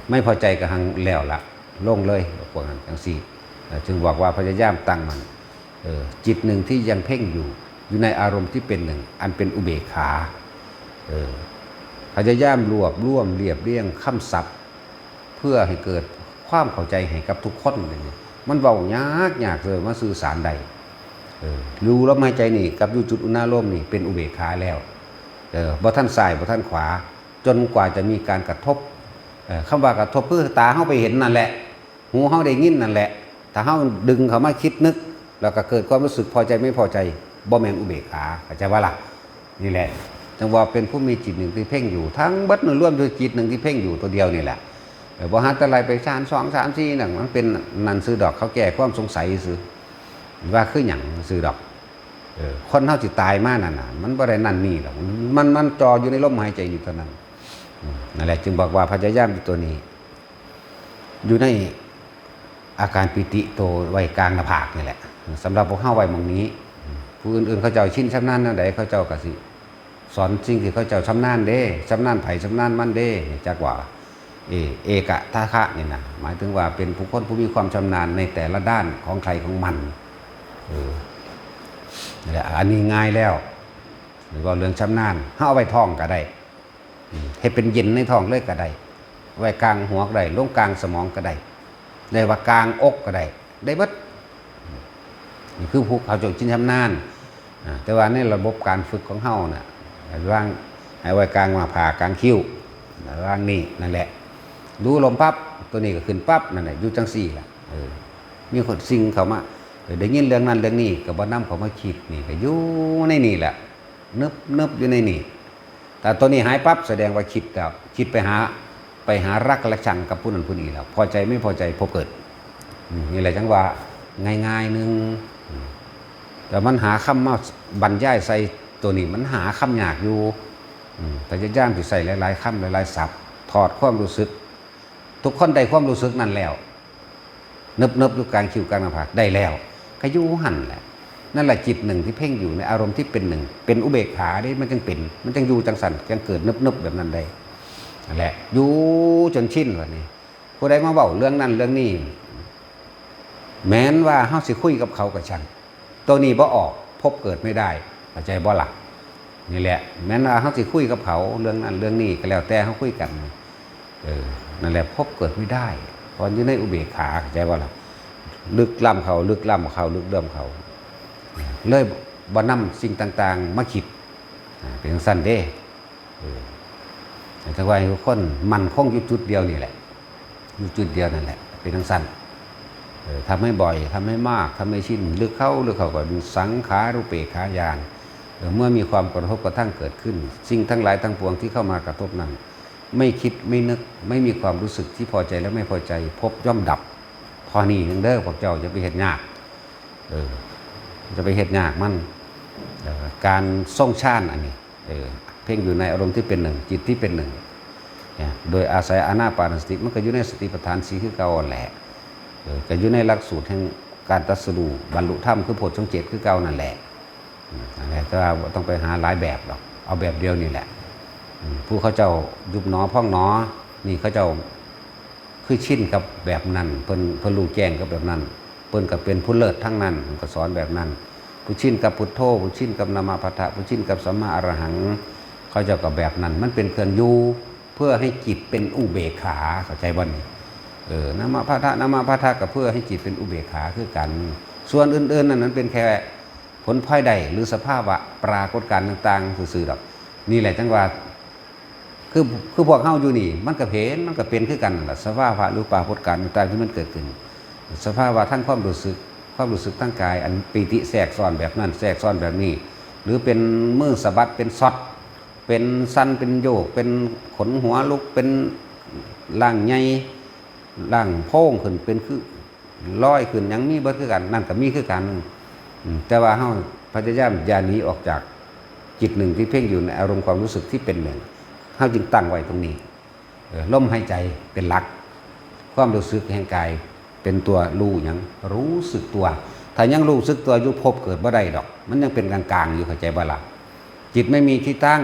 ไม่พอใจก็หังแล้วละ ลงเลย พวกนั้นจั่งซี้ เอ่อ จึงบอกว่าพยายามตั้งมั่น เออ จิตหนึ่งที่ยังเพ่งอยู่ อยู่ในอารมณ์ที่เป็นหนึ่ง อันเป็นอุเบกขา เออ พยายามรวบรวมเรียบเรียงคำศัพท์ เพื่อให้เกิดความเข้าใจให้กับทุกคนเลย มันเว้ายากยากเลยมาสื่อสารได้ เออ อยู่ลมหายใจนี่กับอยู่จุดอุณาโลมนี่เป็นอุเบกขาแล้ว เออ บ่ทันซ้าย บ่ทันขวา จนกว่าจะมีการกระทบ เออ คำว่ากระทบคือตาเฮาไปเห็นนั่นแหละ หูเฮาได้ยินนั่นแหละ ถ้าเฮาดึงเข้ามาคิดนึก แล้วก็เกิดความรู้สึกพอใจไม่พอใจ บ่แม่นอุเบกขา เข้าใจบ่ล่ะ นี่แหละ จั่งว่าเป็นผู้มีจิตหนึ่งที่เพ่งอยู่ ทั้งเบิดนี่รวมอยู่จิตหนึ่งที่เพ่งอยู่ตัวเดียวนี่แหละ เออ บ่หาแต่ไล่ไปฌานสอง สาม สี่ นั่น มันเป็นนั่นซื่อดอก เขาแก้ความสงสัยซื่อ ว่าคือหยังซื่อดอก เออ คนเฮาสิตายมานั่นน่ะ มันบ่ได้นั่นนี่ดอก มัน มันจ่ออยู่ในลมหายใจอยู่เท่านั้น อืม นั่นแหละ จึงบอกว่าพยายามอยู่ตัวนี้ อยู่ในอาการปีติโตไว้กลางหน้าผากนี่แหละ สำหรับพวกเฮาไว้หม่องนี้ ผู้อื่นๆ เขาเจ้าชินชำนาญแนวใด เขาเจ้าก็สิสอนสิ่งที่เขาเจ้าชำนาญเด้ ชำนาญไผชำนาญมันเด้ จักว่า เอ เอกทัคคะนี่นะ หมายถึงว่าเป็นบุคคลผู้มีความชำนาญในแต่ละด้านของใครของมัน เออ นั่นแหละ อันนี้ง่ายแล้ว หรือว่าเรื่องชำนาญ เฮาเอาไว้ท้องก็ได้ อืม เฮ็ดเป็นเย็นในท้องเลยก็ได้ ไว้กลางหัวก็ได้ ลงกลางสมองก็ได้ ได้ว่ากลางอกก็ได้ ได้เบิด นี่คือผู้เขาเจ้าชินชำนาญ อ่า แต่ว่าในระบบการฝึกของเฮาน่ะ ระหว่าง ให้ไว้กลางหน้าผาก กลางคิ้ว ระหว่างนี้นั่นแหละ รู้ลมปั๊บ ตัวนี้ก็ขึ้นปั๊บ นั่นแหละ อยู่จังซี่ล่ะ เออ มีคนสิ่งเข้ามา เออ ได้ยินเรื่องนั้นเรื่องนี้ ก็บ่นำเข้ามาคิด นี่ก็อยู่ในนี่แหละ นึบนึบอยู่ในนี่ แต่ตัวนี้หายปั๊บ แสดงว่าคิดแล้ว คิดไปหา ไปหารักและชังกับผู้นั้นผู้นี้แล้ว พอใจไม่พอใจ พบเกิด อืม นี่แหละจังว่าง่ายๆ หนึ่ง อืม แต่มันหาคำมาบรรยายใส่ตัวนี้ มันหาคำยากอยู่ อืม พยายามสิใส่หลายๆ คำ หลายๆ ศัพท์ ถอดความรู้สึก ทุกคนได้ความรู้สึกนั่นแล้ว เนิบๆ อยู่กลางคิ้วกลางหน้าผาก ได้แล้ว ก็อยู่หั่นแหละ นั่นแหละจิตหนึ่งที่เพ่งอยู่ในอารมณ์ที่เป็นหนึ่ง เป็นอุเบกขาเด้ มันจังเป็น มันจังอยู่จังสั่น จังเกิดเนิบๆ แบบนั้นได้ นั่นแหละ อยู่จนชิน บัดนี้ ผู้ใดมาเว้าเรื่องนั้นเรื่องนี้ แม้นว่าเฮาสิคุยกับเขาก็ช่าง ตัวนี้บ่ออก พบเกิดไม่ได้ เข้าใจบ่ล่ะ นี่แหละ แม้นว่าเฮาสิคุยกับเขาเรื่องนั้นเรื่องนี้ก็แล้วแต่เฮาคุยกัน เออ นั่นแหละ พบเกิดไม่ได้ เพราะอยู่ในอุเบกขา เข้าใจบ่ล่ะ ลึกล้ำเข้า ลึกล้ำเข้า ลึกล้ำเข้า เลยบ่นำสิ่งต่างๆ มาคิด อ่า เป็นจังซั่นเด้ เออ แต่ถ้าว่าให้ทุกคนมั่นคงอยู่จุดเดียวนี่แหละ อยู่จุดเดียวนั่นแหละ เป็นจังซั่น เออ ทำให้บ่อย ทำให้มาก ทำให้ชิน ลึกเข้า ลึกเข้าก็เป็นสังขารูปเปกขาญาณ เออ เมื่อมีความกระทบกระทั่งเกิดขึ้น สิ่งทั้งหลายทั้งปวงที่เข้ามากระทบนั้น ไม่คิด ไม่นึก ไม่มีความรู้สึกที่พอใจและไม่พอใจ พบย่อมดับ เท่านี้หนึ่งเด้อ พวกเจ้าอย่าไปเฮ็ดยาก เออ จะไปเฮ็ดยากมัน เออ การทรงฌานอันนี้ เออ เพ่งอยู่ในอารมณ์ที่เป็นหนึ่ง จิตที่เป็นหนึ่ง เนี่ย โดยอาศัยอานาปานสติ มันก็อยู่ในสติปัฏฐานสี่คือเก่าแหละ เออ ก็อยู่ในหลักสูตรแห่งการตรัสรู้บรรลุธรรม คือโพชฌงค์เจ็ดคือเก่านั่นแหละ อืม นั่นแหละ แต่ว่าบ่ต้องไปหาหลายแบบดอก เอาแบบเดียวนี่แหละ อืม ผู้เขาเจ้ายุบหนอพองหนอ นี่เขาเจ้า คือชินกับแบบนั้น เพิ่น เพิ่นรู้แจ้งกับแบบนั้น เพิ่นก็เป็นผู้เลิศทั้งนั้น เพิ่นก็สอนแบบนั้น ผู้ชินกับพุทโธ ผู้ชินกับนามะพัทธะ ผู้ชินกับสัมมาอรหัง เขาเจ้าก็แบบนั้น มันเป็นเครื่องอยู่ เพื่อให้จิตเป็นอุเบกขา เข้าใจบ่นี่ เออ นามะพัทธะ นามะพัทธะก็เพื่อให้จิตเป็นอุเบกขาคือกัน ส่วนอื่นๆ นั่นมันเป็นแค่ผลพลอยได้ หรือสภาวะปรากฏการณ์ต่างๆ ซื่อๆ ดอก นี่แหละจังว่า คือ คือพวกเฮาอยู่นี่ มันก็เห็น มันก็เป็นคือกันนั่นล่ะ สภาวะหรือปรากฏการณ์ต่างๆ ที่มันเกิดขึ้น สภาวะทางความรู้สึก ความรู้สึกทางกาย อันปีติแทรกซ้อนแบบนั้น แทรกซ้อนแบบนี้ หรือเป็นมือสะบัด เป็นช็อต เป็นสั่น เป็นโยก เป็นขนหัวลุก เป็นร่างใหญ่ ร่างโพงขึ้น เป็นคือลอยขึ้น หยังมีเบิดคือกัน นั่นก็มีคือกัน อืม แต่ว่าเฮาพยายามอย่าหนีออกจากจิตหนึ่งที่เพ่งอยู่ในอารมณ์ความรู้สึกที่เป็นหนึ่ง เฮาจึงตั้งไว้ตรงนี้ เออ ลมหายใจเป็นหลัก ความรู้สึกแห่งกายเป็นตัวรู้หยัง รู้สึกตัว ถ้ายังรู้สึกตัวอยู่ พบเกิดบ่ได้ดอก มันยังเป็นกลางๆ อยู่ เข้าใจบ่ล่ะ จิตไม่มีที่ตั้ง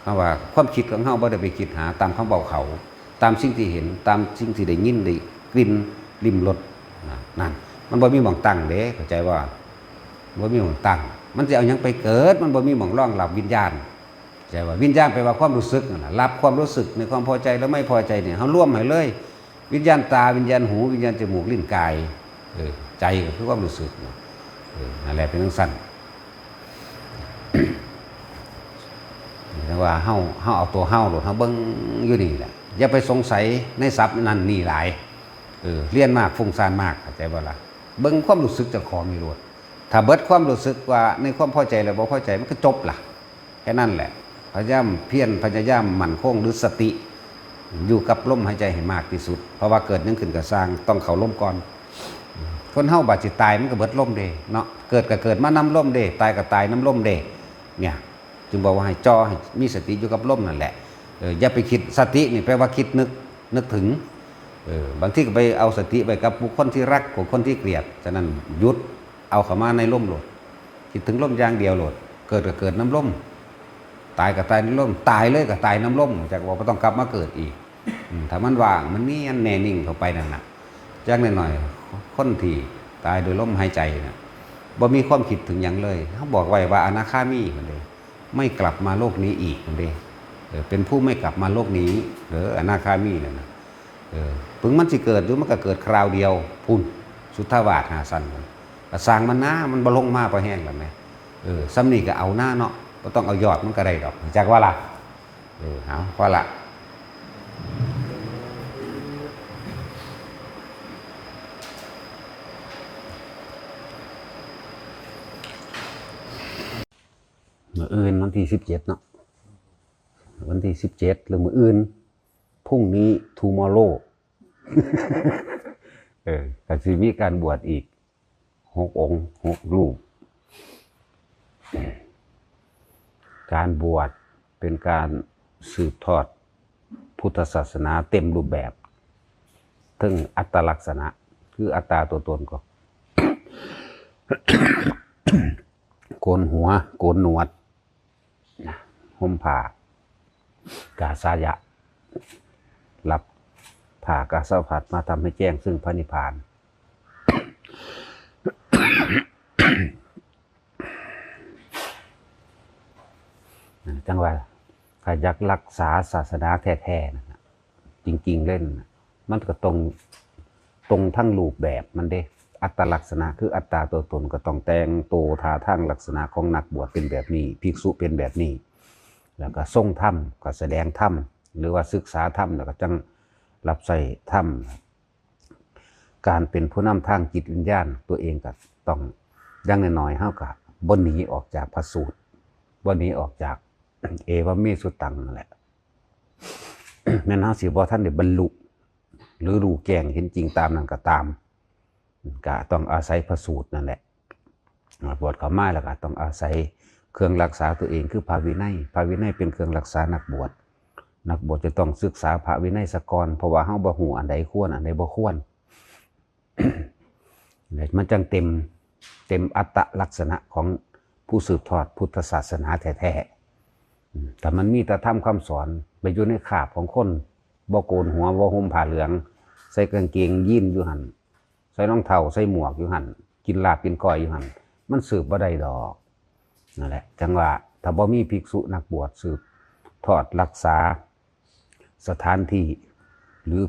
คำว่าความคิดของเฮาบ่ได้ไปคิดหาตามคำเว้าเขา ตามสิ่งที่เห็น ตามสิ่งที่ได้ยิน ได้กลิ่น ลิ้มรส นะ นั่น มันบ่มีหม่องตั้งเด้ เข้าใจบ่ บ่มีหม่องตั้ง มันสิเอาหยังไปเกิด มันบ่มีหม่องรองรับวิญญาณ เข้าใจบ่ วิญญาณแปลว่าความรู้สึกนั่นล่ะ รับความรู้สึกในความพอใจและไม่พอใจเนี่ย เฮารวมให้เลย วิญญาณตา วิญญาณหู วิญญาณจมูก ลิ้น กาย เออ ใจก็คือความรู้สึกนะ เออ นั่นแหละ เป็นจังซั่น แต่ว่าเฮา เฮาเอาตัวเฮาโลด เฮาเบิ่งอยู่นี่แหละ อย่าไปสงสัยในศัพท์นั่นนี่หลาย เออ เรียนมาก ฟุ้งซ่านมาก เข้าใจบ่ล่ะ เบิ่งความรู้สึกเจ้าของนี่โลด ถ้าเบิดความรู้สึกว่าในความพอใจและบ่พอใจ มันก็จบล่ะ แค่นั้นแหละ พยายามเพียร พยายามมั่นคง หรือสติ อยู่กับลมหายใจให้มากที่สุด เพราะว่าเกิดหยังขึ้นก็ซ่าง ต้องเข้าลมก่อน คนเฮาบาดสิตายมันก็เบิดลมเด้เนาะ เกิดก็เกิดมานำลมเด้ ตายก็ตายนำลมเด้ เนี่ย จึงบอกว่าให้จ่อ ให้มีสติอยู่กับลมนั่นแหละ เออ อย่าไปคิด สตินี่แปลว่าคิดนึก นึกถึง เออ บางทีก็ไปเอาสติไว้กับบุคคลที่รัก กับคนที่เกลียด ฉะนั้นหยุด เอาเข้ามาในลมโลด คิดถึงลมอย่างเดียวโลด เกิดก็เกิดนำลม ตายก็ตายนำลม ตายเลยก็ตายนำลม จักว่าบ่ต้องกลับมาเกิดอีก อืมถ้ามันว่างมันเนียนแน่นิ่งเข้าไปนั่นน่ะ จักหน่อยๆ คนที่ตายโดยลมหายใจน่ะ บ่มีความคิดถึงหยังเลย เขาบอกไว้ว่าอนาคามีนั่นเด้ ไม่กลับมาโลกนี้อีกนั่นเด้ เออ เป็นผู้ไม่กลับมาโลกนี้ เออ อนาคามีนั่นน่ะ เออ ถึงมันสิเกิดอยู่ มันก็เกิดคราวเดียว พุ้น สุทธาวาสหาซั่นพุ้น ก็สร้างมันนะ มันบ่ลงมาพอแห้งแล้วแหม เออ ส่ำนี้ก็เอาหน้าเนาะ บ่ต้องเอายอดมันก็ได้ดอก จักว่าล่ะ เออ เอา พอละ มื้ออื่นวันที่สิบเจ็ดเนาะ วันที่สิบเจ็ด หรือมื้ออื่น พรุ่งนี้ tomorrow เออ ก็สิมีการบวชอีก หกองค์ หกรูป การบวชเป็นการสืบทอดพุทธศาสนาเต็มรูปแบบ ถึงอัตลักษณะ คืออัตตาตัวตนก็ โกนหัว โกนหนวด นะ ห่มผ้า กาสายะ รับผ้ากาสาวพัสตร์มาทำให้แจ้งซึ่งพระนิพพาน จังว่า ถ้าอยากรักษาศาสนาแท้ๆนั่นน่ะ จริงๆเล่นน่ะ มันก็ตรง ตรงทั้งรูปแบบมันเด้ อัตลักษณะคืออัตตาตัวตนก็ต้องแต่งตัวท่าทางลักษณะของนักบวชเป็นแบบนี้ ภิกษุเป็นแบบนี้ แล้วก็ทรงธรรมก็แสดงธรรม หรือว่าศึกษาธรรม แล้วก็จังรับใช้ธรรม การเป็นผู้นำทางจิตวิญญาณตัวเองก็ต้อง อย่างน้อยๆเฮาก็บ่หนีออกจากพระสูตร บ่หนีออกจาก เอวะเม สุตตัง นั่นแหละ แม้นเฮาสิบ่ทันได้บรรลุ หรือรู้แจ้งเห็นจริงตามนั้นก็ตาม ก็ต้องอาศัยพระสูตรนั่นแหละ บวชเข้ามาแล้วก็ต้องอาศัยเครื่องรักษาตัวเองคือพระวินัย พระวินัยเป็นเครื่องรักษานักบวช นักบวชจะต้องศึกษาพระวินัยซะก่อน เพราะว่าเฮาบ่ฮู้อันใดควร อันใดบ่ควร มันจังเต็ม เต็มอัตลักษณะของผู้สืบทอดพุทธศาสนาแท้ๆ อืม แต่มันมีแต่ธรรมคำสอน ไปอยู่ในคาบของคนบ่โกนหัว บ่ห่มผ้าเหลือง ใส่กางเกงยีนอยู่หั่น ใส่รองเท้า ใส่หมวกอยู่หั่น กินลาบกินก้อยอยู่หั่น มันสืบบ่ได้ดอก นั่นแหละ จังว่าถ้าบ่มีภิกษุนักบวชสืบทอดรักษาสถานที่ หรือ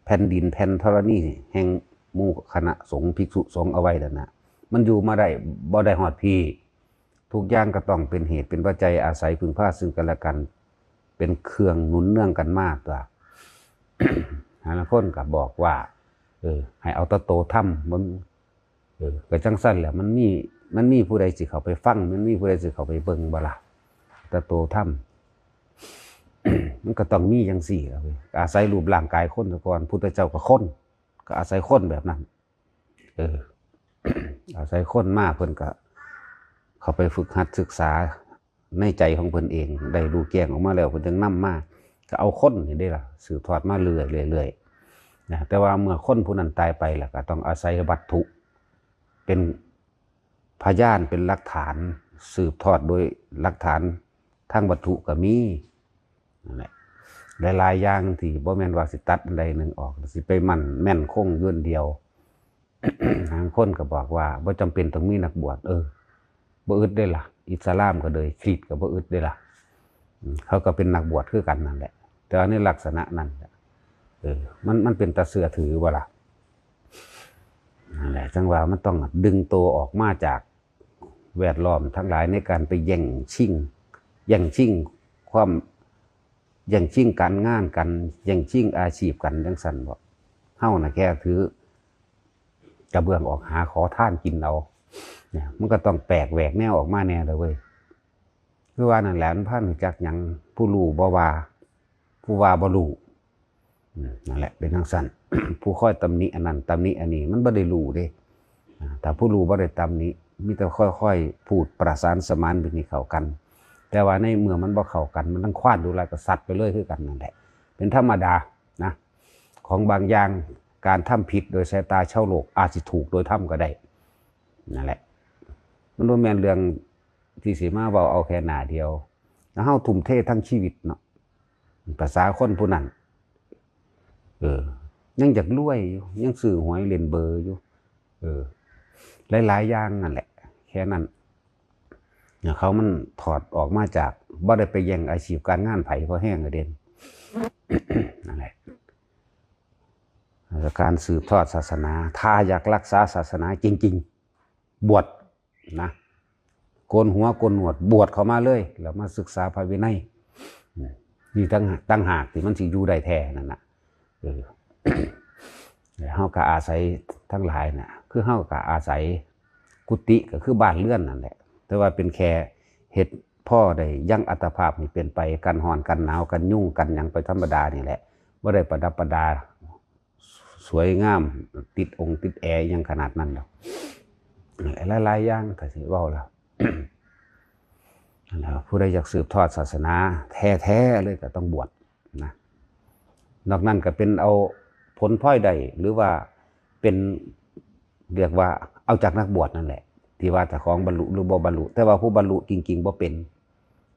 แผ่นดินแผ่นธรณีแห่งหมู่คณะสงฆ์ภิกษุสงฆ์เอาไว้นั่นน่ะ มันอยู่มาได้บ่ได้ฮอดพี้ ทุกอย่างก็ต้องเป็นเหตุเป็นปัจจัยอาศัยพึ่งพาซึ่งกันและกัน เป็นเครื่องหนุนเนื่องกันมาตัว หลายคนก็บอกว่า เออ ให้เอาแต่โตธรรม มัน เออ ก็จังซั่นแหละ มันมี มันมีผู้ใดสิเข้าไปฟัง มันมีผู้ใดสิเข้าไปเบิ่งบ่ล่ะ แต่โตธรรม มันก็ต้องมีจังซี่ล่ะเว้ย อาศัยรูปร่างกายคนซะก่อน พุทธเจ้าก็คน ก็อาศัยคนแบบนั้น เออ อาศัยคนมา เพิ่นก็เข้าไปฝึกหัดศึกษาในใจของเพิ่นเอง ได้รู้แจ้งออกมาแล้ว เพิ่นจึงนำมา ก็เอาคนนี่เด้ล่ะ สืบทอดมาเรื่อยๆ เรื่อยๆ นะ แต่ว่าเมื่อคนผู้นั้นตายไปแล้ว ก็ต้องอาศัยวัตถุ เป็นพยาน เป็นหลักฐาน สืบทอดโดยหลักฐานทางวัตถุก็มี นั่นแหละ หลายๆอย่างที่บ่แม่นว่าสิตัดอันใดหนึ่งออก สิไปมั่นแม่นคงอยู่อันเดียว บางคนก็บอกว่าบ่จำเป็นต้องมีนักบวช เออ บ่อึดเด้ล่ะ อิสลามก็เลย คริสต์ก็บ่อึดเด้ล่ะ อืม เขาก็เป็นนักบวชคือกันนั่นแหละ แต่ว่าในลักษณะนั้นแหละ เออ มัน มันเป็นตาเชื่อถือบ่ล่ะ นั่นแหละ จังว่ามันต้องดึงตัวออกมาจากแวดล้อมทั้งหลายในการไปแย่งชิง แย่งชิงความ แย่งชิงการงานกัน แย่งชิงอาชีพกันจังซั่นบ่ เฮาน่ะแค่ถือกระเบื้องออกหาขอทานกินเอา เนี่ย มันก็ต้องแปลกแหวกแนวออกมาแน่เลยเว้ย คือว่านั่นแหละ มันพารู้จักหยัง ผู้รู้บ่ว่า ผู้ว่าบ่รู้ อืม นั่นแหละ เป็นจังซั่น ผู้คอยตำหนิอันนั้น ตำหนิอันนี้ มันบ่ได้รู้เด้ อ่า ถ้าผู้รู้บ่ได้ตำหนิ มีแต่ค่อยๆพูดประสานสมานแบบนี้เข้ากัน แต่ว่าในเมื่อมันบ่เข้ากัน มันทั้งควานดูหลายก็สัตว์ไปเลยคือกันนั่นแหละ เป็นธรรมดานะ ของบางอย่าง การทำผิดโดยสายตาชาวโลกอาจสิถูกโดยธรรมก็ได้ นั่นแหละ มันบ่แม่นเรื่องที่สิมาเว้าเอาแค่หน้าเดียว แล้วเฮาทุ่มเททั้งชีวิตเนาะ ภาษาคนผู้นั้น เออ ยังอยากรวยอยู่ ยังซื้อหวยเล่นเบอร์อยู่ เออ หลายๆอย่างนั่นแหละ แค่นั้น เนี่ย เขามันถอดออกมาจาก บ่ได้ไปแย่งอาชีพการงานไผ เพราะแห้งกระเด็น นั่นแหละ การสืบทอดศาสนา ถ้าอยากรักษาศาสนาจริงๆ บวชนะ โกนหัวโกนหนวด บวชเข้ามาเลย แล้วมาศึกษาพระวินัย อืม นี่ตั้ง ตั้งหากที่มันสิอยู่ได้แท้นั่นน่ะ เออ แล้วเฮาก็อาศัยทั้งหลายน่ะ คือเฮาก็อาศัยกุฏิก็คือบ้านเรือนนั่นแหละ แต่ว่าเป็นแค่เฮ็ดพอได้ยังอัตภาพให้เป็นไป กันฮ้อน กันหนาว กันยุง กันหยังไปธรรมดานี่แหละ บ่ได้ประดับประดา สวยงาม ติดองค์ติดแอร์หยังขนาดนั้นดอก หลายๆอย่างก็สิเว้าแล้ว นั่นแหละ ผู้ใดอยากสืบทอดศาสนาแท้ๆเลยก็ต้องบวชนะ นอกนั้นก็เป็นเอาผลพลอยได้ หรือว่าเป็น เรียกว่าเอาจากนักบวชนั่นแหละ ที่ว่าเจ้าของบรรลุหรือบ่บรรลุ แต่ว่าผู้บรรลุจริงๆบ่เป็น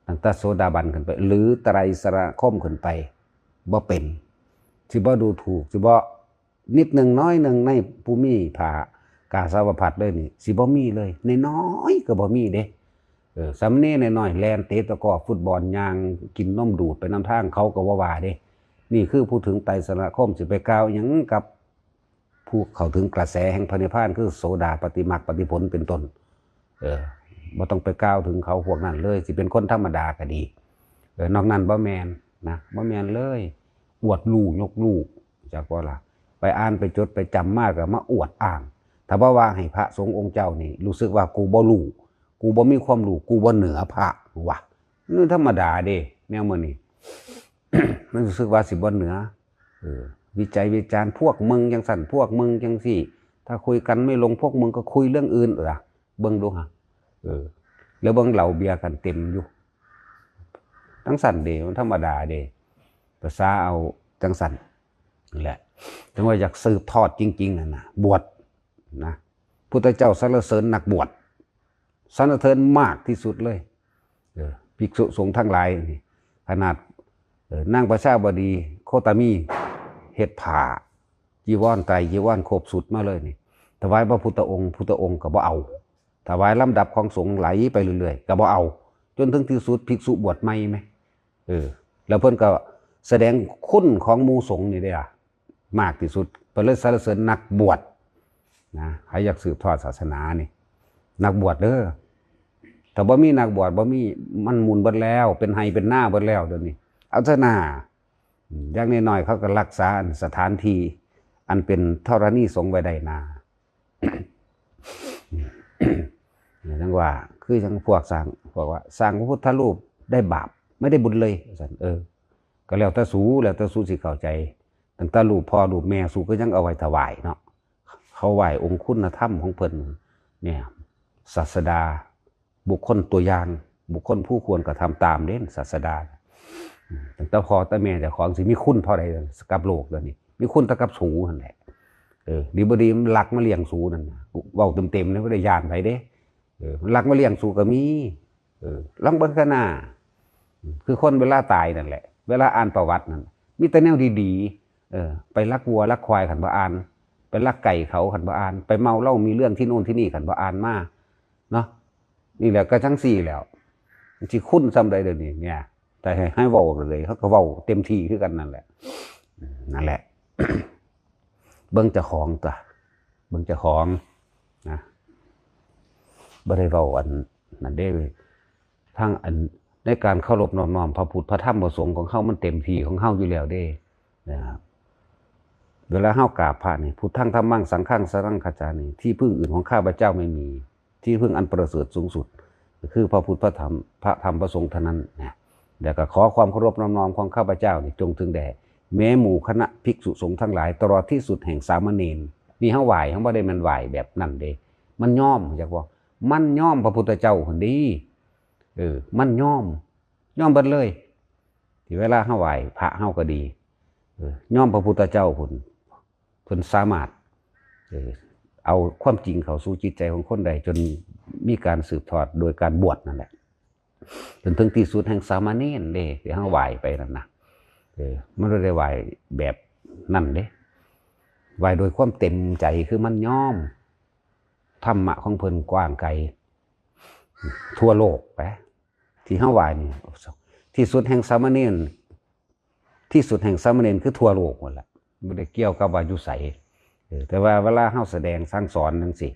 ตั้งแต่โสดาบันขึ้นไป หรือไตรสรณคมขึ้นไป บ่เป็น สิบ่ดูถูก สิบ่นิดหนึ่งน้อยหนึ่งในผู้มีผ้ากาสาวพัสตร์เลยนี่ สิบ่มีเลย น้อยๆก็บ่มีเด้ เออ สามเณรน้อยๆแล่นเตะตะกร้อฟุตบอล ย่างกินนมดูดไปนำทาง เขาก็บ่ว่าเด้ นี่คือผู้ถึงไตรสรณคม สิไปกล่าวหยังกับผู้เข้าถึงกระแสแห่งพระนิพพาน คือโสดาปัตติมรรคปัตติผลเป็นต้น เออ บ่ต้องไปกล่าวถึงเขาพวกนั้นเลย สิเป็นคนธรรมดาก็ดี เออ นอกนั้นบ่แม่นนะ บ่แม่นเลย อวดลู่ยกลู่ จักบ่ล่ะ ไปอ่านไปจดไปจำมาก็มาอวดอ้าง ถ้าบ่ว่าให้พระสงฆ์องค์เจ้านี่ รู้สึกว่ากูบ่รู้ กูบ่มีความรู้ กูบ่เหนือพระว่ะ นี่ธรรมดาเด้ แนวมื้อนี้ มันรู้สึกว่าสิบ่เหนือ เออ วิจัยวิจารณ์ พวกมึงจังซั่น พวกมึงจังซี่ ถ้าคุยกันไม่ลง พวกมึงก็คุยเรื่องอื่น เออ เบิ่งดูฮะ เออ แล้วเบิ่งเหล้าเบียร์กันเต็มอยู่ จังซั่นเด้ มันธรรมดาเด้ ภาษาเอาจังซั่น นั่นแหละ ถึงว่าอยากสืบทอดจริงๆนั่นน่ะ บวชนะ พุทธเจ้าสรรเสริญนักบวช สรรเสริญมากที่สุดเลย เออ ภิกษุสงฆ์ทั้งหลายนี่ ขนาด เออ นางประชาบดีโคตมี เฮ็ดผ้า จีวรไตรจีวรครบชุดมาเลยนี่ ถวายพระพุทธองค์ พุทธองค์ก็บ่เอา ถวายลำดับของสงฆ์ไหลไปเรื่อยๆ ก็บ่เอา จนถึงที่สุดภิกษุบวชใหม่ไหม เออ แล้วเพิ่นก็แสดงคุณของหมู่สงฆ์นี่เด้อ มากที่สุด เพิ่นเลยสรรเสริญนักบวชนะ ใครอยากสืบทอดศาสนานี่ นักบวชเด้อ ถ้าบ่มีนักบวช บ่มี มันหมุนเบิดแล้ว เป็นไฮ่เป็นนาเบิดแล้วเดี๋ยวนี้ เอาเถอะนา อืม อย่างน้อยๆเขาก็รักษาสถานที่อันเป็นธรณีสงฆ์ไว้ได้นา จั่งว่า คือจั่งพวกสร้าง พวกว่าสร้างพระพุทธรูปได้บาป ไม่ได้บุญเลย ว่าซั่น เออ ก็แล้วแต่สู แล้วแต่สูสิเข้าใจ ตั้งแต่รูปพ่อรูปแม่สูก็ยังเอาไว้ถวายเนาะ เขาไหว้องค์คุณธรรมของเพิ่น เนี่ย ศาสดา บุคคลตัวอย่าง บุคคลผู้ควรกระทำตามเด้ ศาสดา อืม ตั้งแต่พ่อแต่แม่เจ้าของสิมีคุณเท่าใดกับโลกเดี๋ยวนี้ มีคุณแต่กับสูนั่นแหละ เออ ดีบ่ดีมันลักมาเลี้ยงสูนั่นน่ะ เว้าเต็มๆเลย บ่ได้ย้านไผเด้ เออ มันลักมาเลี้ยงสูก็มี เออ ลองเบิ่งซะหน้า คือคนเวลาตายนั่นแหละ เวลาอ่านประวัตินั่น มีแต่แนวดีๆ เออ ไปลักวัวลักควายคันบ่อ่าน ไปลักไก่เขาคันบ่อ่าน ไปเมาเหล้ามีเรื่องที่นู่นที่นี่คันบ่อ่านมา เนาะ นี่แหละก็จั่งซี้แล้ว สิคุณส่ำใดเดี๋ยวนี้เนี่ย แต่ให้ ให้เว้าเลย เขาก็เว้าเต็มที่คือกันนั่นแหละ อืม นั่นแหละ เบิ่งเจ้าของตั๊ว เบิ่งเจ้าของนะ บ่ได้เว้าอันนั้นเด้ ทั้งอัน ในการเคารพนอบน้อมพระพุทธพระธรรมพระสงฆ์ของเฮามันเต็มที่ของเฮาอยู่แล้วเด้ นะครับ เวลาเฮากราบพระนี่ พุทธังธัมมังสังฆังสรณังคัจฉามิ ที่พึ่งอื่นของข้าพเจ้าไม่มี ที่พึ่งอันประเสริฐสูงสุด ก็คือพระพุทธพระธรรม พระธรรมพระสงฆ์เท่านั้นนะ แล้วก็ขอความเคารพนอบน้อมของข้าพเจ้านี่จงถึงแด่ แม้หมู่คณะภิกษุสงฆ์ทั้งหลาย ตลอดที่สุดแห่งสามเณร นี่เฮาไหว้ เฮาบ่ได้แม่นไหว้แบบนั้นเด้ มันยอม จักบ่ มันยอมพระพุทธเจ้าหั่นเด้ เออ มันยอม ยอมเบิดเลย ที่เวลาเฮาไหว้พระเฮาก็ดี เออ ยอมพระพุทธเจ้าพุ้น เพิ่นสามารถ เออ เอาความจริงเข้าสู่จิตใจของคนได้ จนมีการสืบทอดโดยการบวชนั่นแหละ จนถึงที่สุดแห่งสามเณรเด้ ที่เฮาไหว้ไปนั่นนะ เออ มันบ่ได้ไหว้แบบ นั่นเด้ ไหว้โดยความเต็มใจ คือมันยอม ธรรมะของเพิ่นกว้างไกล ทั่วโลกไป ที่เฮาไหว้นี่ ที่สุดแห่งสามเณร ที่สุดแห่งสามเณรคือทั่วโลกหมดละ บ่ได้เกี่ยวกับว่าอยู่ไส เออ แต่ว่าเวลาเฮาแสดงสั่งสอนจั่งซี้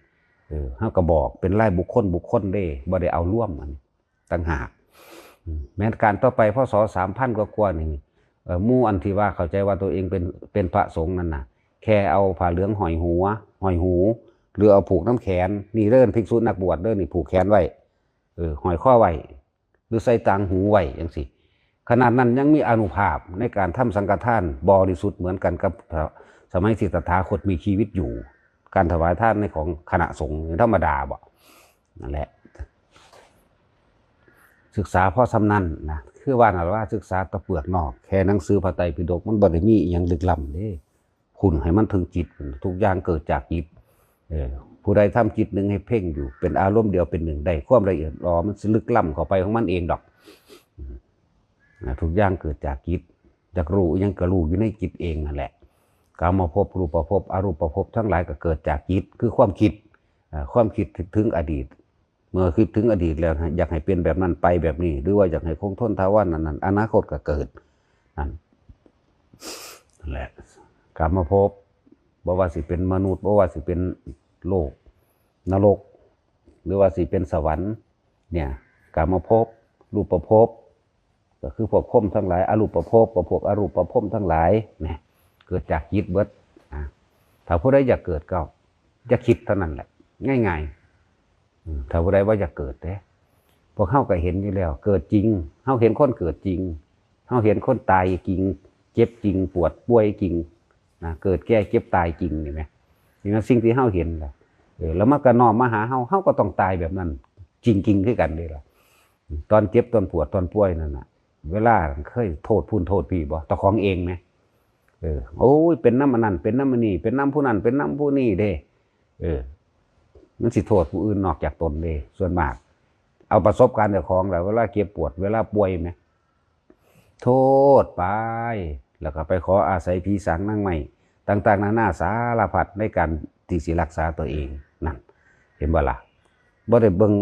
เออ เฮาก็บอกเป็นรายบุคคลบุคคลเด้ บ่ได้เอารวมอันต่างหาก อืม แม้นการต่อไป พ.ศ. สามพันกว่าๆนี่ เอ่อ หมู่อันที่ว่าเข้าใจว่าตัวเองเป็น เป็นพระสงฆ์นั่นน่ะ แค่เอาผ้าเหลืองห้อยหัว ห้อยหู หรือเอาผูกนำแขน นี่เด้อภิกษุนักบวชเด้อ นี่ผูกแขนไว้ เออ ห้อยคอไว้ หรือใส่ต่างหูไว้จั่งซี้ ขนาดนั้นยังมีอานุภาพในการทำสังฆทานบริสุทธิ์เหมือนกันกับสมัยที่ตถาคตมีชีวิตอยู่ การถวายทานในของคณะสงฆ์ธรรมดาบ่ นั่นแหละ ศึกษาพอส่ำนั้นนะ คือว่านั่นล่ะว่าศึกษาแต่เปลือกนอก แค่หนังสือพระไตรปิฎก มันบ่ได้มีอิหยังลึกล้ำเด้ คุณให้มันถึงจิต ทุกอย่างเกิดจากจิต เออ ผู้ใดทำจิตหนึ่งให้เพ่งอยู่ เป็นอารมณ์เดียวเป็นหนึ่งได้ ความละเอียดอ่อนมันสิลึกล้ำเข้าไปของมันเองดอก อืม นะ ทุกอย่างเกิดจากจิต อยากรู้อิหยังก็รู้อยู่ในจิตเองนั่นแหละ กามภพ รูปภพ อรูปภพทั้งหลายก็เกิดจากจิต คือความคิด อ่า ความคิดถึงอดีต เมื่อคิดถึงอดีตแล้วนะ อยากให้เป็นแบบนั้นไปแบบนี้ หรือว่าอยากให้คงทนถาวรนั่นนั่น อนาคตก็เกิด นั่น นั่นแหละ กามภพ บ่ว่าสิเป็นมนุษย์ บ่ว่าสิเป็นโลก นรก หรือว่าสิเป็นสวรรค์ เนี่ย กามภพ รูปภพ ก็คือพวกพรหมทั้งหลาย อรูปภพ ก็พวกอรูปภพทั้งหลาย เนี่ย เกิดจากจิตเบิด อ่ะ ถ้าผู้ใดอยากเกิดก็อย่าคิดเท่านั้นแหละ ง่ายๆ อืม ถ้าผู้ใดว่าอยากเกิดเด้ พวกเฮาก็เห็นอยู่แล้ว เกิดจริง เฮาเห็นคนเกิดจริง เฮาเห็นคนตายจริง เจ็บจริง ปวดป่วยจริง นะ เกิดแก่เจ็บตายจริง นี่แหม นี่นะสิ่งที่เฮาเห็นล่ะ เออ แล้วมันก็น้อมมาหาเฮา เฮาก็ต้องตายแบบนั้น จริงๆ คือกันเด้ล่ะ ตอนเจ็บ ตอนปวด ตอนป่วยนั่นน่ะ เวลาเคยโทษพู้นโทษพี่บ่ เจ้าของเองไหม เออ โอ้ย เป็นนำอันนั้น เป็นนำอันนี้ เป็นนำผู้นั้น เป็นนำผู้นี้เด้ เออ มันสิโทษผู้อื่นนอกจากตนเด้ ส่วนมาก เอาประสบการณ์เจ้าของแหละ เวลาเจ็บปวด เวลาป่วยไหม โทษไป แล้วก็ไปขออาศัยผีสางนางไม้ ต่างๆ นานาสารพัดในการที่สิรักษาตัวเอง นั่น เห็นบ่ล่ะ บ่ได้เบิ่ง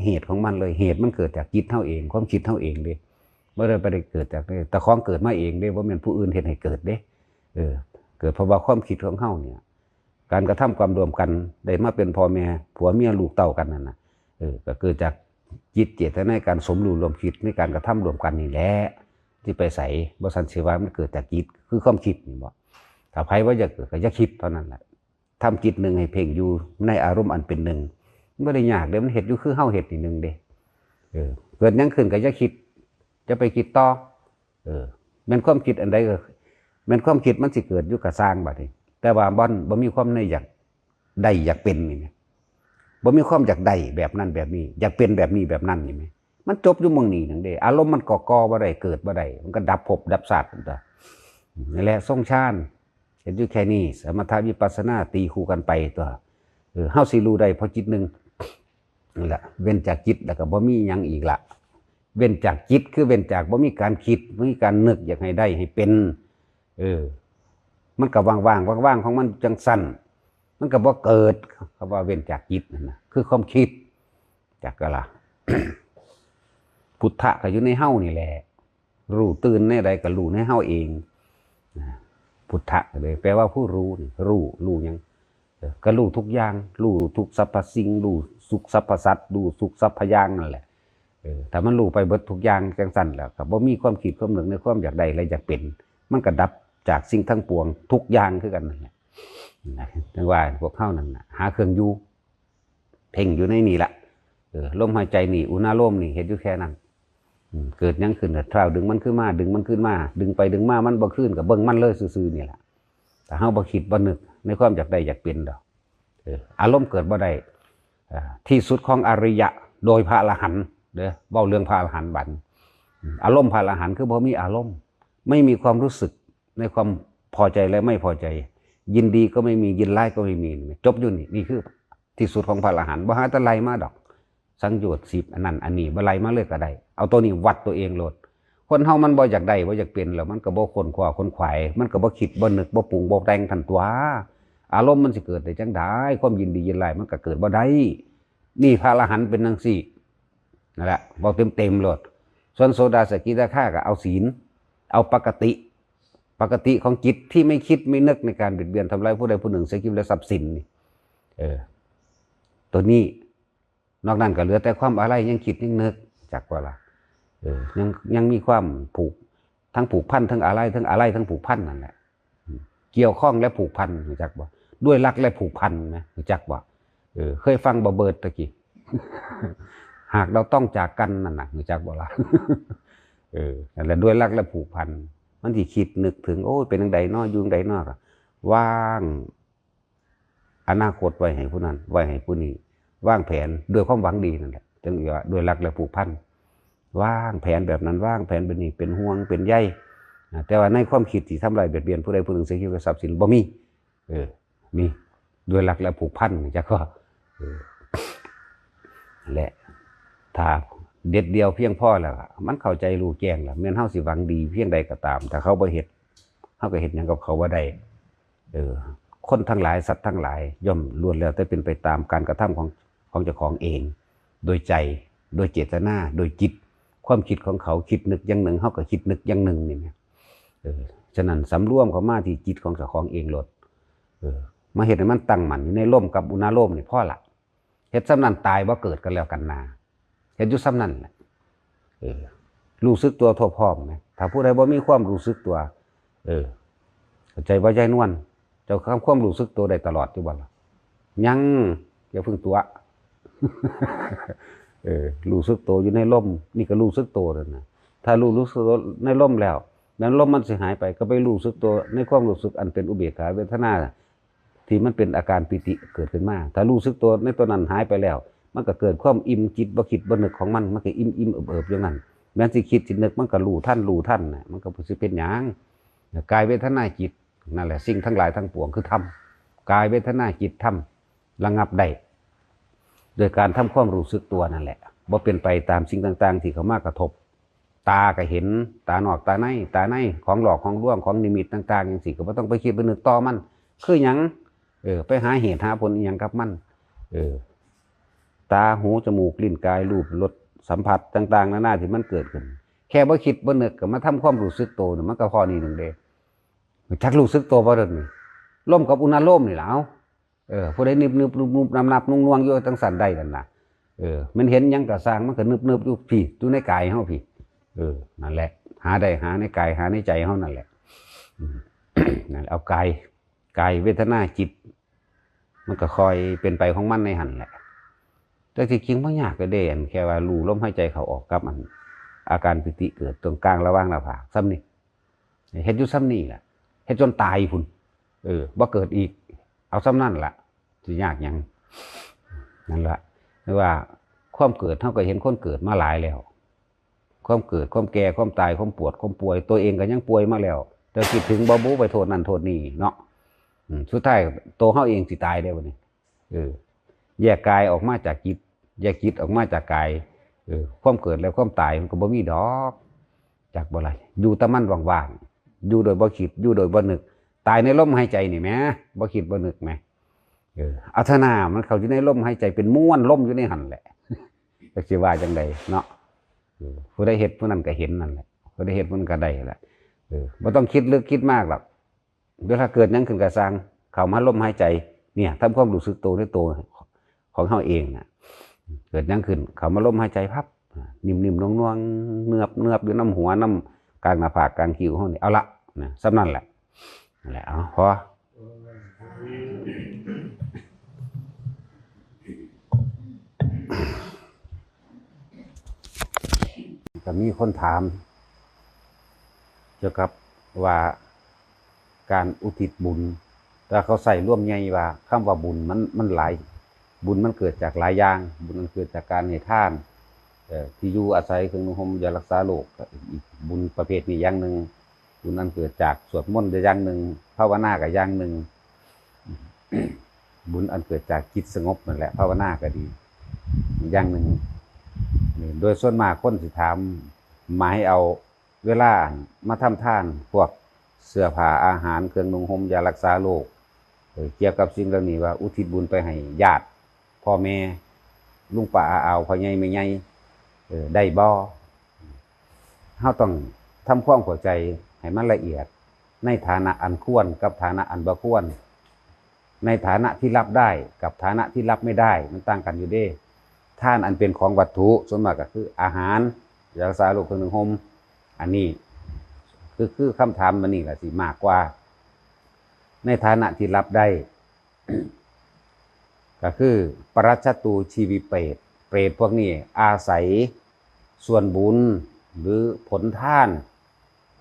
เหตุของมันเลย เหตุมันเกิดจากจิตเฮาเอง ความคิดเฮาเองเด้ บ่ได้ บ่ได้เกิดจากนี่ เจ้าของเกิดมาเองเด้ บ่แม่นผู้อื่นเฮ็ดให้เกิดเด้ เออ เกิดเพราะว่าความคิดของเฮาเนี่ย การกระทำความร่วมกัน ได้มาเป็นพ่อแม่ ผัวเมียลูกเต้ากันนั่นน่ะ เออ ก็เกิดจากจิตเจตนาในการสมรู้ร่วมคิด ในการกระทำร่วมกันนี่แหละ ที่ไปใส่ บ่ซั้นสิว่ามันเกิดจากจิต คือความคิดนี่บ่ ถ้าไผว่าอยากเกิดก็อย่าคิดเท่านั้นแหละ ทำจิตหนึ่งให้เพ่งอยู่ในอารมณ์อันเป็นหนึ่ง บ่ได้ยากเด้ มันเฮ็ดอยู่คือเฮาเฮ็ดนี่หนึ่งเด้ เออ เกิดหยังขึ้นก็อย่าคิด อย่าไปคิดต่อ เออ แม่นความคิดอันใดก็ แม่นความคิดมันสิเกิดอยู่กะซ่างบัดนี้ แต่ว่าบ่ บ่มีความในอยากได้อยากเป็นนี่แหม บ่มีความอยากได้แบบนั้นแบบนี้ อยากเป็นแบบนี้แบบนั้นนี่แหม มันจบอยู่หม่องนี้หนึ่งเด้ อารมณ์มันก็ก่อบ่ได้ เกิดบ่ได้ มันก็ดับภพดับชาตินั่นตัว นั่นแหละ ทรงฌาน เห็นอยู่แค่นี้ สมถะวิปัสสนาตีคู่กันไปตัว เออ เฮาสิรู้ได้เพราะจิตหนึ่ง นั่นแหละ เว้นจากจิตแล้วก็บ่มีหยังอีกละ เว้นจากจิตคือเว้นจากบ่มีการคิด บ่มีการนึกอยากให้ได้ให้เป็น เออ มันก็ว่างๆ ว่างๆ ของมันจังซั่น มันก็บ่เกิด คำว่าเว้นจากจิตนั่นน่ะ คือความคิด จักกะละ พุทธะก็อยู่ในเฮานี่แหละ รู้ตื่นในใดก็รู้ในเฮาเอง นะ พุทธะก็เลยแปลว่าผู้รู้นี่ รู้ รู้หยัง เออ ก็รู้ทุกอย่าง รู้ทุกสรรพสิ่ง รู้ทุกสรรพสัตว์ รู้ทุกสรรพอย่างนั่นแหละ เออ ถ้ามันรู้ไปเบิดทุกอย่างจังซั่นแล้ว ก็บ่มีความคิดความนึกในความอยากได้และอยากเป็น มันก็ดับจากสิ่งทั้งปวงทุกอย่างคือกันนั่นแหละ นะ จั่งว่าพวกเฮานั่นน่ะ หาเครื่องอยู่ เพ่งอยู่ในนี่ล่ะ เออ ลมหายใจนี่ อุณาโลมนี่ เฮ็ดอยู่แค่นั้น อืม เกิดหยังขึ้นก็เท้าดึงมันขึ้นมา ดึงมันขึ้นมา ดึงไปดึงมา มันบ่คืนก็เบิ่งมันเลยซื่อๆ นี่ล่ะ ถ้าเฮาบ่คิดบ่นึกในความอยากได้อยากเป็นดอก เออ อารมณ์เกิดบ่ได้ อ่า ที่สุดของอริยะ โดยพระอรหันต์เด้อ เว้าเรื่องพระอรหันต์บัด อืม อารมณ์พระอรหันต์คือบ่มีอารมณ์ ไม่มีความรู้สึกในความพอใจและไม่พอใจ ยินดีก็ไม่มี ยินร้ายก็ไม่มี จบอยู่นี่ นี่คือที่สุดของพระอรหันต์ บ่หาแต่ไล่มาดอก สังโยชน์สิบ อันนั้นอันนี้ บ่ไล่มาเลยก็ได้ เอาตัวนี้วัดตัวเองโลด คนเฮามันบ่อยากได้ บ่อยากเป็น แล้วมันก็บ่ค้นคว้าขนขวาย มันก็บ่คิด บ่นึก บ่ปรุง บ่แต่งทันตั๊ว อารมณ์มันสิเกิดได้จั่งใด ความยินดียินร้ายมันก็เกิดบ่ได้ นี่พระอรหันต์เป็นจั่งซี้ นั่นแหละ เว้าเต็มๆโลด ส่วนโสดาสกิทาคาก็เอาศีล เอาปกติ ปกติของจิตที่ไม่คิดไม่นึกในการเบียดเบียนทำร้ายผู้ใดผู้หนึ่ง เสียชีวิตและทรัพย์สินนี่ เออ ตัวนี้ นอกนั้นก็เหลือแต่ความอาลัย ยังคิดยังนึก จักว่าล่ะ เออ ยัง ยังมีความผูก ทั้งผูกพัน ทั้งอาลัย ทั้งอาลัย ทั้งผูกพันนั่นแหละ อืม เกี่ยวข้องและผูกพัน รู้จักบ่ ด้วยรักและผูกพันนะ รู้จักบ่ เออ เคยฟังบ่เบิดตะกี้ หากเราต้องจากกันนั่นน่ะ รู้จักบ่ล่ะ เออ นั่นแหละ ด้วยรักและผูกพัน มันสิคิดนึกถึง โอ้ย เป็นจั่งใดน้อ อยู่จั่งใดน้อ ก็วาง อนาคตไว้ให้ผู้นั้น ไว้ให้ผู้นี้ วางแผนด้วยความหวังดีนั่นแหละ จั่งว่าด้วยรักและผูกพัน วางแผนแบบนั้น วางแผนแบบนี้ เป็นห่วง เป็นใย นะ แต่ว่าในความคิดที่ทำร้ายเบียดเบียนผู้ใดผู้หนึ่ง เสียชีวิตกับทรัพย์สิน บ่มี เออ นี่ ด้วยรักและผูกพัน จักว่า เออ และ ถ้าเด็ดเดี่ยวเพียงพอแล้วอะ มันเข้าใจรู้แจ้งแล้ว แม้นเฮาสิหวังดีเพียงใดก็ตาม ถ้าเขาบ่เฮ็ด เฮาก็เฮ็ดหยังกับเขาบ่ได้ เออ คนทั้งหลาย สัตว์ทั้งหลาย ย่อมล้วนแล้วแต่เป็นไปตามการกระทำของ ของเจ้าของเอง โดยใจ โดยเจตนา โดยจิต ความคิดของเขาคิดนึกอย่างหนึ่ง เฮาก็คิดนึกอย่างหนึ่งนี่นะ เออ ฉะนั้นสำรวมเข้ามาที่จิตของเจ้าของเองโลด เออ มาเฮ็ดให้มันตั้งมั่นอยู่ในลมกับอุณาโลมนี่พอละ เฮ็ดส่ำนั้นตายบ่เกิดกันแล้วกันนา เฮ็ดอยู่ส่ำนั้นแหละ เออ รู้สึกตัวทั่วพร้อมนะ ถ้าผู้ใดบ่มีความรู้สึกตัว เออ เข้าใจบ่ยายนวล เจ้าทำความรู้สึกตัวได้ตลอดอยู่บ่ล่ะ ยัง อย่าเพิ่งตั๋ว เออ รู้สึกตัวอยู่ในลม นี่ก็รู้สึกตัวนั่นน่ะ ถ้ารู้ รู้สึกตัวในลมแล้ว นั้นลมมันสิหายไป ก็ไปรู้สึกตัวในความรู้สึกอันเป็นอุเบกขาเวทนา ที่มันเป็นอาการปีติเกิดขึ้นมา ถ้ารู้สึกตัวในตัวนั้นหายไปแล้ว มันก็เกิดความอิ่มจิตบ่คิดบ่นึกของมัน มันก็อิ่มๆเอิบๆอยู่นั่น แม้นสิคิดสินึกมันก็รู้ทัน รู้ทันน่ะ มันก็บ่สิเป็นหยัง กายเวทนาจิต นั่นแหละ สิ่งทั้งหลายทั้งปวงคือธรรม กายเวทนาจิตธรรม ระงับได้ โดยการทำความรู้สึกตัวนั่นแหละ บ่เป็นไปตามสิ่งต่างๆที่เข้ามากระทบ ตาก็เห็น ตานอกตาใน ตาใน ของหลอกของลวง ของนิมิตต่างๆจั่งซี้ ก็บ่ต้องไปคิดไปนึกต่อมัน คือหยัง เออ ไปหาเหตุหาผลอิหยังกับมัน เออ ตา หู จมูก ลิ้น กาย รูป รส สัมผัสต่างๆนานาที่มันเกิดขึ้น แค่บ่คิดบ่นึกก็มาทำความรู้สึกตัวนี่ มันก็ข้อนี้หนึ่งเด้ จักรู้สึกตัวบ่เด้อนี่ ลมกับอุณาโลมนี่ล่ะ เอ้า เออ ผู้ใดนึบๆนุบๆนับๆนวงๆอยู่จั่งซั่นได้นั่นน่ะ เออ มันเห็นหยังก็ซ่าง มันก็นึบๆอยู่พี้ อยู่ในกายเฮาพี้ เออ นั่นแหละ หาได้ หาในกาย หาในใจเฮานั่นแหละ อืม นั่นแหละ เอากาย กายเวทนาจิต มันก็ค่อยเป็นไปของมันในหั่นแหละ แต่ที่จริงบ่ยากเด้ อันแค่ว่ารู้ลมหายใจเข้าออกกับอัน อาการปีติเกิดตรงกลางระหว่างหน้าผาก ส่ำนี้ เฮ็ดอยู่ส่ำนี้แหละ เฮ็ดจนตายพุ้น เออ บ่เกิดอีก เอาส่ำนั้นล่ะ สิยากหยัง นั่นล่ะ คือว่าความเกิด เฮาก็เห็นคนเกิดมาหลายแล้ว ความเกิด ความแก่ ความตาย ความปวด ความป่วย ตัวเองก็ยังป่วยมาแล้ว แต่คิดถึงบ่ บ่ไปโทษนั่นโทษนี่เนาะ อืม สุดท้ายตัวเฮาเองสิตายเด้บัดนี้ เออ แยกกายออกมาจากจิต แยกจิตออกมาจากกาย เออ ความเกิดและความตายมันก็บ่มีดอก จักบ่ล่ะ อยู่แต่มันว่างๆ อยู่โดยบ่คิด อยู่โดยบ่นึก ตายในลมหายใจนี่แหม บ่คิดบ่นึกแหม เออ เอาเถาะนา มันเข้าอยู่ในลมหายใจ เป็นมวลลมอยู่ในหั่นแหละ จักสิว่าจั่งใดเนาะ เออ ผู้ใดเฮ็ดผู้นั้นก็เห็นนั่นแหละ ผู้ใดเฮ็ดผู้นั้นก็ได้แหละ เออ บ่ต้องคิดลึกคิดมากหรอก เวลาเกิดหยังขึ้นก็ซ่าง เข้ามาลมหายใจ เนี่ย ทำความรู้สึกตัวในตัวของเฮาเองน่ะ เกิดหยังขึ้น เข้ามาลมหายใจพับ นิ่มๆนวลๆ เนือบๆอยู่นำหัวนำกลางหน้าผากกลางคิ้วเฮานี่ เอาละ นะ ส่ำนั้นแหละ นั่นแหละ เอา พอ ก็มีคนถาม เกี่ยวกับว่าการอุทิศบุญ แต่เขาใส่รวมใหญ่ว่าคำว่าบุญมัน มันหลาย บุญมันเกิดจากหลายอย่าง บุญมันเกิดจากการให้ทาน เอ่อ ที่อยู่อาศัย เครื่องนุ่งห่มยารักษาโรค ก็อีกบุญประเภทนี้อย่างหนึ่ง บุญอันเกิดจากสวดมนต์ก็อย่างหนึ่ง ภาวนาก็อย่างหนึ่ง บุญอันเกิดจากจิตสงบนั่นแหละ ภาวนาก็ดี อย่างหนึ่ง นี่ โดยส่วนมากคนสิถาม หมายเอา เวลามาทำทานพวกเสื้อผ้าอาหารเครื่องนุ่งห่มยารักษาโรค เอ่อ เกี่ยวกับสิ่งเหล่านี้ว่าอุทิศบุญไปให้ญาติ พ่อแม่ ลุงป้าอาอาว พ่อใหญ่แม่ใหญ่ เอ่อ ได้บ่ เฮาต้องทำความเข้าใจให้มันละเอียด ในฐานะอันควรกับฐานะอันบ่ควร ในฐานะที่รับได้กับฐานะที่รับไม่ได้ มันต่างกันอยู่เด้ ทานอันเป็นของวัตถุส่วนมากก็คืออาหาร ยารักษาโรค เครื่องนุ่งห่ม อันนี้ คือ คือคำถามมันนี่แหละสิมากกว่า ในฐานะที่รับได้ ก็คือ ปรัชชตู ชีวิเปรต เปรตพวกนี้อาศัยส่วนบุญหรือผลทาน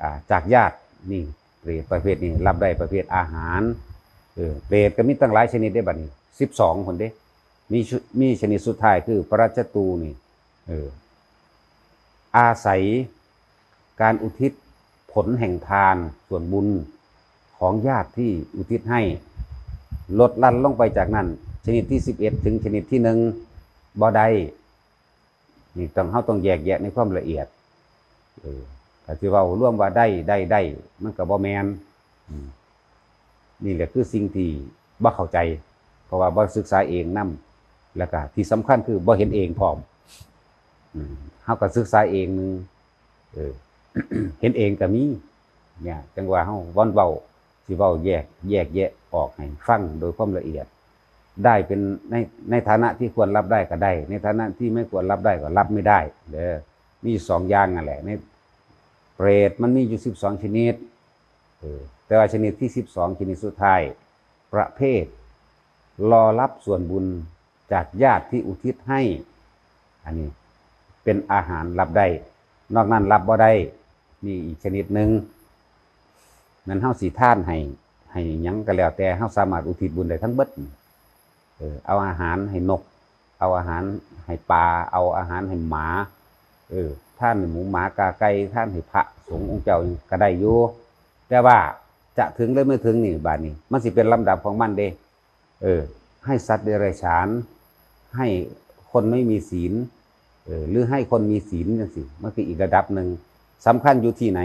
อ่า จากญาตินี่ เปรตประเภทนี้รับได้ประเภทอาหาร เออ เปรตก็มีตั้งหลายชนิดได้บัดนี้ สิบสองคนเด้ มีชุ- มีชนิดสุดท้ายคือ ปรัชชตูนี่ เออ อาศัยการอุทิศผลแห่งทานส่วนบุญของญาติที่อุทิศให้ ลดหลั่นลงไปจากนั้น ชนิดที่สิบเอ็ดถึงชนิดที่หนึ่งบ่ได้ นี่ต้อง เฮาต้องแยกแยะในความละเอียด เออ ถ้าสิเว้ารวมว่าได้ ได้ ได้ มันก็บ่แม่น อืม นี่แหละคือสิ่งที่บ่เข้าใจ เพราะว่าบ่ศึกษาเองนำ แล้วก็ที่สำคัญคือบ่เห็นเองพร้อม อืม เฮาก็ศึกษาเองหนึ่ง เออ เห็นเองก็มี เนี่ย จั่งว่าเฮาวันเว้า สิเว้าแยก แยกแยะออกให้ฟังโดยความละเอียด ได้เป็นใน ในฐานะที่ควรรับได้ก็ได้ ในฐานะที่ไม่ควรรับได้ก็รับไม่ได้ เด้อ มีอยู่สองอย่างนั่นแหละ ในเปรตมันมีอยู่สิบสองชนิด เออ แต่ว่าชนิดที่สิบสอง ชนิดสุดท้าย ประเภทรอรับส่วนบุญจากญาติที่อุทิศให้ อันนี้เป็นอาหารรับได้ นอกนั้นรับบ่ได้ นี่อีกชนิดหนึ่ง นั้นเฮาสิทานให้ ให้หยังก็แล้วแต่ เฮาสามารถอุทิศบุญได้ทั้งเบิด เออ เอาอาหารให้นก เอาอาหารให้ปลา เอาอาหารให้หมา เออ ทานให้หมูหมากาไก่ ทานให้พระสงฆ์องค์เจ้าก็ได้อยู่ แต่ว่าจะถึงหรือไม่ถึงนี่ บาดนี้ มันสิเป็นลำดับของมันเด้ เออ ให้สัตว์เดรัจฉาน ให้คนไม่มีศีล เออ หรือให้คนมีศีลจังซี้ มันคืออีกระดับหนึ่ง สำคัญอยู่ที่ไหน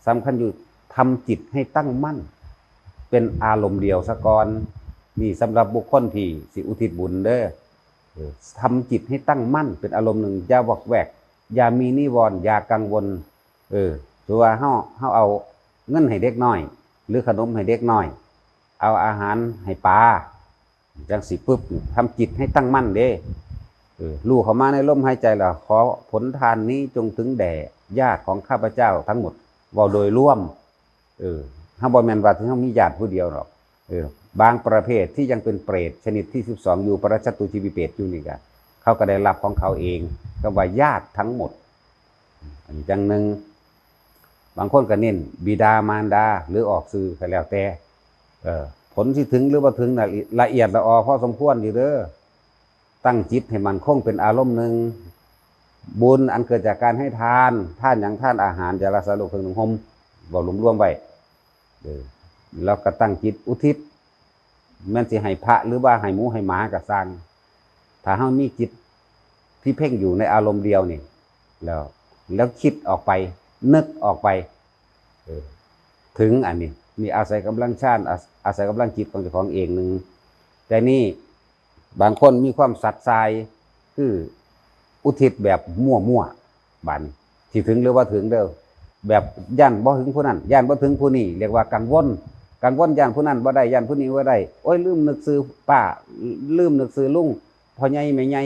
สำคัญอยู่ทำจิตให้ตั้งมั่น เป็นอารมณ์เดียวซะก่อน นี่สำหรับบุคคลที่สิอุทิศบุญเด้อ เออ ทำจิตให้ตั้งมั่น เป็นอารมณ์หนึ่ง อย่าวอกแวก อย่ามีนิวรณ์ อย่ากังวล เออ ถือว่าเฮา เฮาเอาเงินให้เด็กน้อย หรือขนมให้เด็กน้อย เอาอาหารให้ปลา จังสิปุ๊บ ทำจิตให้ตั้งมั่นเด้ เออ รู้เข้ามาในลมหายใจแล้ว ขอผลทานนี้จงถึงแด่ญาติของข้าพเจ้าทั้งหมด เว้าโดยรวม เออ เฮาบ่แม่นว่าที่เฮามีญาติผู้เดียวหรอก เออ บางประเภทที่ยังเป็นเปรตชนิดที่สิบสองอยู่ ปรัชชตู ชีวิเปรตอยู่นี่ก็ เขาก็ได้รับของเขาเอง ก็ว่าญาติทั้งหมด อันนี้จั่งหนึ่ง บางคนก็เน้นบิดามารดา หรือออกชื่อก็แล้วแต่ เออ ผลสิถึงหรือบ่ถึงน่ะ ละเอียดละออพอสมควรอยู่เด้อ ตั้งจิตให้มั่นคงเป็นอารมณ์หนึ่ง บุญอันเกิดจากการให้ทาน ทานหยัง ทานอาหาร ยารักษาโรค เครื่องนุ่งห่ม เว้ารวมๆไว้ เออ แล้วก็ตั้งจิตอุทิศ แม่นสิให้พระหรือว่าให้หมูให้หมาก็ซ่าง ถ้าเฮามีจิตที่เพ่งอยู่ในอารมณ์เดียวนี่ แล้ว แล้วคิดออกไป นึกออกไป เออ ถึงอันนี้ นี่อาศัยกำลังฌาน อา- อาศัยกำลังจิตของเจ้าของเองหนึ่ง แต่นี่บางคนมีความสัดสาย คืออุทิศแบบมั่วๆ บาดนี้ สิถึงหรือบ่ถึงเด้อ แบบย้านบ่ถึงผู้นั้น ย้านบ่ถึงผู้นี้ เรียกว่ากังวล กังวลย้านผู้นั้นบ่ได้ ย้านผู้นี้บ่ได้ โอ้ย ลืมนึกชื่อป้า ลืมนึกชื่อลุง พ่อใหญ่แม่ใหญ่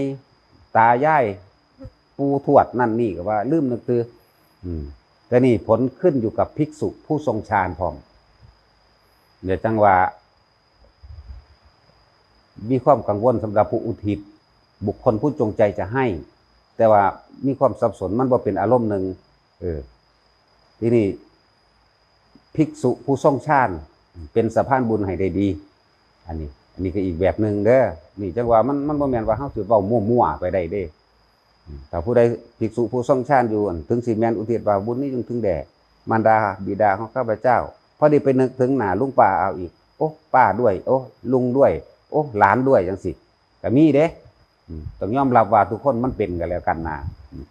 ตายาย ปู่ทวดนั่นนี่ก็ว่าลืมนึกชื่อ อืม แต่นี่ผลขึ้นอยู่กับภิกษุผู้ทรงฌานพร้อม เดี๋ยวจั่งว่า มีความกังวลสำหรับผู้อุทิศ บุคคลผู้จงใจจะให้ แต่ว่ามีความสับสน มันบ่เป็นอารมณ์หนึ่ง เออ ทีนี้ ภิกษุผู้ทรงฌานเป็นสะพานบุญให้ได้ดี อันนี้ อันนี้ก็อีกแบบหนึ่งเด้อ นี่จั่งว่ามัน- มันบ่แม่นว่าเฮาสิเว้ามั่วๆไปได้เด้ อืม ถ้าผู้ใดภิกษุผู้ทรงฌานอยู่ อันถึงสิแม่นอุทิศว่าบุญนี้จงถึงแด่มารดาบิดาของข้าพเจ้า พอดีไปนึกถึงหน้าลุงป้าเอาอีก โอ้ ป้าด้วย โอ้ ลุงด้วย โอ้ หลานด้วย จั่งซี้ ก็มีเด้ อืม ต้องยอมรับว่าทุกคนมันเป็นกันแล้วกันนะ อืม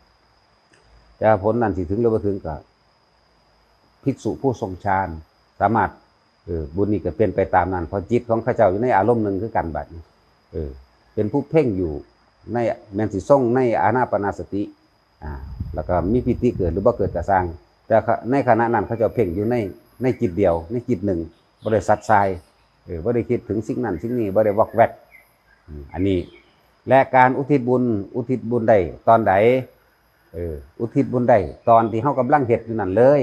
แต่ผลนั้นสิถึงหรือบ่ถึงก็ ภิกษุผู้ทรงฌาน สามารถ เออ บุญนี้ก็เป็นไปตามนั้น เพราะจิตของเขาเจ้าอยู่ในอารมณ์หนึ่งคือกันบัดนี้ เออ เป็นผู้เพ่งอยู่ใน แม่นสิทรงในอานาปานสติ อ่า แล้วก็มีปีติเกิดหรือบ่เกิดก็ซ่าง แต่ในขณะนั้นเขาเจ้าเพ่งอยู่ใน ในจิตเดียว ในจิตหนึ่ง บ่ได้สัดส่าย เออ บ่ได้คิดถึงสิ่งนั้นสิ่งนี้ บ่ได้วอกแวก อืม อันนี้ และการอุทิศบุญ อุทิศบุญได้ตอนใด เออ อุทิศบุญได้ตอนที่เฮากำลังเฮ็ดอยู่นั่นเลย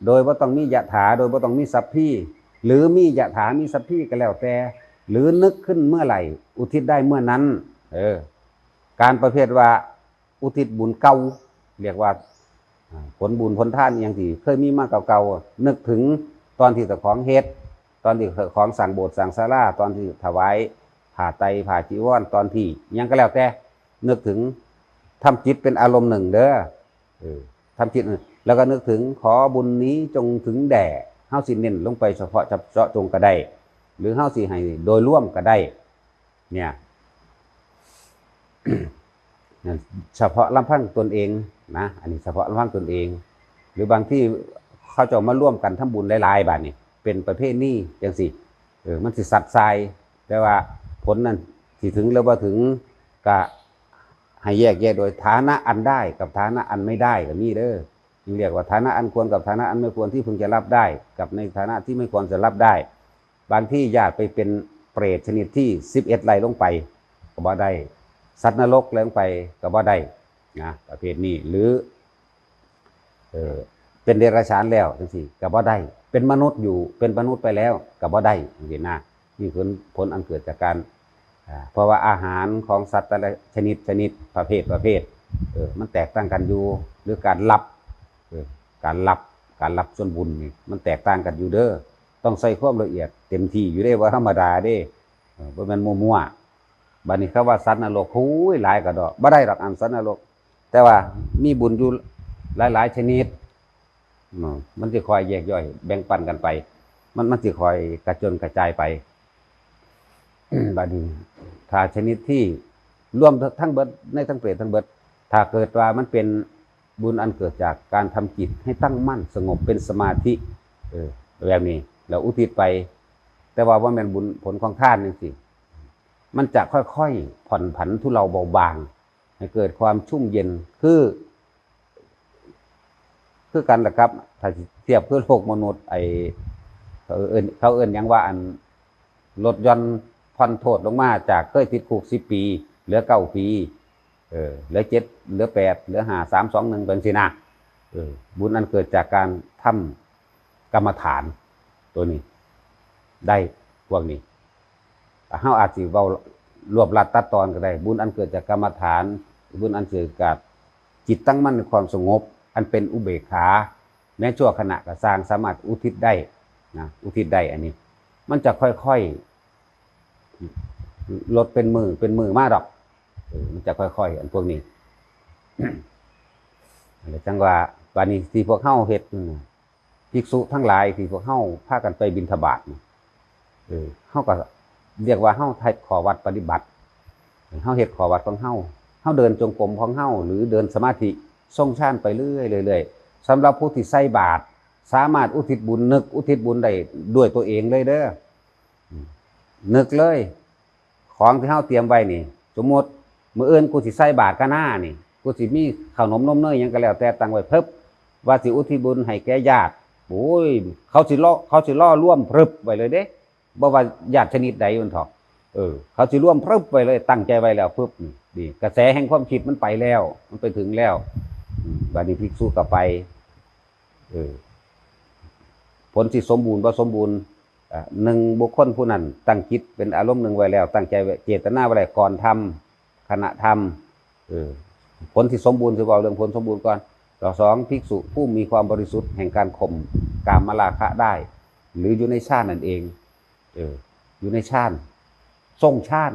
โดยบ่ต้องมียะถา โดยบ่ต้องมีสัพพี หรือมียะถา มีสัพพีก็แล้วแต่ หรือนึกขึ้นเมื่อไหร่ อุทิศได้เมื่อนั้น เออ การประเภทว่าอุทิศบุญเก่า เรียกว่า อ่า ผลบุญผลทานอหย่างที่เคยมีมาเก่าๆ นึกถึงตอนที่เจ้าของเฮ็ด ตอนที่เจ้าของสร้างโบสถ์สร้างศาลา ตอนที่ถวายผ้าไตรผ้าจีวร ตอนที่หยังก็แล้วแต่ นึกถึง ทำจิตเป็นอารมณ์หนึ่งเด้อ เออ ทำจิต แล้วก็นึกถึง ขอบุญนี้จงถึงแด่ เฮาสิเน้นลงไปเฉพาะเจาะจงก็ได้ หรือเฮาสิให้โดยรวมก็ได้ เนี่ย นั่นเฉพาะลำพังตนเองนะ อันนี้เฉพาะลำพังตนเอง หรือบางที่เขาเจ้ามาร่วมกันทำบุญหลายๆ บาดนี้ เป็นประเพณีจังซี่ เออ มันสิสัดส่าย แต่ว่าผลนั่นสิถึงหรือบ่ถึง ก็ให้แยกแยะโดยฐานะอันได้กับฐานะอันไม่ได้ก็มีเด้อ จึงเรียกว่าฐานะอันควรกับฐานะอันไม่ควรที่พึงจะรับได้ กับในฐานะที่ไม่ควรจะรับได้ บางที่ญาติไปเป็นเปรตชนิดที่สิบเอ็ดไล่ลงไป ก็บ่ได้ สัตว์นรกไล่ลงไปก็บ่ได้นะ ประเภทนี้ หรือ เออ เป็นเดรัจฉานแล้วจังซี่ก็บ่ได้ เป็นมนุษย์อยู่ เป็นมนุษย์ไปแล้วก็บ่ได้จังซี่นะ นี่คือผลอันเกิดจากการ อ่า เพราะว่าอาหารของสัตว์แต่ละชนิดชนิด ประเภทประเภท เออ มันแตกต่างกันอยู่ หรือการรับ เออ การรับ การรับส่วนบุญนี่ มันแตกต่างกันอยู่เด้อ ต้องใช้ความละเอียดเต็มที่อยู่เด้ บ่ธรรมดาเด้ เออ บ่แม่นมั่วๆ บัดนี้คำว่าสัตว์นรก โอ้ย หลายกะดอก บ่ได้ดอก อันสัตว์นรก แต่ว่ามีบุญอยู่หลายๆ ชนิด เนาะ มันสิค่อยแยกย่อยแบ่งปันกันไป มัน มันสิค่อยกระจนกระจายไป บัดนี้ ถ้าชนิดที่รวมทั้งเบิด ในทั้งเปรตทั้งเบิด ถ้าเกิดว่ามันเป็นบุญอันเกิดจากการทำจิตให้ตั้งมั่นสงบเป็นสมาธิ เออ แบบนี้ แล้วอุทิศไป แต่ว่าบ่แม่นบุญผลของทานจังซี่ มันจะค่อยๆ ผ่อนผันทุเลาเบาบาง ให้เกิดความชุ่มเย็น คือ คือกันล่ะครับ ถ้าสิเทียบคือโลกมนุษย์ ไอ้ เขาเอิ้น เขาเอิ้นหยังว่า อัน ลดหย่อนผ่อนโทษลงมาจากเคยติดคุกสิบปี เหลือเก้าปี เออ เหลือเจ็ด เหลือแปด เหลือห้า สาม สอง หนึ่ง เป็นสินะ เออ บุญอันเกิดจากการทำกรรมฐาน ตัวนี้ ได้พวกนี้ เฮาอาจสิเว้ารวบรัดตัดตอนก็ได้ บุญอันเกิดจากกรรมฐาน บุญอันเกิดจากจิตตั้งมั่นในความสงบ อันเป็นอุเบกขา แม้ชั่วขณะก็ซ่าง สามารถอุทิศได้นะ อุทิศได้อันนี้ มันจะค่อยๆ ลดเป็นมื้อเป็นมื้อมาดอก เออ มันจะค่อยๆ อันพวกนี้ แล้วจั่งว่า บัดนี้ที่พวกเฮาเฮ็ดนั่นน่ะ ภิกษุทั้งหลายที่พวกเฮาพากันไปบิณฑบาตนี่ เออ เฮาก็เรียกว่าเฮาเฮ็ดข้อวัดปฏิบัติ เฮาเฮ็ดข้อวัดของเฮา เฮาเดินจงกรมของเฮา หรือเดินสมาธิทรงฌานไปเรื่อยๆ เรื่อยๆ สำหรับผู้ที่ใส่บาตร สามารถอุทิศบุญ นึกอุทิศบุญได้ด้วยตัวเองเลยเด้อ อืม นึกเลย ของที่เฮาเตรียมไว้นี่ สมมุติ มื้ออื่นกูสิใส่บาตรกะนานี่ กูสิมีขนมนมเนยหยังก็แล้วแต่ตั้งไว้เพิบ ว่าสิอุทิศบุญให้แก่ญาติ โอ้ย เขาสิรอ เขาสิรอรวมพรึบไว้เลยเด้ บ่ว่าญาติชนิดใดมันเถาะ เออ เขาสิรวมพรึบไว้เลย ตั้งใจไว้แล้วปึ๊บนี่ นี่ กระแสแห่งความคิดมันไปแล้ว มันไปถึงแล้ว อืม บัดนี้ภิกษุก็ไป เออ ผลสิสมบูรณ์บ่สมบูรณ์ อ่า หนึ่ง บุคคลผู้นั้นตั้งจิตเป็นอารมณ์หนึ่งไว้แล้ว ตั้งใจไว้ เจตนาไว้แล้ว ก่อนทำ ขณะทำ เออ ผลที่สมบูรณ์ สิเว้าเรื่องผลสมบูรณ์ก่อน ต่อสอง ภิกษุผู้มีความบริสุทธิ์แห่งการข่มกามราคะได้ หรืออยู่ในฌานนั่นเอง เออ อยู่ในฌาน ทรงฌาน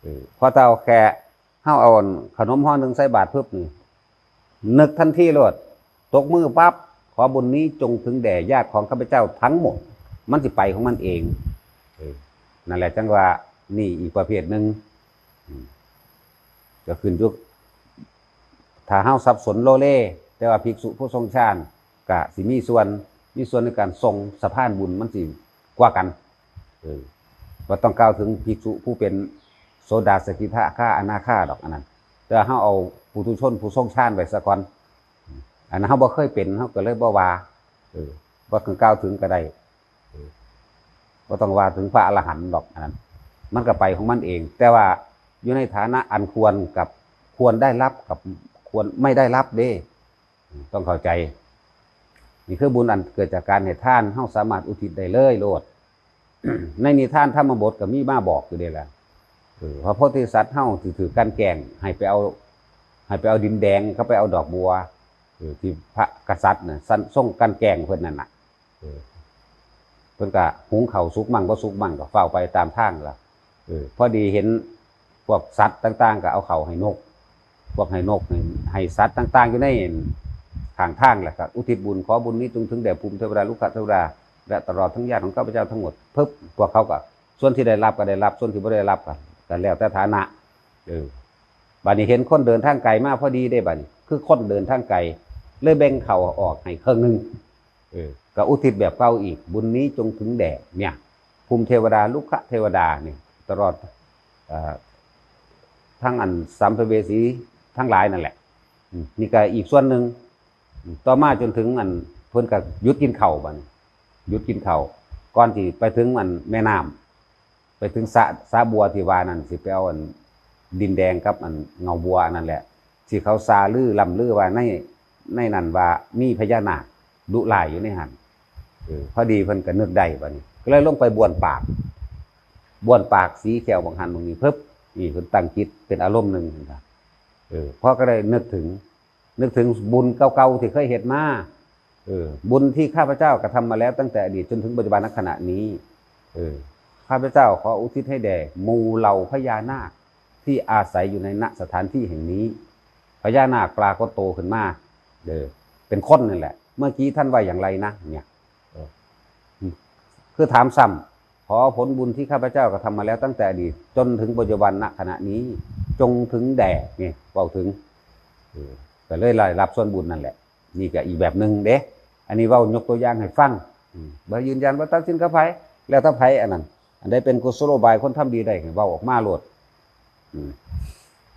เออ พอเจ้าแค่ เฮาเอาขนมห่อหนึ่งใส่บาตรปึ๊บนี่ นึกทันทีโลด ตบมือปั๊บ ขอบุญนี้จงถึงแด่ญาติของข้าพเจ้าทั้งหมด มันสิไปของมันเอง เออ นั่นแหละจั่งว่านี่อีกประเภทหนึ่ง อืม ก็ขึ้นอยู่ ถ้าเฮาสับสนโลเล แต่ว่าภิกษุผู้ทรงฌานก็สิมีส่วน มีส่วนในการส่งสะพานบุญมันสิกว่ากัน เออ บ่ต้องกล่าวถึงภิกษุผู้เป็นโสดาสกิทาคาอนาคาดอกอันนั้น แต่เฮาเอาปุถุชนผู้ทรงฌานไว้ซะก่อน อันนั้นเฮาบ่เคยเป็น เฮาก็เลยบ่ว่า เออ บ่ต้องกล่าวถึงก็ได้ เออ บ่ต้องว่าถึงพระอรหันต์ดอกอันนั้น มันก็ไปของมันเอง แต่ว่าอยู่ในฐานะอันควรกับควรได้รับกับควรไม่ได้รับเด้ ต้องเข้าใจ นี่คือบุญอันเกิดจากการให้ทาน เฮาสามารถอุทิศได้เลยโลด ในนิทานธรรมบทก็มีมาบอกอยู่เด้ล่ะ เออ พระโพธิสัตว์เฮาสิถืกกลั่นแกล้ง ให้ไปเอา ให้ไปเอาดินแดง ก็ไปเอาดอกบัว เออ ที่พระกษัตริย์น่ะ ทรงกลั่นแกล้งเพิ่นนั่นน่ะ เออ เพิ่นก็หุงข้าวสุกมั่งบ่สุกมั่งก็ฟ้าวไปตามทางล่ะ เออ พอดีเห็นพวกสัตว์ต่างๆ ก็เอาข้าวให้นก พวกให้นกให้ ให้สัตว์ต่างๆ อยู่ในข้างทาง แล้วก็อุทิศบุญ ขอบุญนี้จงถึงแด่ภูมิเทวดา รุกขเทวดา และตลอดทั้งญาติของข้าพเจ้าทั้งหมด ปึ๊บ พวกเขาก็ ส่วนที่ได้รับก็ได้รับ ส่วนที่บ่ได้รับก็ ก็แล้วแต่ฐานะ เออ บัดนี้เห็นคนเดินทางไกลมาพอดีเด้ บัดนี้ คือคนเดินทางไกล เลยแบ่งข้าวออกให้ครึ่งหนึ่ง เออ ก็อุทิศแบบเก่าอีก บุญนี้จงถึงแด่ เนี่ย ภูมิเทวดา รุกขเทวดานี่ ตลอด เอ่อ ทั้งอันสัมภเวสีทั้งหลายนั่นแหละ อืม นี่ก็อีกส่วนหนึ่ง อืม ต่อมาจนถึงอัน เพิ่นก็หยุดกินข้าวบัดนี้ หยุดกินข้าว ก่อนที่ไปถึงอันแม่น้ำ ไปถึงสระ สระบัวที่ว่านั่น สิไปเอาอันดินแดงกับอันเงาบัวอันนั้นแหละ ที่เขาซาลือล่ำลือว่าใน ในนั้นว่ามีพญานาคดุร้ายอยู่ในหั้น เออ พอดีเพิ่นก็นึกได้บัดนี้ ก็เลยลงไปบ้วนปาก บ้วนปากสีแข้วบักหั้นบักนี้ ปึ๊บ นี่เพิ่นตั้งจิตเป็นอารมณ์หนึ่งครับ เออ พอก็ได้นึกถึง นึกถึงบุญเก่าๆที่เคยเฮ็ดมา เออ บุญที่ข้าพเจ้ากระทำมาแล้วตั้งแต่อดีตจนถึงปัจจุบันณขณะนี้ เออ ข้าพเจ้าขออุทิศให้แด่หมู่เหล่าพญานาคที่อาศัยอยู่ในณสถานที่แห่งนี้ พญานาคปรากฏโตขึ้นมา เออ เป็นคนนั่นแหละ เมื่อกี้ท่านว่าอย่างไรนะ เนี่ย เออ คือถามซ้ำ ขอผลบุญที่ข้าพเจ้ากระทำมาแล้วตั้งแต่อดีตจนถึงปัจจุบันณขณะนี้ จงถึงแด่ นี่เว้าถึง เออ ก็เลยได้รับส่วนบุญนั่นแหละ นี่ก็อีกแบบหนึ่งเด้ อันนี้เว้ายกตัวอย่างให้ฟัง อืม บ่ยืนยันว่าตัดสินกับไผ แล้วแต่ไผอันนั้น อันใดเป็นกุศโลบายคนทำดีได้ เว้าออกมาโลด อืม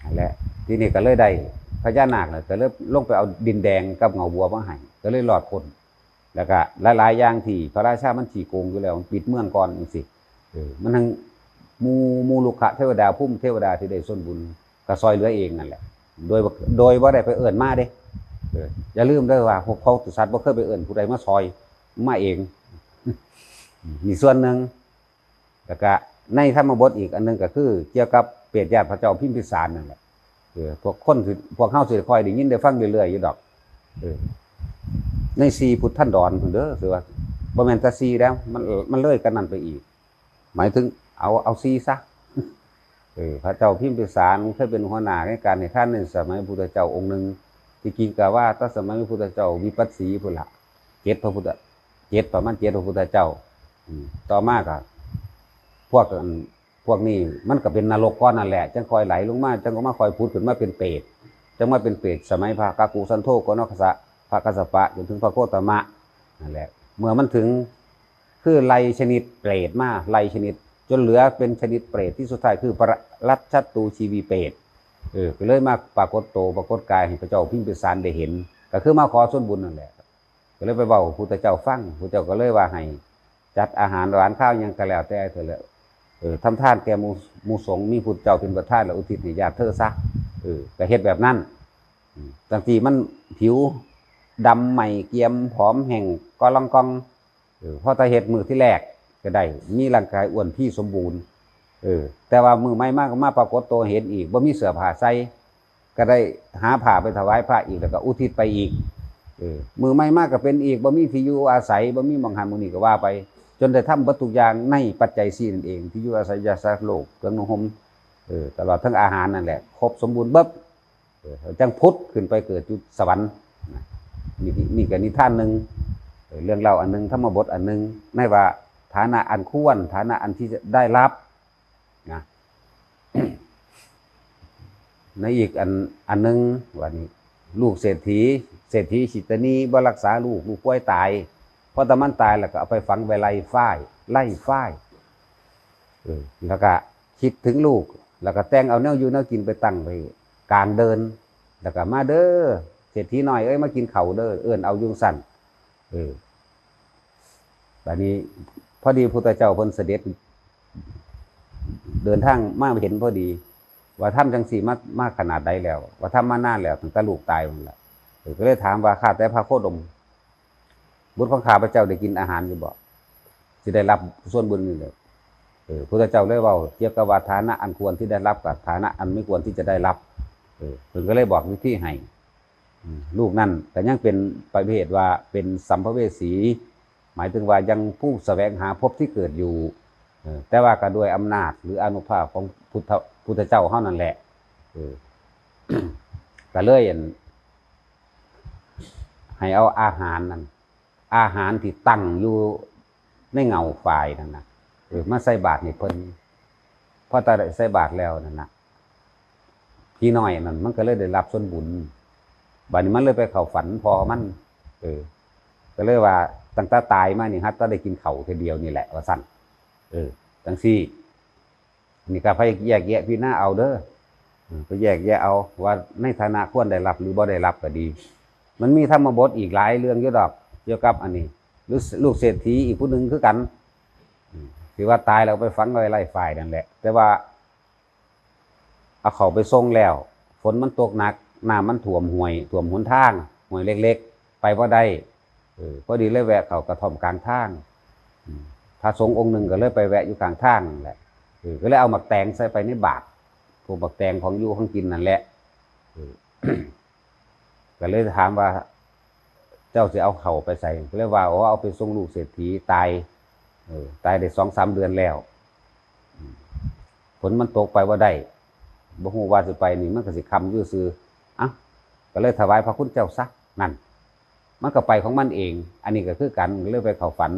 นั่นแหละ ทีนี้ก็เลยได้ พญานาคน่ะก็เลยลงไปเอาดินแดงกับเงาบัวมาให้ ก็เลยรอดพ้น แล้วก็หลายๆอย่างที่พระราชามันขี้โกงอยู่แล้ว มันปิดเมืองก่อนจังซี้ เออ มันทั้งหมู่ หมู่รุกขเทวดา ภูมิเทวดาที่ได้ส่วนบุญ ก็ซอยเหลือเองนั่นแหละ โดย โดยบ่ได้ไปเอิ้นมาเด้ เออ อย่าลืมเด้อว่าพวกโพธิสัตว์บ่เคยไปเอิ้นผู้ใดมาซอย มาเอง มีส่วนหนึ่ง แล้วก็ในธรรมบทอีกอันหนึ่งก็คือเกี่ยวกับเปรตญาติพระเจ้าพิมพิสารนั่นแหละ เออ พวกคนสิ พวกเฮาสิค่อยได้ยินได้ฟังเรื่อยๆอยู่ดอก เออ ในสี่พุทธันดรพุ้นเด้อ คือว่าบ่แม่นแต่สี่แล้ว มัน มันเลยกันนั้นไปอีก หมายถึงเอา เอาสี่ซะ เออ พระเจ้าพิมพิสารเคยเป็นหัวหน้าในการให้ทานในสมัยพุทธเจ้าองค์หนึ่ง ที่กิงกาว่าตั้งสมัยพุทธเจ้าวิปัสสีพุ้นละ เจ็ดพระพุทธ เจ็ด ประมาณเจ็ดพระพุทธเจ้า อืม ต่อมาก็ พวกอัน พวกนี้มันก็เป็นนรกก่อนนั่นแหละ จังค่อยไหลลงมา จังก็มาค่อยผุดขึ้นมาเป็นเปรต จังมาเป็นเปรตสมัยพระกักกุสันโธ โกนคัสสะ พระกัสสปะ จนถึงพระโคตมะ นั่นแหละ เมื่อมันถึง คือไล่ชนิดเปรตมา ไล่ชนิด จนเหลือเป็นชนิดเปรตที่สุดท้ายคือพระรัชตูชีวีเปรต เออ ก็เลยมาปรากฏโต ปรากฏกายให้พระเจ้าพิมพิสารได้เห็น ก็คือมาขอส่วนบุญนั่นแหละ ก็เลยไปเว้าพุทธเจ้าฟัง พุทธเจ้าก็เลยว่าให้จัดอาหารหวานข้าวหยังก็แล้วแต่เถอะแหละ เออ ทำทานแก่หมู่ หมู่สงฆ์ มีพุทธเจ้าเป็นประธาน แล้วอุทิศให้ญาติเธอซะ เออ ก็เฮ็ดแบบนั้น อืม ตั้งที่มันผิวดำใหม่เกรียม ผอมแห้งกอลองกอง เออ พอตาเฮ็ดมื้อที่แรกก็ได้ มีร่างกายอ้วนพีสมบูรณ์ เออ แต่ว่ามื้อใหม่มาก็มาปรากฏตัวเห็นอีก บ่มีเสื้อผ้าใส่ ก็ได้หาผ้าไปถวายพระอีก แล้วก็อุทิศไปอีก เออ มื้อใหม่มาก็เป็นอีก บ่มีที่อยู่อาศัย บ่มีหม่องหั้นหม่องนี่ก็ว่าไป จนได้ทำเบิดทุกอย่างในปัจจัยสี่นั่นเอง ที่อยู่อาศัย ยาสระโลก เครื่องนุ่งห่ม เออ ตลอดทั้งอาหารนั่นแหละ ครบสมบูรณ์เบิด เออ จังผุดขึ้นไปเกิดอยู่สวรรค์นะ นี่ นี่ก็นิทานหนึ่ง เออ เรื่องเล่าอันหนึ่ง ธรรมบทอันหนึ่ง ในว่าฐานะอันควร ฐานะอันที่จะได้รับนะ ในอีกอัน อันหนึ่งว่านี่ ลูกเศรษฐี เศรษฐีสิตนีบ่รักษาลูก ลูกป่วยตาย พอแต่มันตายแล้วก็เอาไปฝังไว้ไร่ฝ้าย ไร่ฝ้าย เออ แล้วก็คิดถึงลูก แล้วก็แต่งเอาแนวอยู่แนวกินไปตั้งไว้กลางเดิน แล้วก็มาเด้อ เศรษฐีน้อยเอ้ย มากินข้าวเด้อ เอิ้นเอาอยู่ซั่น เออ บัดนี้พอดีพุทธเจ้าเพิ่นเสด็จ เดินทางมาเห็นพอดี ว่าธรรมจังซี่มา มาขนาดใดแล้ว ว่าธรรมมานานแล้ว ตั้งแต่ลูกตายนั่นแหละ เออ ก็เลยถามว่า ข้าแต่พระโคดม บุตรของข้าพเจ้าได้กินอาหารอยู่บ่ สิได้รับส่วนบุญนี่เลย เออ พุทธเจ้าเลยเว้าเกี่ยวกับว่าฐานะอันควรที่ได้รับกับฐานะอันไม่ควรที่จะได้รับ เออ เพิ่นก็เลยบอกวิธีให้ อืม ลูกนั่นก็ยังเป็นประเภทว่าเป็นสัมภเวสี หมายถึงว่ายังผู้แสวงหาภพที่เกิดอยู่ เออ แต่ว่าก็ด้วยอำนาจหรืออานุภาพของพุทธ พุทธเจ้าเฮานั่นแหละ เออ ก็เลยอัน ให้เอาอาหารนั่น อาหารที่ตั้งอยู่ในเงาฝ้ายนั่นน่ะ เออ มาใส่บาตรให้เพิ่น พอตาได้ใส่บาตรแล้วนั่นน่ะ ผีน้อยนั่นมันก็เลยได้รับส่วนบุญ บัดนี้มันเลยไปเข้าฝันพ่อมัน เออ ก็เลยว่าตั้งแต่ตายมานี่ หัดแต่ได้กินข้าวเทื่อเดียวนี่แหละ ว่าซั่น เออ จังซี่ อันนี้ก็ไปแยกแยะพิจารณาเอาเด้อ อืม ไปแยกแยะเอาว่าในฐานะควรได้รับหรือบ่ได้รับก็ดี มันมีธรรมบทอีกหลายเรื่องอยู่ดอก เกี่ยวกับอันนี้ หรือลูกเศรษฐีอีกผู้หนึ่งคือกัน อืม ที่ว่าตายแล้วไปฝังไว้ไร่ฝ้ายนั่นแหละ แต่ว่าเอาเข้าไปส่งแล้ว ฝนมันตกหนัก น้ำมันท่วมห้วย ท่วมหนทาง ห้วยเล็กๆ ไปบ่ได้ เออ พอดีเลยแวะเข้ากระท่อมกลางทาง อืม พระสงฆ์องค์หนึ่งก็เลยไปแวะอยู่กลางทางนั่นแหละ เออ ก็เลยเอาหมากแตงใส่ไปในบาตร พวกหมากแตงของอยู่ของกินนั่นแหละ เออ ก็เลยถามว่า เจ้าสิเอาเข้าไปใส่ ก็เลยว่า โอ้ เอาไปส่งลูกเศรษฐีตาย เออ ตายได้สองสามเดือนแล้ว อืม ฝนมันตกไปบ่ได้ บ่ฮู้ว่าสิไปนี่ มันก็สิค่ำอยู่ซื่อ เอ้า ก็เลยถวายพระคุณเจ้าซะ นั่น มันก็ไปของมันเอง อันนี้ก็คือกัน ก็เลยไปเข้าฝัน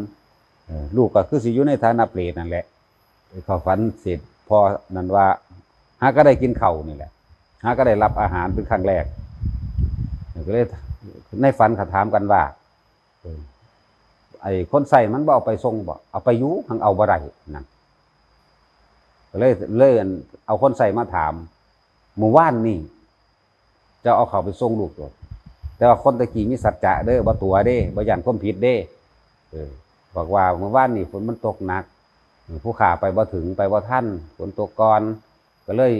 เออ ลูกก็คือสิอยู่ในฐานะเปรตนั่นแหละ ไปเข้าฝันเสร็จ พอนั่นว่า หาก็ได้กินข้าวนี่แหละ หาก็ได้รับอาหารเป็นครั้งแรก ก็เลย ในฝันเขาถามกันว่า เออ ไอ้คนใส่มันบ่เอาไปส่งบ่ เอาไปอยู่ หังเอาบ่ได้นั่น ก็เลย เลยเอาคนใส่มาถาม มื้อวานนี่ เจ้าเอาเข้าไปส่งลูกโลด แต่ว่าคนตะกี้มีสัจจะเด้อ บ่ตั๋วเด้ บ่ย้านความผิดเด้ เออ บอกว่ามื้อวานนี่ฝนมันตกหนัก เออ ผู้ข้าไปบ่ถึง ไปบ่ทัน ฝนตกก่อน ก็เลย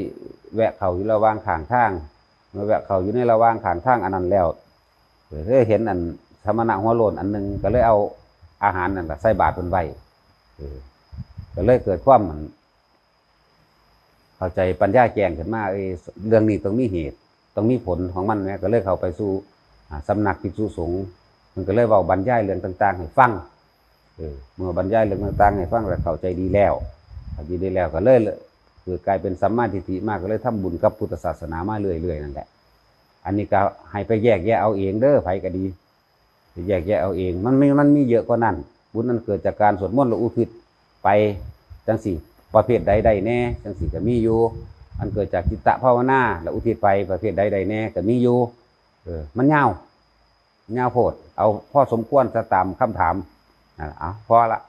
แวะเข้าอยู่ระหว่างข้างทาง เมื่อแวะเข้าอยู่ในระหว่างข้างทางอันนั้นแล้ว เออ เลยเห็นอันสมณะหัวโล้นอันหนึ่ง ก็เลยเอาอาหารนั่นล่ะใส่บาตรเพิ่นไว้ เออ ก็เลยเกิดความมัน เข้าใจปัญญาแจ้งขึ้นมา เอ้ย เรื่องนี้ต้องมีเหตุ ต้องมีผลของมันนะ ก็เลยเข้าไปสู่ อ่า สำนักภิกษุสงฆ์ มันก็เลยเว้าบรรยายเรื่องต่างๆให้ฟัง เออ เมื่อบรรยายเรื่องต่างๆให้ฟังแล้วเข้าใจดีแล้ว เข้าใจดีแล้วก็เลยเกิดกลายเป็นสัมมาทิฏฐิมา ก็เลยทำบุญกับพุทธศาสนามาเรื่อยๆนั่นแหละ อันนี้ก็ให้ไปแยกแยะเอาเองเด้อ ไผก็ดี ไปแยกแยะเอาเอง มันมี มันมีเยอะกว่านั้น บุญอันเกิดจากการสวดมนต์และอุทิศไปจังซี่ ประเภทใดได้แน่ จังซี่ก็มีอยู่ อันเกิดจากจิตตภาวนาและอุทิศไปประเภทใดได้แน่ก็มีอยู่ เออ มันยาว ยาวโพด เอาพอสมควรซะตามคำถาม นั่นล่ะ เอา พอละ